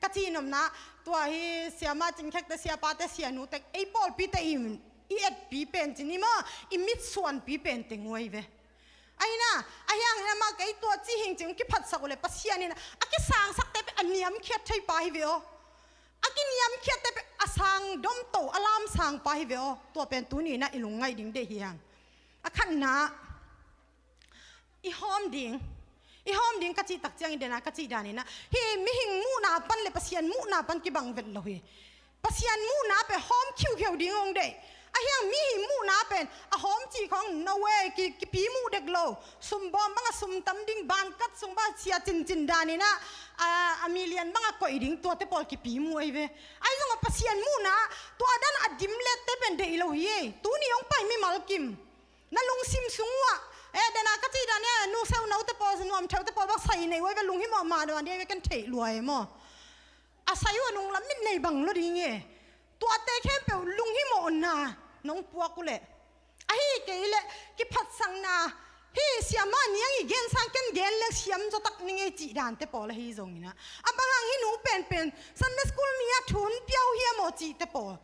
Ka cih nopna, tua hi siama cingkhekte, siapate, sianute, ei pawlpite i, i etpi pen cin i maw, i mitsuanpi pen teng uh ahi ve. Aina, ahi hangin amah kei tua ci hing cing kiphatsak uh leh Pasian in a kisangsakte pen a niamkhiat thei pa hi ve aw. A kiniamkhiatte pen a sang domto, a lamsang pa hi ve aw. Tua pen tuni in a i lungngaih ding deih hi hang. A khatna, i hawm ding, i hawm ding ka cih tak ciangin dena ka cih dan in a, hih mihing muhna pan le Pasian muhna pan kibang vet lo hi. Pasian muhna pen hawm khiukheu ding hong deih. Ahi hang mihing muhna pen a hawm cih khawng no way, ki, kipi muh dek lo. Sumbawm bang a sum tam ding, bankat sung bang a sia cincin dan in a, a, a million bang a koih ding, tuate pawl kipi muh ahi ve. Ahi zongin Pasian muhna tua dan a dimlette pen deih lo hi ei. Tuni hong pai mimal kim na lungsim sung uh ah, eh, dena ka cih dan in a, nu seu note pawl, nuam theute pawl bang sai nei uh ahi ve, lunghimawh mah dan in a, ken theih lua e maw. A sai uh a nunglam mit nei bang lo ding e. Tuate khempeuh lunghimawhna nong puak uh leh, ahi kei leh kiphatsakna, hih siamah niang i gen sang ken gen leng siam zaw tak ning ei cih dante pawl ahi zongin a, a bang hang hih nu penpen Sunday school mi a thu hong pia uh hiam aw cihte pawl,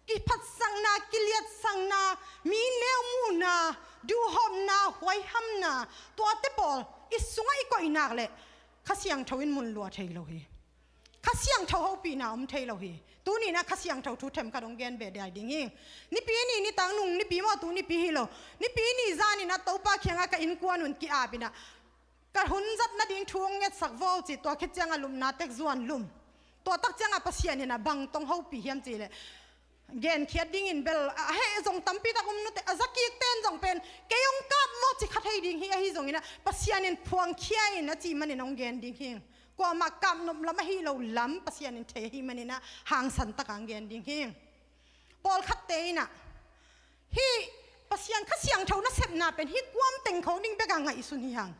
kiphatsakna, kiliatsakna, mi neu muhna, duhhopna, huaihamna, tuate pawl i sungah i koih nak leh Kha Siangtho in mun lua thei lo hi. Kha Siangtho hopihna om thei lo hi. Tuni in a Kha Siangtho thu themkhat hong gen beh dai ding hi. Nipi ni, nitak nung nipi maw, tu nipi hi lo. Nipi ni zan in a Topa kiangah ka innkuan un ki-ap in a, ka hun zat nading thu hong ngetsak vo ci, tua khit ciang a lupna tek zuan lum. Tua tak ciang a Pasian in a bang tawh hong hopih hiam cih leh, genkhiat dingin bel a heh zong tampi tak um nute, a zakikte in zong pen kei hong kap maw ci kha thei ding hi. Ahi zongin a Pasian in phuangkhia in a cih manin hong gen ding hi. Kuamah kap nop lam ahi lo lam Pasian in thei ahi manin a hangsan tak a hong gen ding hi. Pawlkhatte in a, hih Pasian Kha Siangtho nasepna pen hih kuam teng khawng ding bek a ngaihsun hi hang.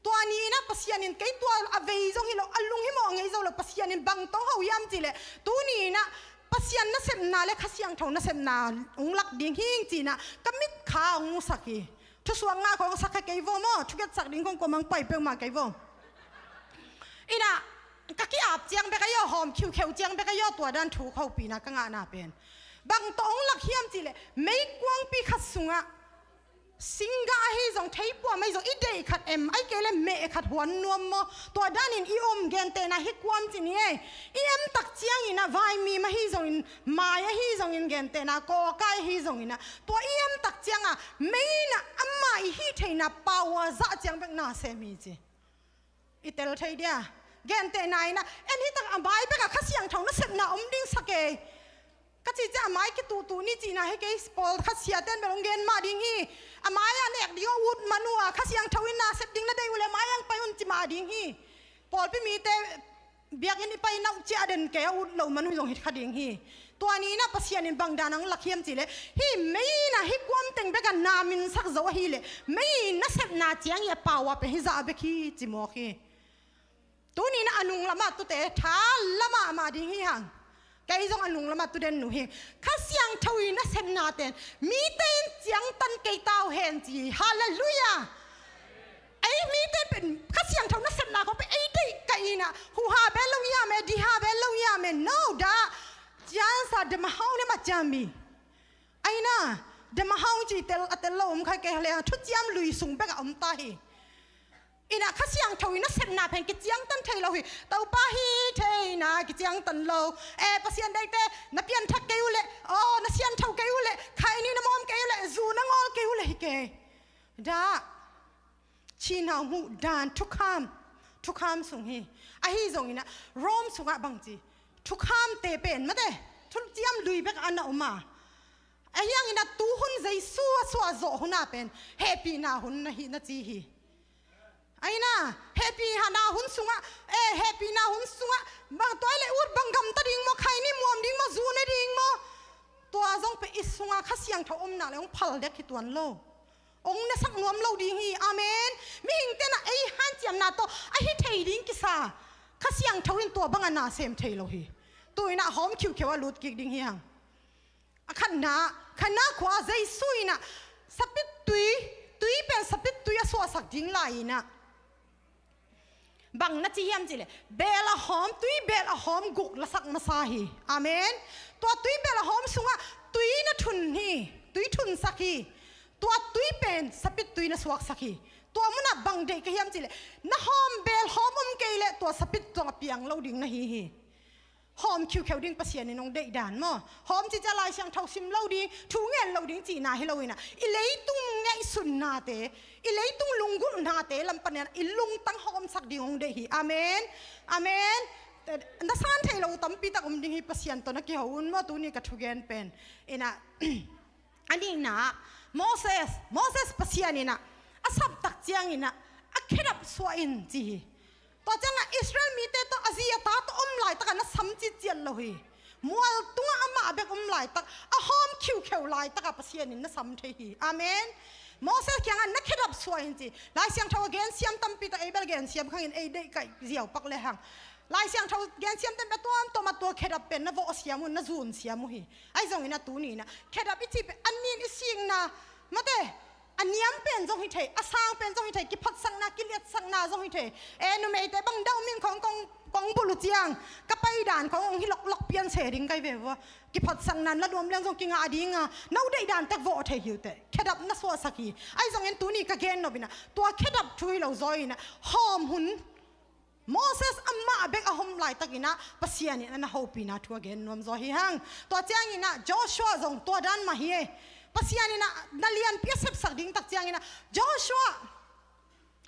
Tua ni in a Pasian in kei tua a vei zong hi lo, a lunghimawh ngei zo lo, Pasian in bang tawh hong ho hiam cih leh, tuni in a Pasian nasepna le Kha Siangtho nasepna hong lak ding hing ci in a ka mitkha hong musak hi. Thusuak ngah khawng sak kha kei vo maw, thugetsak ding khawng kuamah hong pai peuhmah kei vo. In a ka ki-ap ciang bek ahi aw, hawm khiukheu ciang bek ahi aw, tua dan thu hopihna ka ngahna pen. Bang tawh hong lak hiam cihleh meikuangpi khat sungah singgah ahi zong, theipuam ahi zong, i deih khat em, ahih kei leh meh khat huan nuam maw? Tua danin i om, gentehna hih kuam ci ni ei. I em tak ciangin ah vaimim ahi zongin, mai ahi zongin, gentehna kawkai ahi zongin ah, tua i em tak ciangah mei in ah amah i hih theihna power zah ciang bek nasem hi ci. I tel thei dia? Gentehna in ah, en hi tak a mai bekah Kha Siangtho nasepna om ding sa kei. Ka cih ciang a mai kituhtuh ni cihna hi kei, pawlkhat siate in bel hong gen mah ding hi. A mai-ah nek ding a ut man uh a, Kha Siangtho in nasep ding na deih uh leh mai-ah hong pai un ci mah ding hi. Pawlpi mite biakinn i pai nau ciah den kei a ut loh man uh zong hi kha ding hi. Tua ni in ah Pasian in bang dan hong lak hiam cihleh, hih mei in ah hih kuam teng bekah na minsak zo ahih leh, mei nasepna ciang i a power pen hih zah bek hi ci mawk hi. Tuni in ah a nung lamah tute tha la mahmah ding hi hang. Kei zong a nung lamah tu den uh hi. Kha Siangtho i nasepna ten mite in ciangtan kei ta uh hen ci. Halleluiah. Ei mite pen Kha Siangtho nasepna khawng pen ei deih kei in ah, huha bel lo hiam e, diha bel lo hiam e, no dah. Ciansa demahau ne macam mi. Aina, demahau ci tel a tel lo om kha kei leh, thuciam lui sung bekah om ta hi. In ah Kha Siangtho i nasepna pen kiciangtan thei lo hi. Topa hih theihna kiciangtan lo. Eh, Pasian deihte na pianthak kei uh leh, aw, na siangtho kei uh leh, khaini na mawm kei uh leh, zu na ngawl kei uh leh hi kei. Dah. Cina hmuh dan thukham, thukham sung hi. Ahi zongin ah Rome sungah bang ci, thukhamte pen mate, thuciam lui bek a na om a. Ahi hangin ah tuhun Jesu a suah zawh hun ah pen hehpihna hun na hi, na ci hi. Aina, hehpihna hun sungah, eh, hehpihna hun sungah, bang tua leh ut bang gamta ding maw, khaini muam ding maw, zu ne ding maw? Tua zong pen i sungah Kha Siangtho omna leh hong phal dek hi tuan lo. Hong nasak nuam lo ding hi. Amen. Mihingte in ah ei hanciamna tawh a hi thei ding kisa, Kha Siangtho in tua bangah nasem thei lo hi. Tu in ah hawm khiukheu ah lut kik ding hi hang. A khatna, Kana khua-ah Jesu in ah sapit tui, tui pen sapit tui a suahsak ding lai-in ah, bang na ci hiam cihleh, bel a hawm, tui bel a hawm guk lasak masa hi. Amen. Tua tui bel a hawm sungah tui na thun hi, tui thunsak hi. Tua tui pen sapit tui na suaksak hi. Tua munah bang deih ka hiam cihleh, na hawm bel hawm om kei leh tua sapit zong a piang lo ding na hi hi. Hawm khiukheu ding Pasian in hong deih dan maw? Hawm ci ciang Lai Siangtho sim lo ding, thu ngen lo ding cihna hi lo in ah, i leitung ngaihsutnate, i leitung lunggulhnate lam panin ah i lungtang hawmsak ding hong deih hi. Amen. Amen. Na san thei lo tampi tak om ding hi, Pasian tawh na kiho un maw, tuni ka thugen pen. In ah, a nihna ah, Moses, Moses Pasian in ah a sap tak ciangin ah, a khedap suah in ci hi. Tua ciangah Israel mite tawh, a zi a ta tawh om laitakah na sam citciat lo hi. Mual tungah amah bek om laitak, a hawm khiukheu laitakah Pasian in na sam thei hi. Amen. Moses kiangah na khedap suah in ci. Lai Siangtho a gensiam tampi tak, ei bel gensiam khangin ei deih kaih ziau pak lehang, Lai Siangtho gensiam tampi a tuamtuam a tua khedap pen na vawh siam uh, na zun siam uh hi. Ahi zongin ah tuni in ah khedap i cih pen a nin i sikna, mate, a niam pen zong hi thei, a sang pen zong hi thei, kiphatsakna, kiliatsakna zong hi thei. Eh, numeite bang dau min khong kong, kong bulh uh ciang, ka pai dan khong hong hi loklok pian se ding kai ve vua. Kiphatsakna la nuam leng zong kingah ding a, no deih dan tek vawh thei hi uh teh. Khedap na suahsak hi. Ahi zongin tuni ka gen nop in ah, tua khedap thu hi lo zaw in ah, hawm hun Moses amah bek a hawm laitakin ah Pasian in a na hopihna thu a gen nuam zaw hi hang. Tua ciangin ah Joshua zong tua dan mah hi e. Pasian in ah na lianpi a sepsak ding tak ciangin ah, Joshua,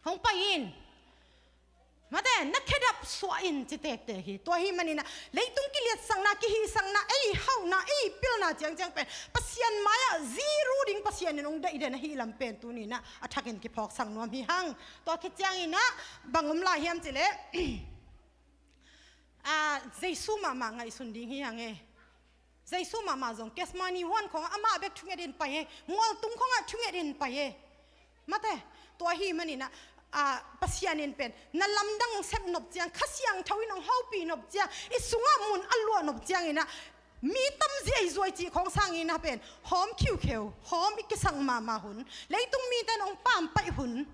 hong pai in. Mate, na khedap suah in ci tektek hi. Tua hi manin ah leitung kiliatsakna, kihisakna, ei hauhna, ei pilna ciangciang pen Pasian mai-ah zi ru ding Pasian in hong deih den ahih lam pen tuni in ah a thakin kiphawksak nuam hi hang. Tua khit ciangin ah bang om lai hiam cihleh, ah, Jesu mahmah ngaihsun ding hi hang e. Jesu mahmah zong Gethsemane huan khawngah amah bek thunget in pai e. Mualtung khawngah thunget in pai e. Mate, tua hi manin ah, ah, Pasian in pen na lamdang sep nop ciang, Kha Siangtho in hong hopih nop ciang, i sungah mun a luah nop ciangin ah, mi tamzia i zuai cih khawng sangin ah pen hawm khiukheu, hawm i kisak mahmah hun, leitung mite in hong pampaih hun,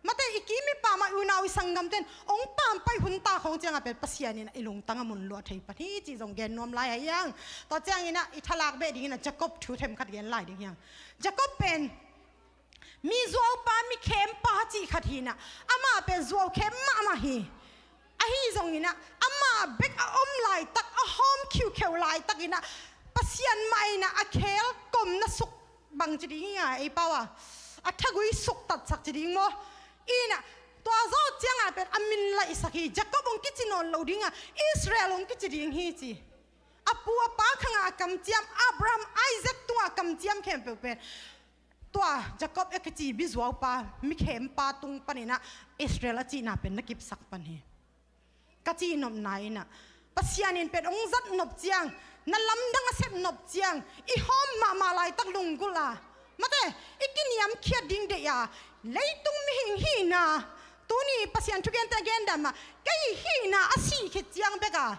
Mate, i kim i pam a, i unau i sanggamte'n ong pampai hun ta khawng ciangah pen Pasian in i lungtang a mun luah thei pan hi cih zong gen nuam lai hi hang. Tua ciangin ah i thalak beh dingin ah Jacob thu themkhat gen lai ding hi hang. Jacob pen mi zuaupa, mi khempa cih khat hi-in ah, amah pen zuau khem mahmah hi. Ahi zongin ah amah bek a om laitak, a hawm khiukheu laitakin ah Pasian mah in ah a khel komna suk, bang ci ding hi a, ei pau a, a thagui suk tatsak ci ding maw? In ah tua zawh ciangah pen a min laihsak hi. Jacob hong kici nawn lo ding a, Israel hong kici ding hi ci. A pu a pa khangah a kamciam, Abraham, Isaac tungah a kamciam khempeuh pen tua Jacob a kici mi zuaupa, mi khempa tung panin ah Israel a cihna pen na kipsak pan hi. Ka cihnopna in ah Pasian in pen hong zat nop ciang, na lamdang a sep nop ciang, i hawm mahmah laitak lunggulh a, mate, i kiniamkhiat ding deih a, leitung mihing hihna, tuni Pasian thugente a gen dan mah, kei hihna a sih khit ciang bek a,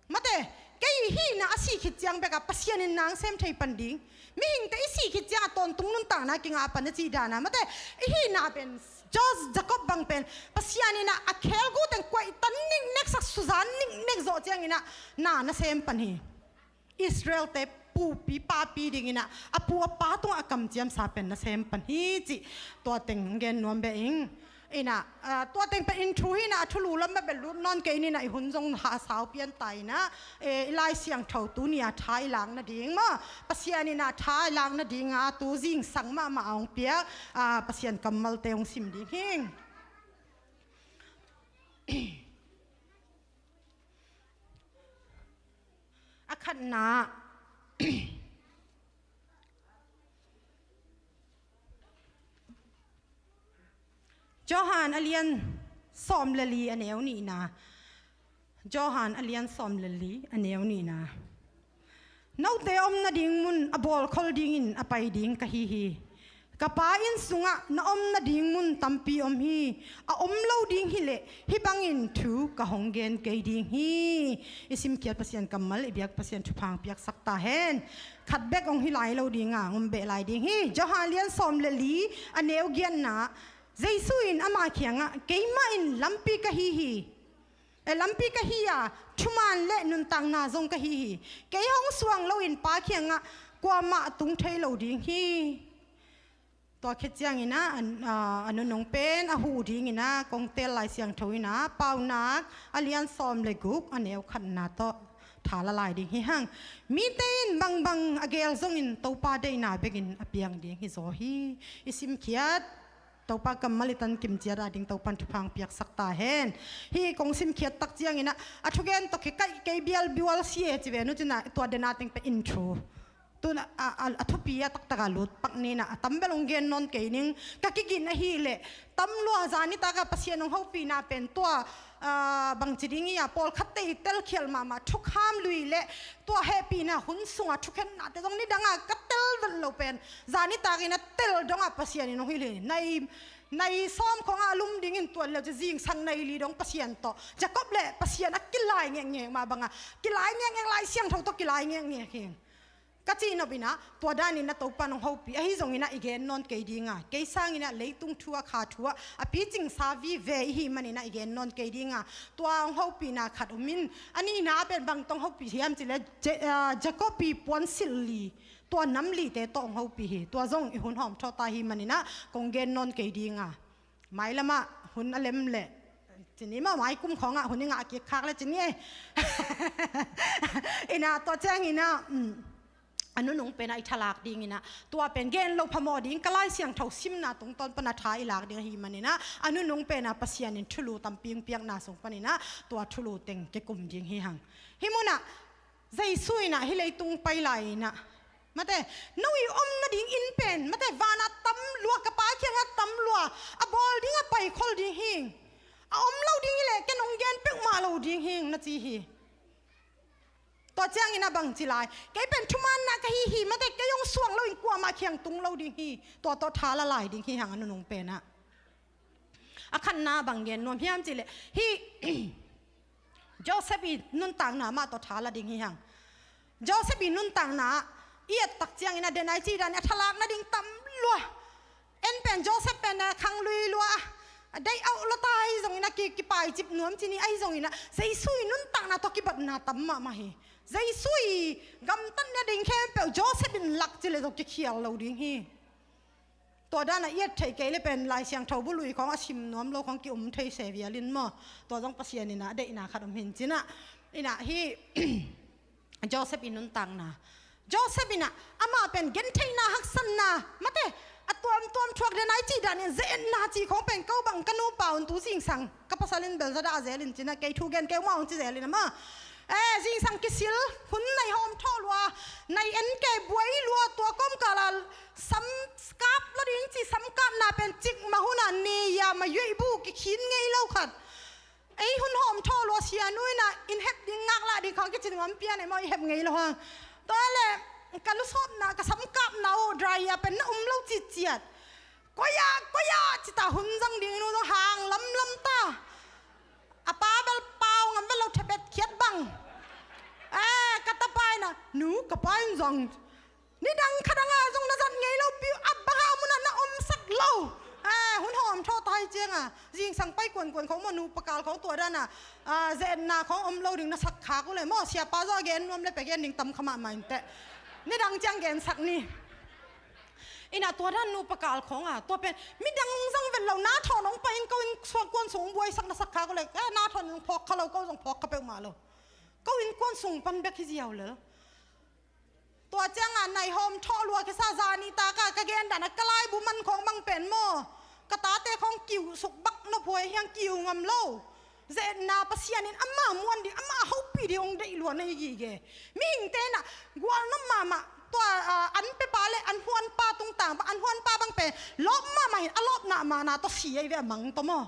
mate, kei hihna a sih khit ciang bek a Pasian in nang sem thei pan ding. Mihingte i sih khit ciang a tawntung nuntakna kingah pan a cih dan a, mate, i hihna pen Jos-, Jacob bang pen Pasian in ah a khelgu teng kuaihtan niknek sak, suzan niknek zawh ciangin ah na na sem pan hi. Israelte pupi papi dingin ah a pu a pa tungah a kamciamsa pen na sem pan hi cih tua teng gen nuam beh ing. In ah, ah, tua teng pen in thu hi-in ah, a thulu lam beh lut nawn kei ning ah, i hun zong hahsau pian ta in ah, eh, i Lai Siangtho tuni a tha i lak nading maw, Pasian in ah tha i lak nading a tu zingsang mahmah a hong piak, ah, Pasian kammalte hong sim ding hi. A khatna, Johan a lian sawm le li a neu nihna. Johan a lian sawm le li a neu nihna. Note om nading mun a bawlkhol dingin a pai ding ka hi hi. Ka Pa inn sungah na om nading mun tampi om hi. A om lo ding hileh hih bangin thu ka hong gen kei ding hi. I simkhiat Pasian kammal, i biak Pasian thupha hong piaksak ta hen. Khat bek hong hi lai lo ding a, hong om beh lai ding hi. Johan lian sawm le li a neu giatna. Jesu in ama kiangah, keimah in lampi ka hi hi. E, lampi ka hi a, thuman le nuntakna zong ka hi hi. Kei hong suang loin Pa kiangah kuamah tung thei lo ding hi. Tua khit ciangin ah, a, a nunung pen a huh dingin ah kong teel Lai Siangtho in ah, Paunak a lian sawm le guk a neu khatna tawh tha la lai ding hi hang. Mite in bangbang a geel zongin Topa deihna bekin a piang ding hi zaw hi. I simkhiat Topa kammal i tan kim ciat a ding Topan thupha hong piaksak ta hen. Hih kong simkhiat tak ciangin ah, a thugen tawh kikaih kei bialbial si e ci ve, nu cin ah tua den a teng pen in thu. Tun a, a, a, a thupi a taktak a lut pak ni in ah, a tam bel hong gen nawn kei ning, ka kigin ahih leh, tam lua zan nitak a Pasian hong hopihna pen tua, ah, bangci ding hi a, pawlkhatte i telkhial mahmah thukham lui le tua hehpihna hun sungah thukhenna te zong nidang a ka tel vet lo pen, zan nitak in a tel dong a Pasian in hong hilh hi. Nai, nai sawm khawng a lum dingin tuan leu ci, zingsang nai li dong Pasian tawh, Jacob le Pasian a kilai ngekngek mah bang a, kilai ngekngek, Lai Siangtho tawh kilai ngekngek hi. Ka cih nop in ah, tua dan in ah Topan hong hopih, ahi zongin ah i gen nawn kei ding a, kei sangin ah leitung thu ah, kha thu ah, a picingsa vive i hih manin ah i gen nawn kei ding a, tua hong hopihna khat om in, a nihna pen bang tawh hong hopih hiam cih leh, Je-, ah, Jacob i puansilh li, tua nam lite tawh hong hopih hi, tua zong i hun hawm thawh ta hi manin ah kong gen nawn kei ding a. Mailam ah hun a lem leh, ci ni maw, mai kum khawng ah hun i ngah kik khak leh ci ni e. In ah tua ciangin ah, um, a nunung pen ah i thalak dingin ah, tua pen gen lo phamawh ding, ka Lai Siangtho simna tungtawn pan a tha i lak ding ahih manin ah, a nunung pen ah Pasian in thulu tampi hong piakna sung panin ah, tua thulu teng kikum ding hi hang. Hih mun ah, Jesu in ah hih leitung pai lai in ah, mate, no i om nading inn pen, mate, van ah tam lua, ka Pa kiangah tam lua, a bawl ding a pai khol ding hi. A om lo ding hileh ken hong gen peuhmah lo ding hi, na ci hi. Tua ciangin ah bang ci lai, kei pen thumaanna ka hi hi, mate, kei hong suang loin kuamah kiang tung lo ding hi. Tua tawh tha la lai ding hi hang a nunung pen ah. A khatna bang gen nuam hiam cih leh, hih Joseph i nuntakna mah tawh tha la ding hi hang. Joseph i nuntakna i et tak ciangin ah, den a i cih dan in ah, a thalak nading tam lua. En pen Joseph pen a khang lui lua a, a deih auh lo ta ahi zongin a ki, kipaicip nuam ci ni, ahi zongin a Jesu i nuntakna tawh kibatna tam mahmah hi. Jesu i gamtatna ding khempeuh Joseph in lak ci le zong kikhial lo ding hi. Tua dan a i et theih kei le pen Lai Siangtho bu lui khawng a sim nuam lo khawng ki-um thei se vial in maw. Tua zong Pasian in a deihna khat om hi in ci-in a, in a hi Joseph i nuntakna. Joseph in a, amah pen gentheihna, haksatna, mate, a tuamtuam thuak den a i cih dan in ze-etna cih khawng pen ko bang ka nupa un tu zingsang ka pasal in bel za dah zel in ci-in a, kei thu gen kei mah ong ci zel in a maw. Eh, zingsang kisil, hun nai hawm thawh lua, nai en kei buai lua, tua kawmkal a sam kap lo ding ci, sam kapna pen cik mah hun a ne ia ma yuaih bu kikhin ngei lo khat. Ei hun hawm thawh lua sia nu in a, in hep ding ngaklah ding khawng kici nuam pian ei maw, i hep ngei lo hang. Tua le, ka lusawpna, ka sam kapna uh dry a pen na um lo citciat. Koia, koia, ci ta hun zang ding nu zong hang lamlam ta. A pa bel pau ngam bel lo thepet khiat bang. Eh, ka tapa in a, nu, ka pa in zang. Nidang khadang a zong na zat ngei lo piu, a bang a mun a na omsak lo. Eh, hun hawm thaw ta hi ciang a, zingsang pai kuankuan khawng maw, nupa kal khawng tua dan a, ah, ze-etna khawng om lo ding na sak khak uh le maw, siapa zaw a gen nuam le pe gen ding tam kha mahmah in teh. Nidang ciang gensak ni. In a tua dan nupa kal khawng a, tua pen midang zang vet lo, na thawn hong pai in ko innkuan sung buaisak na sak khak uh le, eh, na thawn hong phawk kha lo, ko zong phawk kha peuhmah lo. Ko innkuan sung pan bek hi ziau lel. Tua ciang a nai hawm thawh lua kisa zani tak a ka gen dan a ka laibu man khawng bang pen maw, ka tate khawng kiu suk bak nop huai hiang kiu ngam lo. Ze-etna Pasian in ama muan ding, ama hopih ding hong deih lua na hi gige. Mihingte in a gual nop mahmah tua, ah, an pepa le an huanpa tungtang bang, an huanpa bang pen lawp mahmah hin a lawpna mahna tawh si ei ve a mang tawh maw.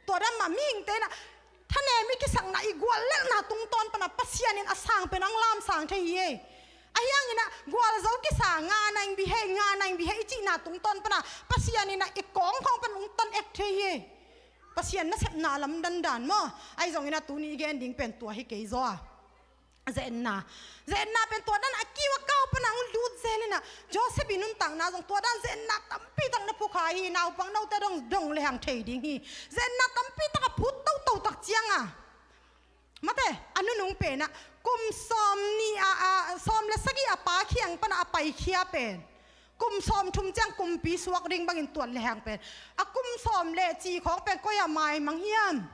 Tua dan mah mihingte in a thanem i kisakna i guallelhna tungtawn pan a Pasian in a sang pen hong lamsang thei hi ei. Ahi hangin a gualzo kisa, nga naing bihei, nga naing bihei i cihna tungtawn pan a Pasian in a i kawng khawng pan hong tan ek thei hi. Pasian nasepna lamdang dan maw. Ahi zongin a tuni i gen ding pen tua hi kei zaw a. Ze-etna. Ze-etna pen tua dan a kiu a kau pan a hong lut zel in a, Joseph i nuntakna zong tua dan ze-etna tampi tak na phukha hi, naupang note dong, dong le hang thei ding hi. Ze-etna tampi tak a phut toto tak ciang a, mate, a nunung pen a kum sawm nih a, a, sawm le sagih a pa kiang pan a a paikhia pen kum sawm thum ciang kumpi suak ding bangin tuat le hang pen, a kum sawm le ci khawng pen koi a maimang hiam?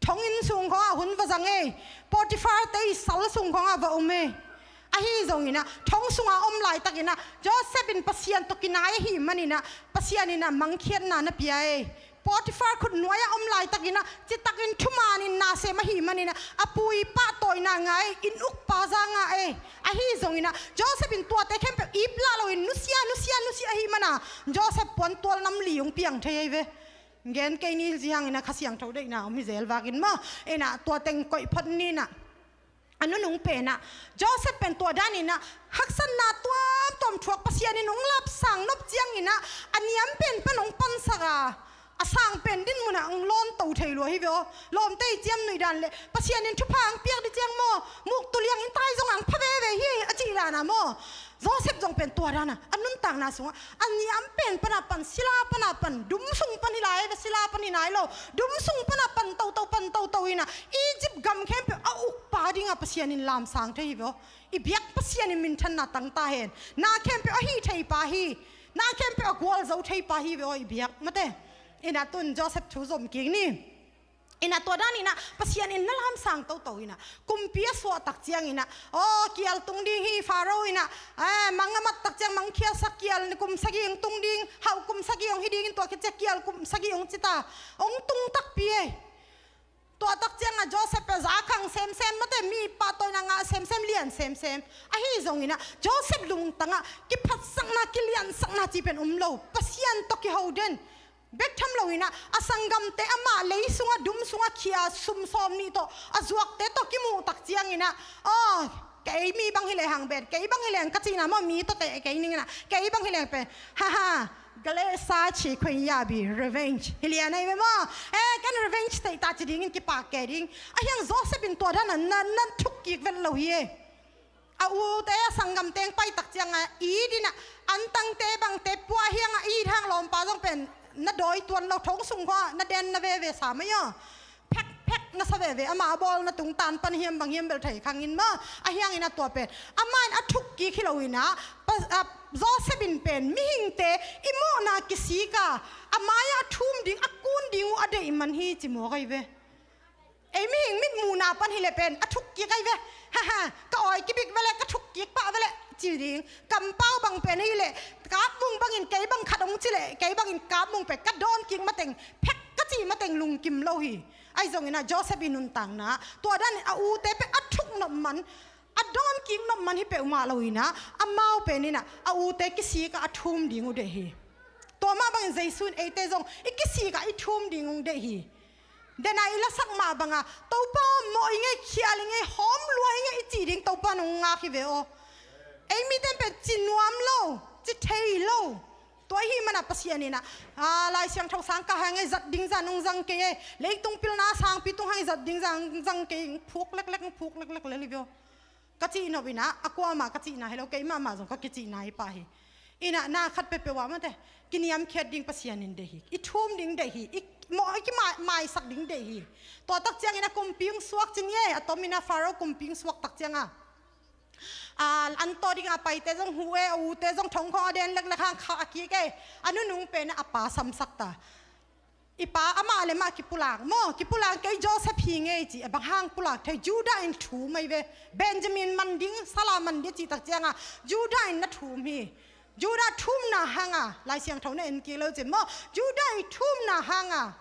Thong inn sung khawng a hun va zang ei. Potiphar te i sal sung khawng a va um ei. Ahi zongin a thong sunga om laitakin a Joseph in Pasian tawh kinai ahih manin a, Pasian in a mangkhiatna na pia ei. Potiphar khutnuai a om laitakin a, citakin thumanin nasem ahih manin a, a pu i pahtawina ngah ei, inn ukpa za ngah ei. Ahi zongin a Joseph in tuate khempeuh ip lah loin nusia, nusia, nusia ahih man a Joseph puantual nam li hong piang thei ei ve. Gen kei ni, zihangin a Kha Siangtho deihna om hi zel vakin maw. In a tua teng koih phot ni in a. A nunung pen a Joseph pen tua dan in a haksatna tuamtuam thuak Pasian in hong lapsang nop ciangin a, a niam pen pan hong pansak a, a sang pen din mun a hong lawn to thei lua hi ve aw. Lawmte i ciamnuih dan le Pasian in thupha hong piak ding ciang maw, muktu liang in tai zong hong pha veve hi a cih dan a maw. Joseph zong pen tua dan a, a nuntakna sungah a niam pen pan a pan, sila pan a pan, dum sung pan hi lai ve, sila pan hi nai lo, dum sung pan a pan toto, pan toto in a, Egypt gam khempeuh a ukpa ding a Pasian in lamsang thei hi ve aw. I biak Pasian in minthanna tang ta hen. Na khempeuh a hih thei pa hi. Na khempeuh a gualzo thei pa hi ve aw, i biak mate. In a tun Joseph thu zom kik ni. In a tua dan in a Pasian in na lamsang toto in a, kumpi a suah tak ciangin a, aw, kial tung ding hi, Pharaoh in a, eh, mang a mat tak ciang mang khialsak kial kum sagih hong tung ding, hauh kum sagih hong hi dingin tua khit ciang kial kum sagih hong ci ta, hong tung takpi ei. Tua tak ciang a Joseph pen za khang semsem mate, mi pahtawina ngah semsem, lian semsem. Ahi zongin a Joseph lungtang ah kiphatsakna, kiliansakna cih pen um lo, Pasian tawh kiho den. Bek tham loin a, a sanggamte amah lei sungah, dum sungah khia sum sawm nih tawh a zuakte tawh kimuh tak ciangin a, aw, kei mi bang hi lehang pen, kei bang hi lehang ka cihna maw, mi tawh teh kei ning in a, kei bang hi lehang pen, ha ha, galesa chi khuen ya bi, revenge hi lian ahi ve maw. Eh, ken revenge theih ta ci dingin kipak kei ding. Ahi hang Joseph in tua dan a na, na thuk kik vet lo hi e. A ute a sanggamte hong pai tak ciangah it in ah, antangte bangte pua hiangah it hang lawmpa zong pen na dawi tuan lo, thong sung khawngah na den na veve sa mai aw. Phek phek na sa veve, amah a bawlna tungtan pan hiam bang hiam bel thei khang in maw. A hiangin a tua pen amah in a thuk kik hi lo in ah, pa, a, Joseph in pen mihingte i mawhna kisik a, a mai-ah a thum ding, a kun ding uh a deih man hi ci mawk ahi ve. Ei mihing mitmuhna pan hi leh pen a thuk kik ahi ve. Haha, ka awi kibik ve leh, ka thuk kik pah ve leh ci ding. Kampau bang pen hi leh, kapmung bangin kei bang khat hong ci leh, kei bangin kapmung pen ka dawn kik mateng, phek ka cih mateng lungkim lo hi. Ahi zongin ah Joseph i nuntakna, tua danin a ute pen a thuk nop man, a dawn kik nop man hi peuhmah lo in ah, amau pen in ah a ute kisik ah a thum ding uh deih hi. Tua mah bangin Jesu in eite zong i kisik ah i thum ding uh deih hi. Dena i lasak mah banga, Topa aw, mawh i ngei, khial i ngei, hawm lua i ngei i cih ding Topa in hong ngak hi ve aw. Ei mite in pen ci nuam lo, ci thei lo. Tua ahih manin Pasian in ah, a, Lai Siangtho sang kah hang ei, zat ding zan hong zang kei ei, leitung pilna sangpi tung hang ei, zat ding zan hong zang kei, phuk leklek, phuk leklek lel hi ve aw. Ka cih nop in ah, a kuamah ka cihna hi lo, kei mahmah zong ka kicihna hi pah hi. In ah na khat peuhpeuh ah mate, kiniamkhiat ding Pasian in deih hi. I thum ding deih hi. I mawh, i kimai, maisak ding deih hi. Tua tak ciangin a kumpi hong suak ci ni ei, a tom in ah Pharaoh kumpi hong suak tak ciangah, a, an tawh dingah a paite zong huh ei, a ute zong thong khawng a den leklek hang khah a kik ei. A nunung pen ah a pa samsak ta. I pa amah le mah kipulak maw, kipulak kei Joseph hi ngei ci, a bang hang pulak thei, Judah in thum ahi ve. Benjamin man ding, sala man ding cih tak ciangah Judah in na thum hi. Judah thumna hanga, Lai Siangtho na en kik lo cin maw, Judah i thumna hanga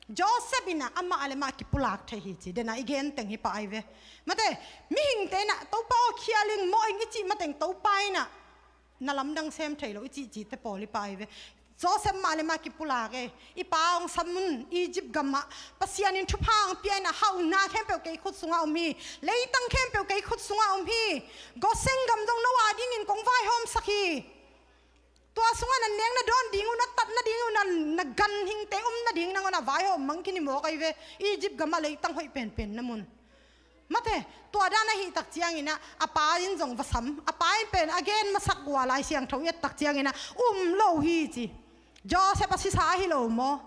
Joseph in ah amah le mah kipulak thei hi ci, dena i gen teng hi pah ahi ve. Mate, mihingte in ah, Topa aw, khial ing, mawh ing i cih mateng Topa in ah na lamdang sem thei lo i cihcihte pawl hi pah ahi ve. Joseph mah le mah kipulak ei. I pa hong sam un, Egypt gamah. Pasian in thupha hong pia in ah, hauhna khempeuh kei khut sungah om hi. Leitang khempeuh kei khut sungah om hi. Gosen gam zong no a dingin kong vaihawmsak hi. Tua sungah na neng na dawn ding uh, na tat nading uh, na, na ganhingte um nading nangawn a vaihawm mang khin hi mawk ahi ve. Egypt gamah leitang hoih penpen na mun. Mate, tua dan ahih tak ciangin ah, a pa in zong va sam, a pa in pen a gen masak uh a, Lai Siangtho i et tak ciangin ah, um lo hi ci. Joseph a sisa ahi lo maw?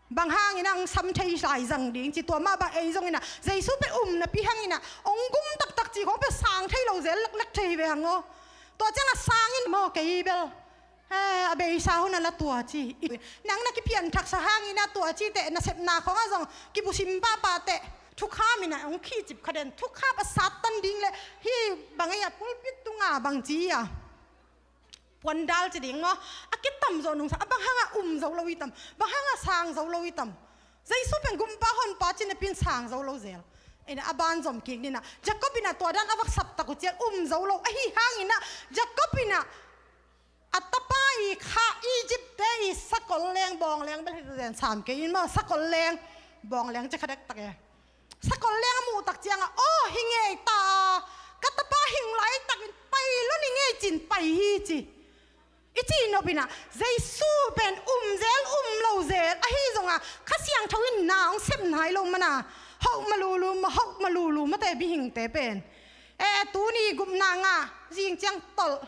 Bang hangin ah hong sam thei lai zang ding ci, tua mah bang ei zongin ah, Jesu pen um napi hangin ah, hong gum taktak ci khawng pen sang thei lo zel leklek thei hi ve hang aw. Tua ciangah sang in maw kei bel. Eh, a beisa hun a la tua ci. Nang na kipianthaksa hangin ah tua ci teh, nasepna khawngah zong kibusim pahpah teh. Thukham in ah hong khihcip kha den. Thukham a sat tan ding leh hih bang ei a pulpit tungah bang ci a, puandal ci ding maw? A kitam zawh nungsa, a bang hangah um zo lo i tam? Bang hangah sang zo lo i tam? Jesu pen gumpa honpa ci napi in sang zo lo zel. Ei na a ban zom kik ni na. Jacob in ah tua dan a va sap tak uh ciang um zo lo. Ahi hangin ah Jacob in ah a tapa i kha Egypt te i sakol leng, bawng leng bel hi zen sam kei in maw, sakol leng, bawng leng ci kha dektak e. Sakol leng a muh tak ciangah, aw, hi ngei ta, ka tapa hing laitakin pai lo ni ngei cin pai hi ci. I cih nop in ah, Jesu pen um zel, um lo zel, ahi zongah Kha Siangtho in na hong sep nai lo mana, hoh malulu, ma hoh malulu, mate mihingte pen. Eh, tuni gupna ngah, zing ciang tolh.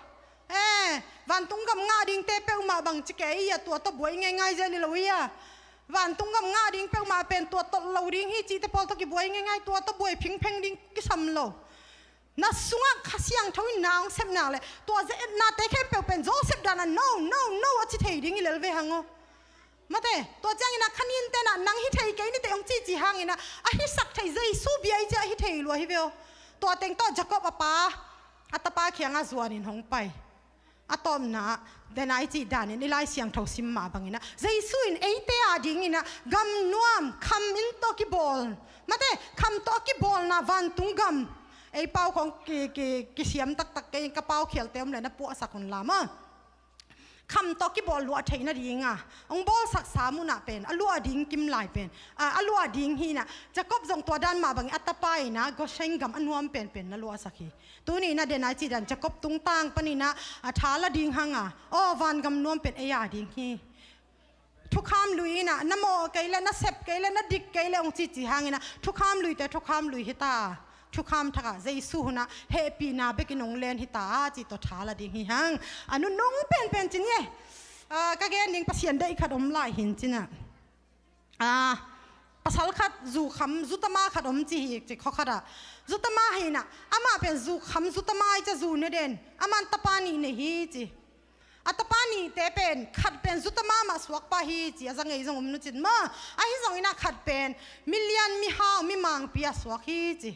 Eh, vantung gam ngah dingte peuhmah bang ci kei a, tua tawh buai ngeingai zel hi lo hi a. Vantung gam ngah ding peuhmah pen tua tolh lo ding hi cihte pawl tawh kibuai ngeingai, tua tawh buai phingpheng ding kisam lo. Na sungah Kha Siangtho in na hong sep nak leh, tua ze-etnate khempeuh pen Joseph dan a no, no, no a ci thei ding hi lel ve hang aw. Mate, tua ciangin ah kha ninte in ah nang hi thei kei nite hong cihcih hangin ah, a hisak thei Jesu bia i cih a hi thei lua hi ve aw. Tua teng tawh Jacob a pa, a tapa kiangah zuanin hong pai. A tawpna ah, dena i cih danin i Lai Siangtho sim mah bangin ah, Jesu in eite a dingin ah, gam nuam, kham in tawh kibawl. Mate, kham tawh kibawlna vantung gam. Ei pau khawng ki, ki, kisiam taktak kei in, ka pau khialte om leh na puahsak un la maw. Kham tawh kibawl luah theih nadinga hong bawlsaksa munah pen, a luah ding kim lai pen, a, a luah ding hi in ah, Jacob zong tua dan mah bangin a tapa in ah Goshen gam a nuam penpen na luahsak hi. Tuni in ah dena i cih dan Jacob tungtang panin ah, a tha la ding hanga, aw, vangam nuam pen ei a ding hi. Thukham lui in ah, na mawh kei leh, na sep kei leh, na dik kei leh hong cihcih hangin ah, thukham luite thukham lui hi ta. Thukham thakah Jesu hunah hehpihna bekin hong len hita a ci tawh tha la ding hi hang. A nunung penpen ci ni e. Ah, ka gen ding Pasian deih khat om lai hi in ci-in ah. Ah, pasal khat zu kham zu tama khat om ci hi ci khaw khatah. Zu tama hi in ah, amah pen zu kham zu tama i ci a zu ne den. Aman tapa nih nei hi ci. A tapa nihte pen khat pen zu tama mah suak pah hi ci, a za ngei zong om nu cin maw. Ahi zongin ah khat pen milian mihau mimangpi a suak hi ci.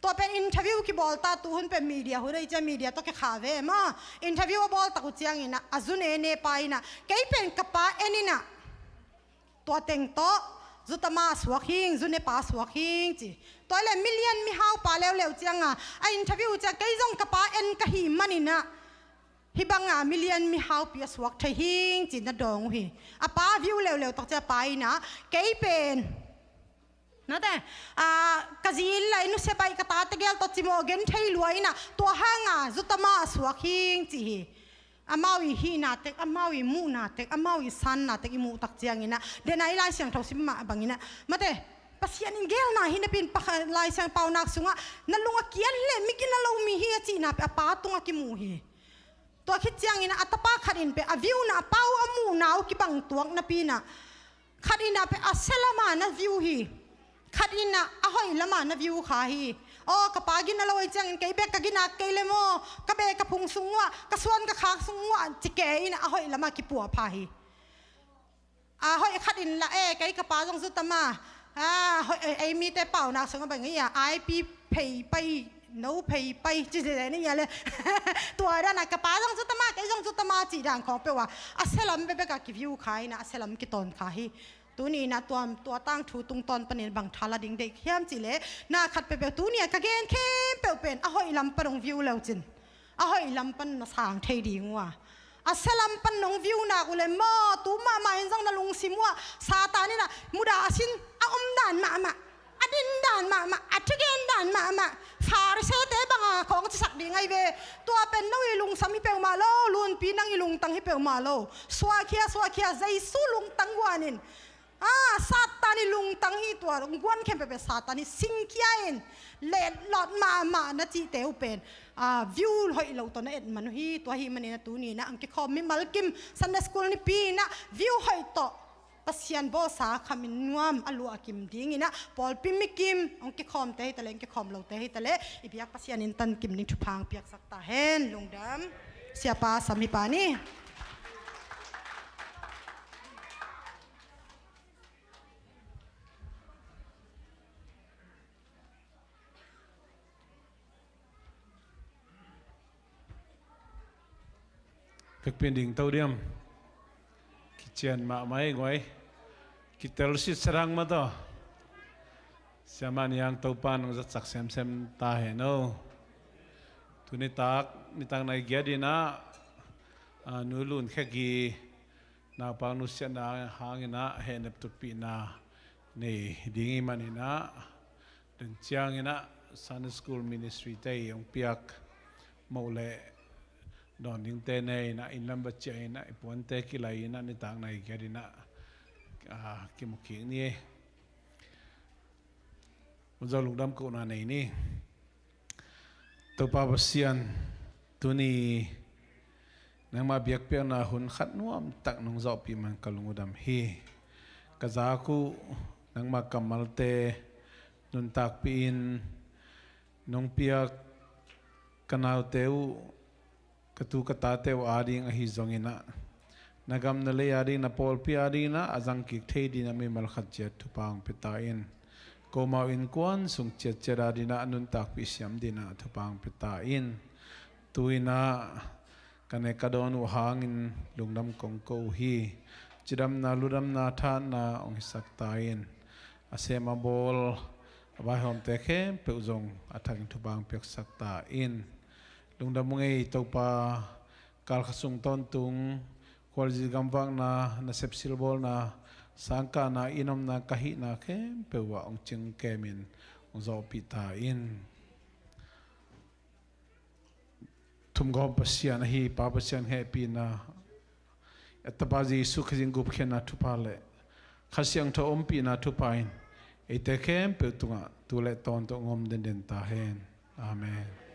Tua pen interview kibawl ta, tu hun pen media hun ahi ciang media tawh kikha ve maw. Interview a bawl tak uh ciangin ah a zu ne ne pa in ah kei pen ka pa en in ah tua teng tawh zu tama suak hing, zu ne pa suak hing ci. Tua le milian mihau pa leuleu ciang a, a interview ciang kei zong ka pa en ka hi manin ah hih banga milian mihaupi a suak thei hing ci-in na dawng uh hi. A pa view leuleu tak ciang a pa in ah kei pen nate, ah, ka zi in la i nusia baih ka tate gel tawh cimawh gen thei lua in ah tua hanga zu tama a suak hing ci hi. Amau i hihna tek, amau i muhna tek, amau i sanna tek i muh tak ciangin ah, den a i Lai Siangtho sim mah bangin ah, mate, Pasian in gelna hi napi-in pakhat Lai Siangtho paunak sungah na lung a kiat le migin a lo mi hi a cihna pen a pa tungah kimu hi. Tua khit ciangin ah a tapa khat in pen a view-na a pa uh a muhna uh kibang tuak napi-in ah khat in ah pen a sia lama na view hi. Khat in ah a hoih lama na view kha hi. Aw, ka pa gina lo ahi ciangin kei bek ka gina kei le maw, ka beh ka phung sung uh ah, ka suan ka khak sung uh ah ci kei in ah a hoih lama kipua pha hi. A hoih khat in lah e, kei ka pa zong zu tama. A hoih, ei, ei mite paunak sungah bang hi a, aipi phei pai, no phei pai ci zia ni a le. Tua dan a ka pa zong zu tama, kei zong zu tama ci dan khawng peuh a, a sia lam bekbek a kiview kha in ah a sia lam kitawn kha hi. Tuni in ah tua, tua tangthu tungtawn panin bang tha la ding deih hiam cih leh, na khat peuhpeuh tuni a ka gen khempeuh pen a hoih lam pan hong view le uh cin, a hoih lam pan na sang thei ding uh a. A sia lam pan nong view nak uh leh maw, tu mahmah in zong na lungsim uh ah Satan in ah mudah a sin, a om dan mahmah, a din dan mahmah, a thugen dan mahmah, Pharisee-te banga khawng cisak ding ahi ve. Tua pen no i lungsam hi peuhmah lo, Lunpi nang i lungtang hi peuhmah lo. Suahkhia, suahkhia, Jesu lungtang guan in. Ah, Satan i lungtang hi tua, guan khempeuh pen Satan i singkhia in, letlawt mahmah na cihte uh pen, ah, view hoih lo tawh na et man uh hi. Tua ahih manin ah tuni in ah hong kikhawm mimal kim Sunday school nipi in ah view hoih tawh Pasian bawlsa khamin nuam a luah kim dingin ah pawlpi mikim hong kikhawmte hi taleh, hong kikhawm lote hi taleh, i biak Pasian in tan kim ding thupha hong piaksak ta hen. Lungdam. Siapa sam hi pa ni. Pekpin ding to diam. Kician mahmah ei guai. Kitel sit sarang mah tawh. Siamah Niang Topa nong zatsak semsem ta hen o. Tuni tak, nitak nai giat in ah, ah, Nu Lun Khek i naupang nusiatna hangin ah hehnep tutpihna nei ding i manin ah, den ciangin ah Sunday School Ministry te i hong piak moh le dawn dingte nei in ah, inn lam va ciah in ah, i puante kilai in ah, nitak nai giat in ah, ah, kimu kik ni. Hong zo lungdam kohna nei ni. Topa Pasian, tuni nangmah biakpiakna hun khat nuamtak nong zawhpih man ka lung uh dam hi. Ka zak uh nangmah kammalte nuntakpih in, nong piak ka naute uh, ka tu ka tate uh ading ahi zongin ah, na gam na lei ading, na pawlpi adingin ah a zangkik thei dingin ah mimal khat ciat thupha hong pia ta in. Komau innkuan sung ciatciat adingin ah a nuntakpih siam dingin ah thupha hong pia ta in. Tu-in ah ka nek ka dawn uh hangin lungdam kong ko uh hi. Cidamna, ludamna, thahatna hong hisak ta in. A sem a bawl, a vaihawmte khempeuh zong a thakin thupha hong piaksak ta in. Lungdam ung ei Topa, kalkha sung tawntung, khualzi gamvakna, nasep silbawlna, sangkahna, inn omna, ka hihna khempeuh ah hong cingkemin hong zawhpih ta in. Thumgawp Pasian ahi Pa Pasian hehpihna, a Tapa Jesu Khazih gupkhiatna thupha le Kha Siangtho ompihna thupha in Eite khempeuh tungah tu le tawntung om denden ta hen. Amen.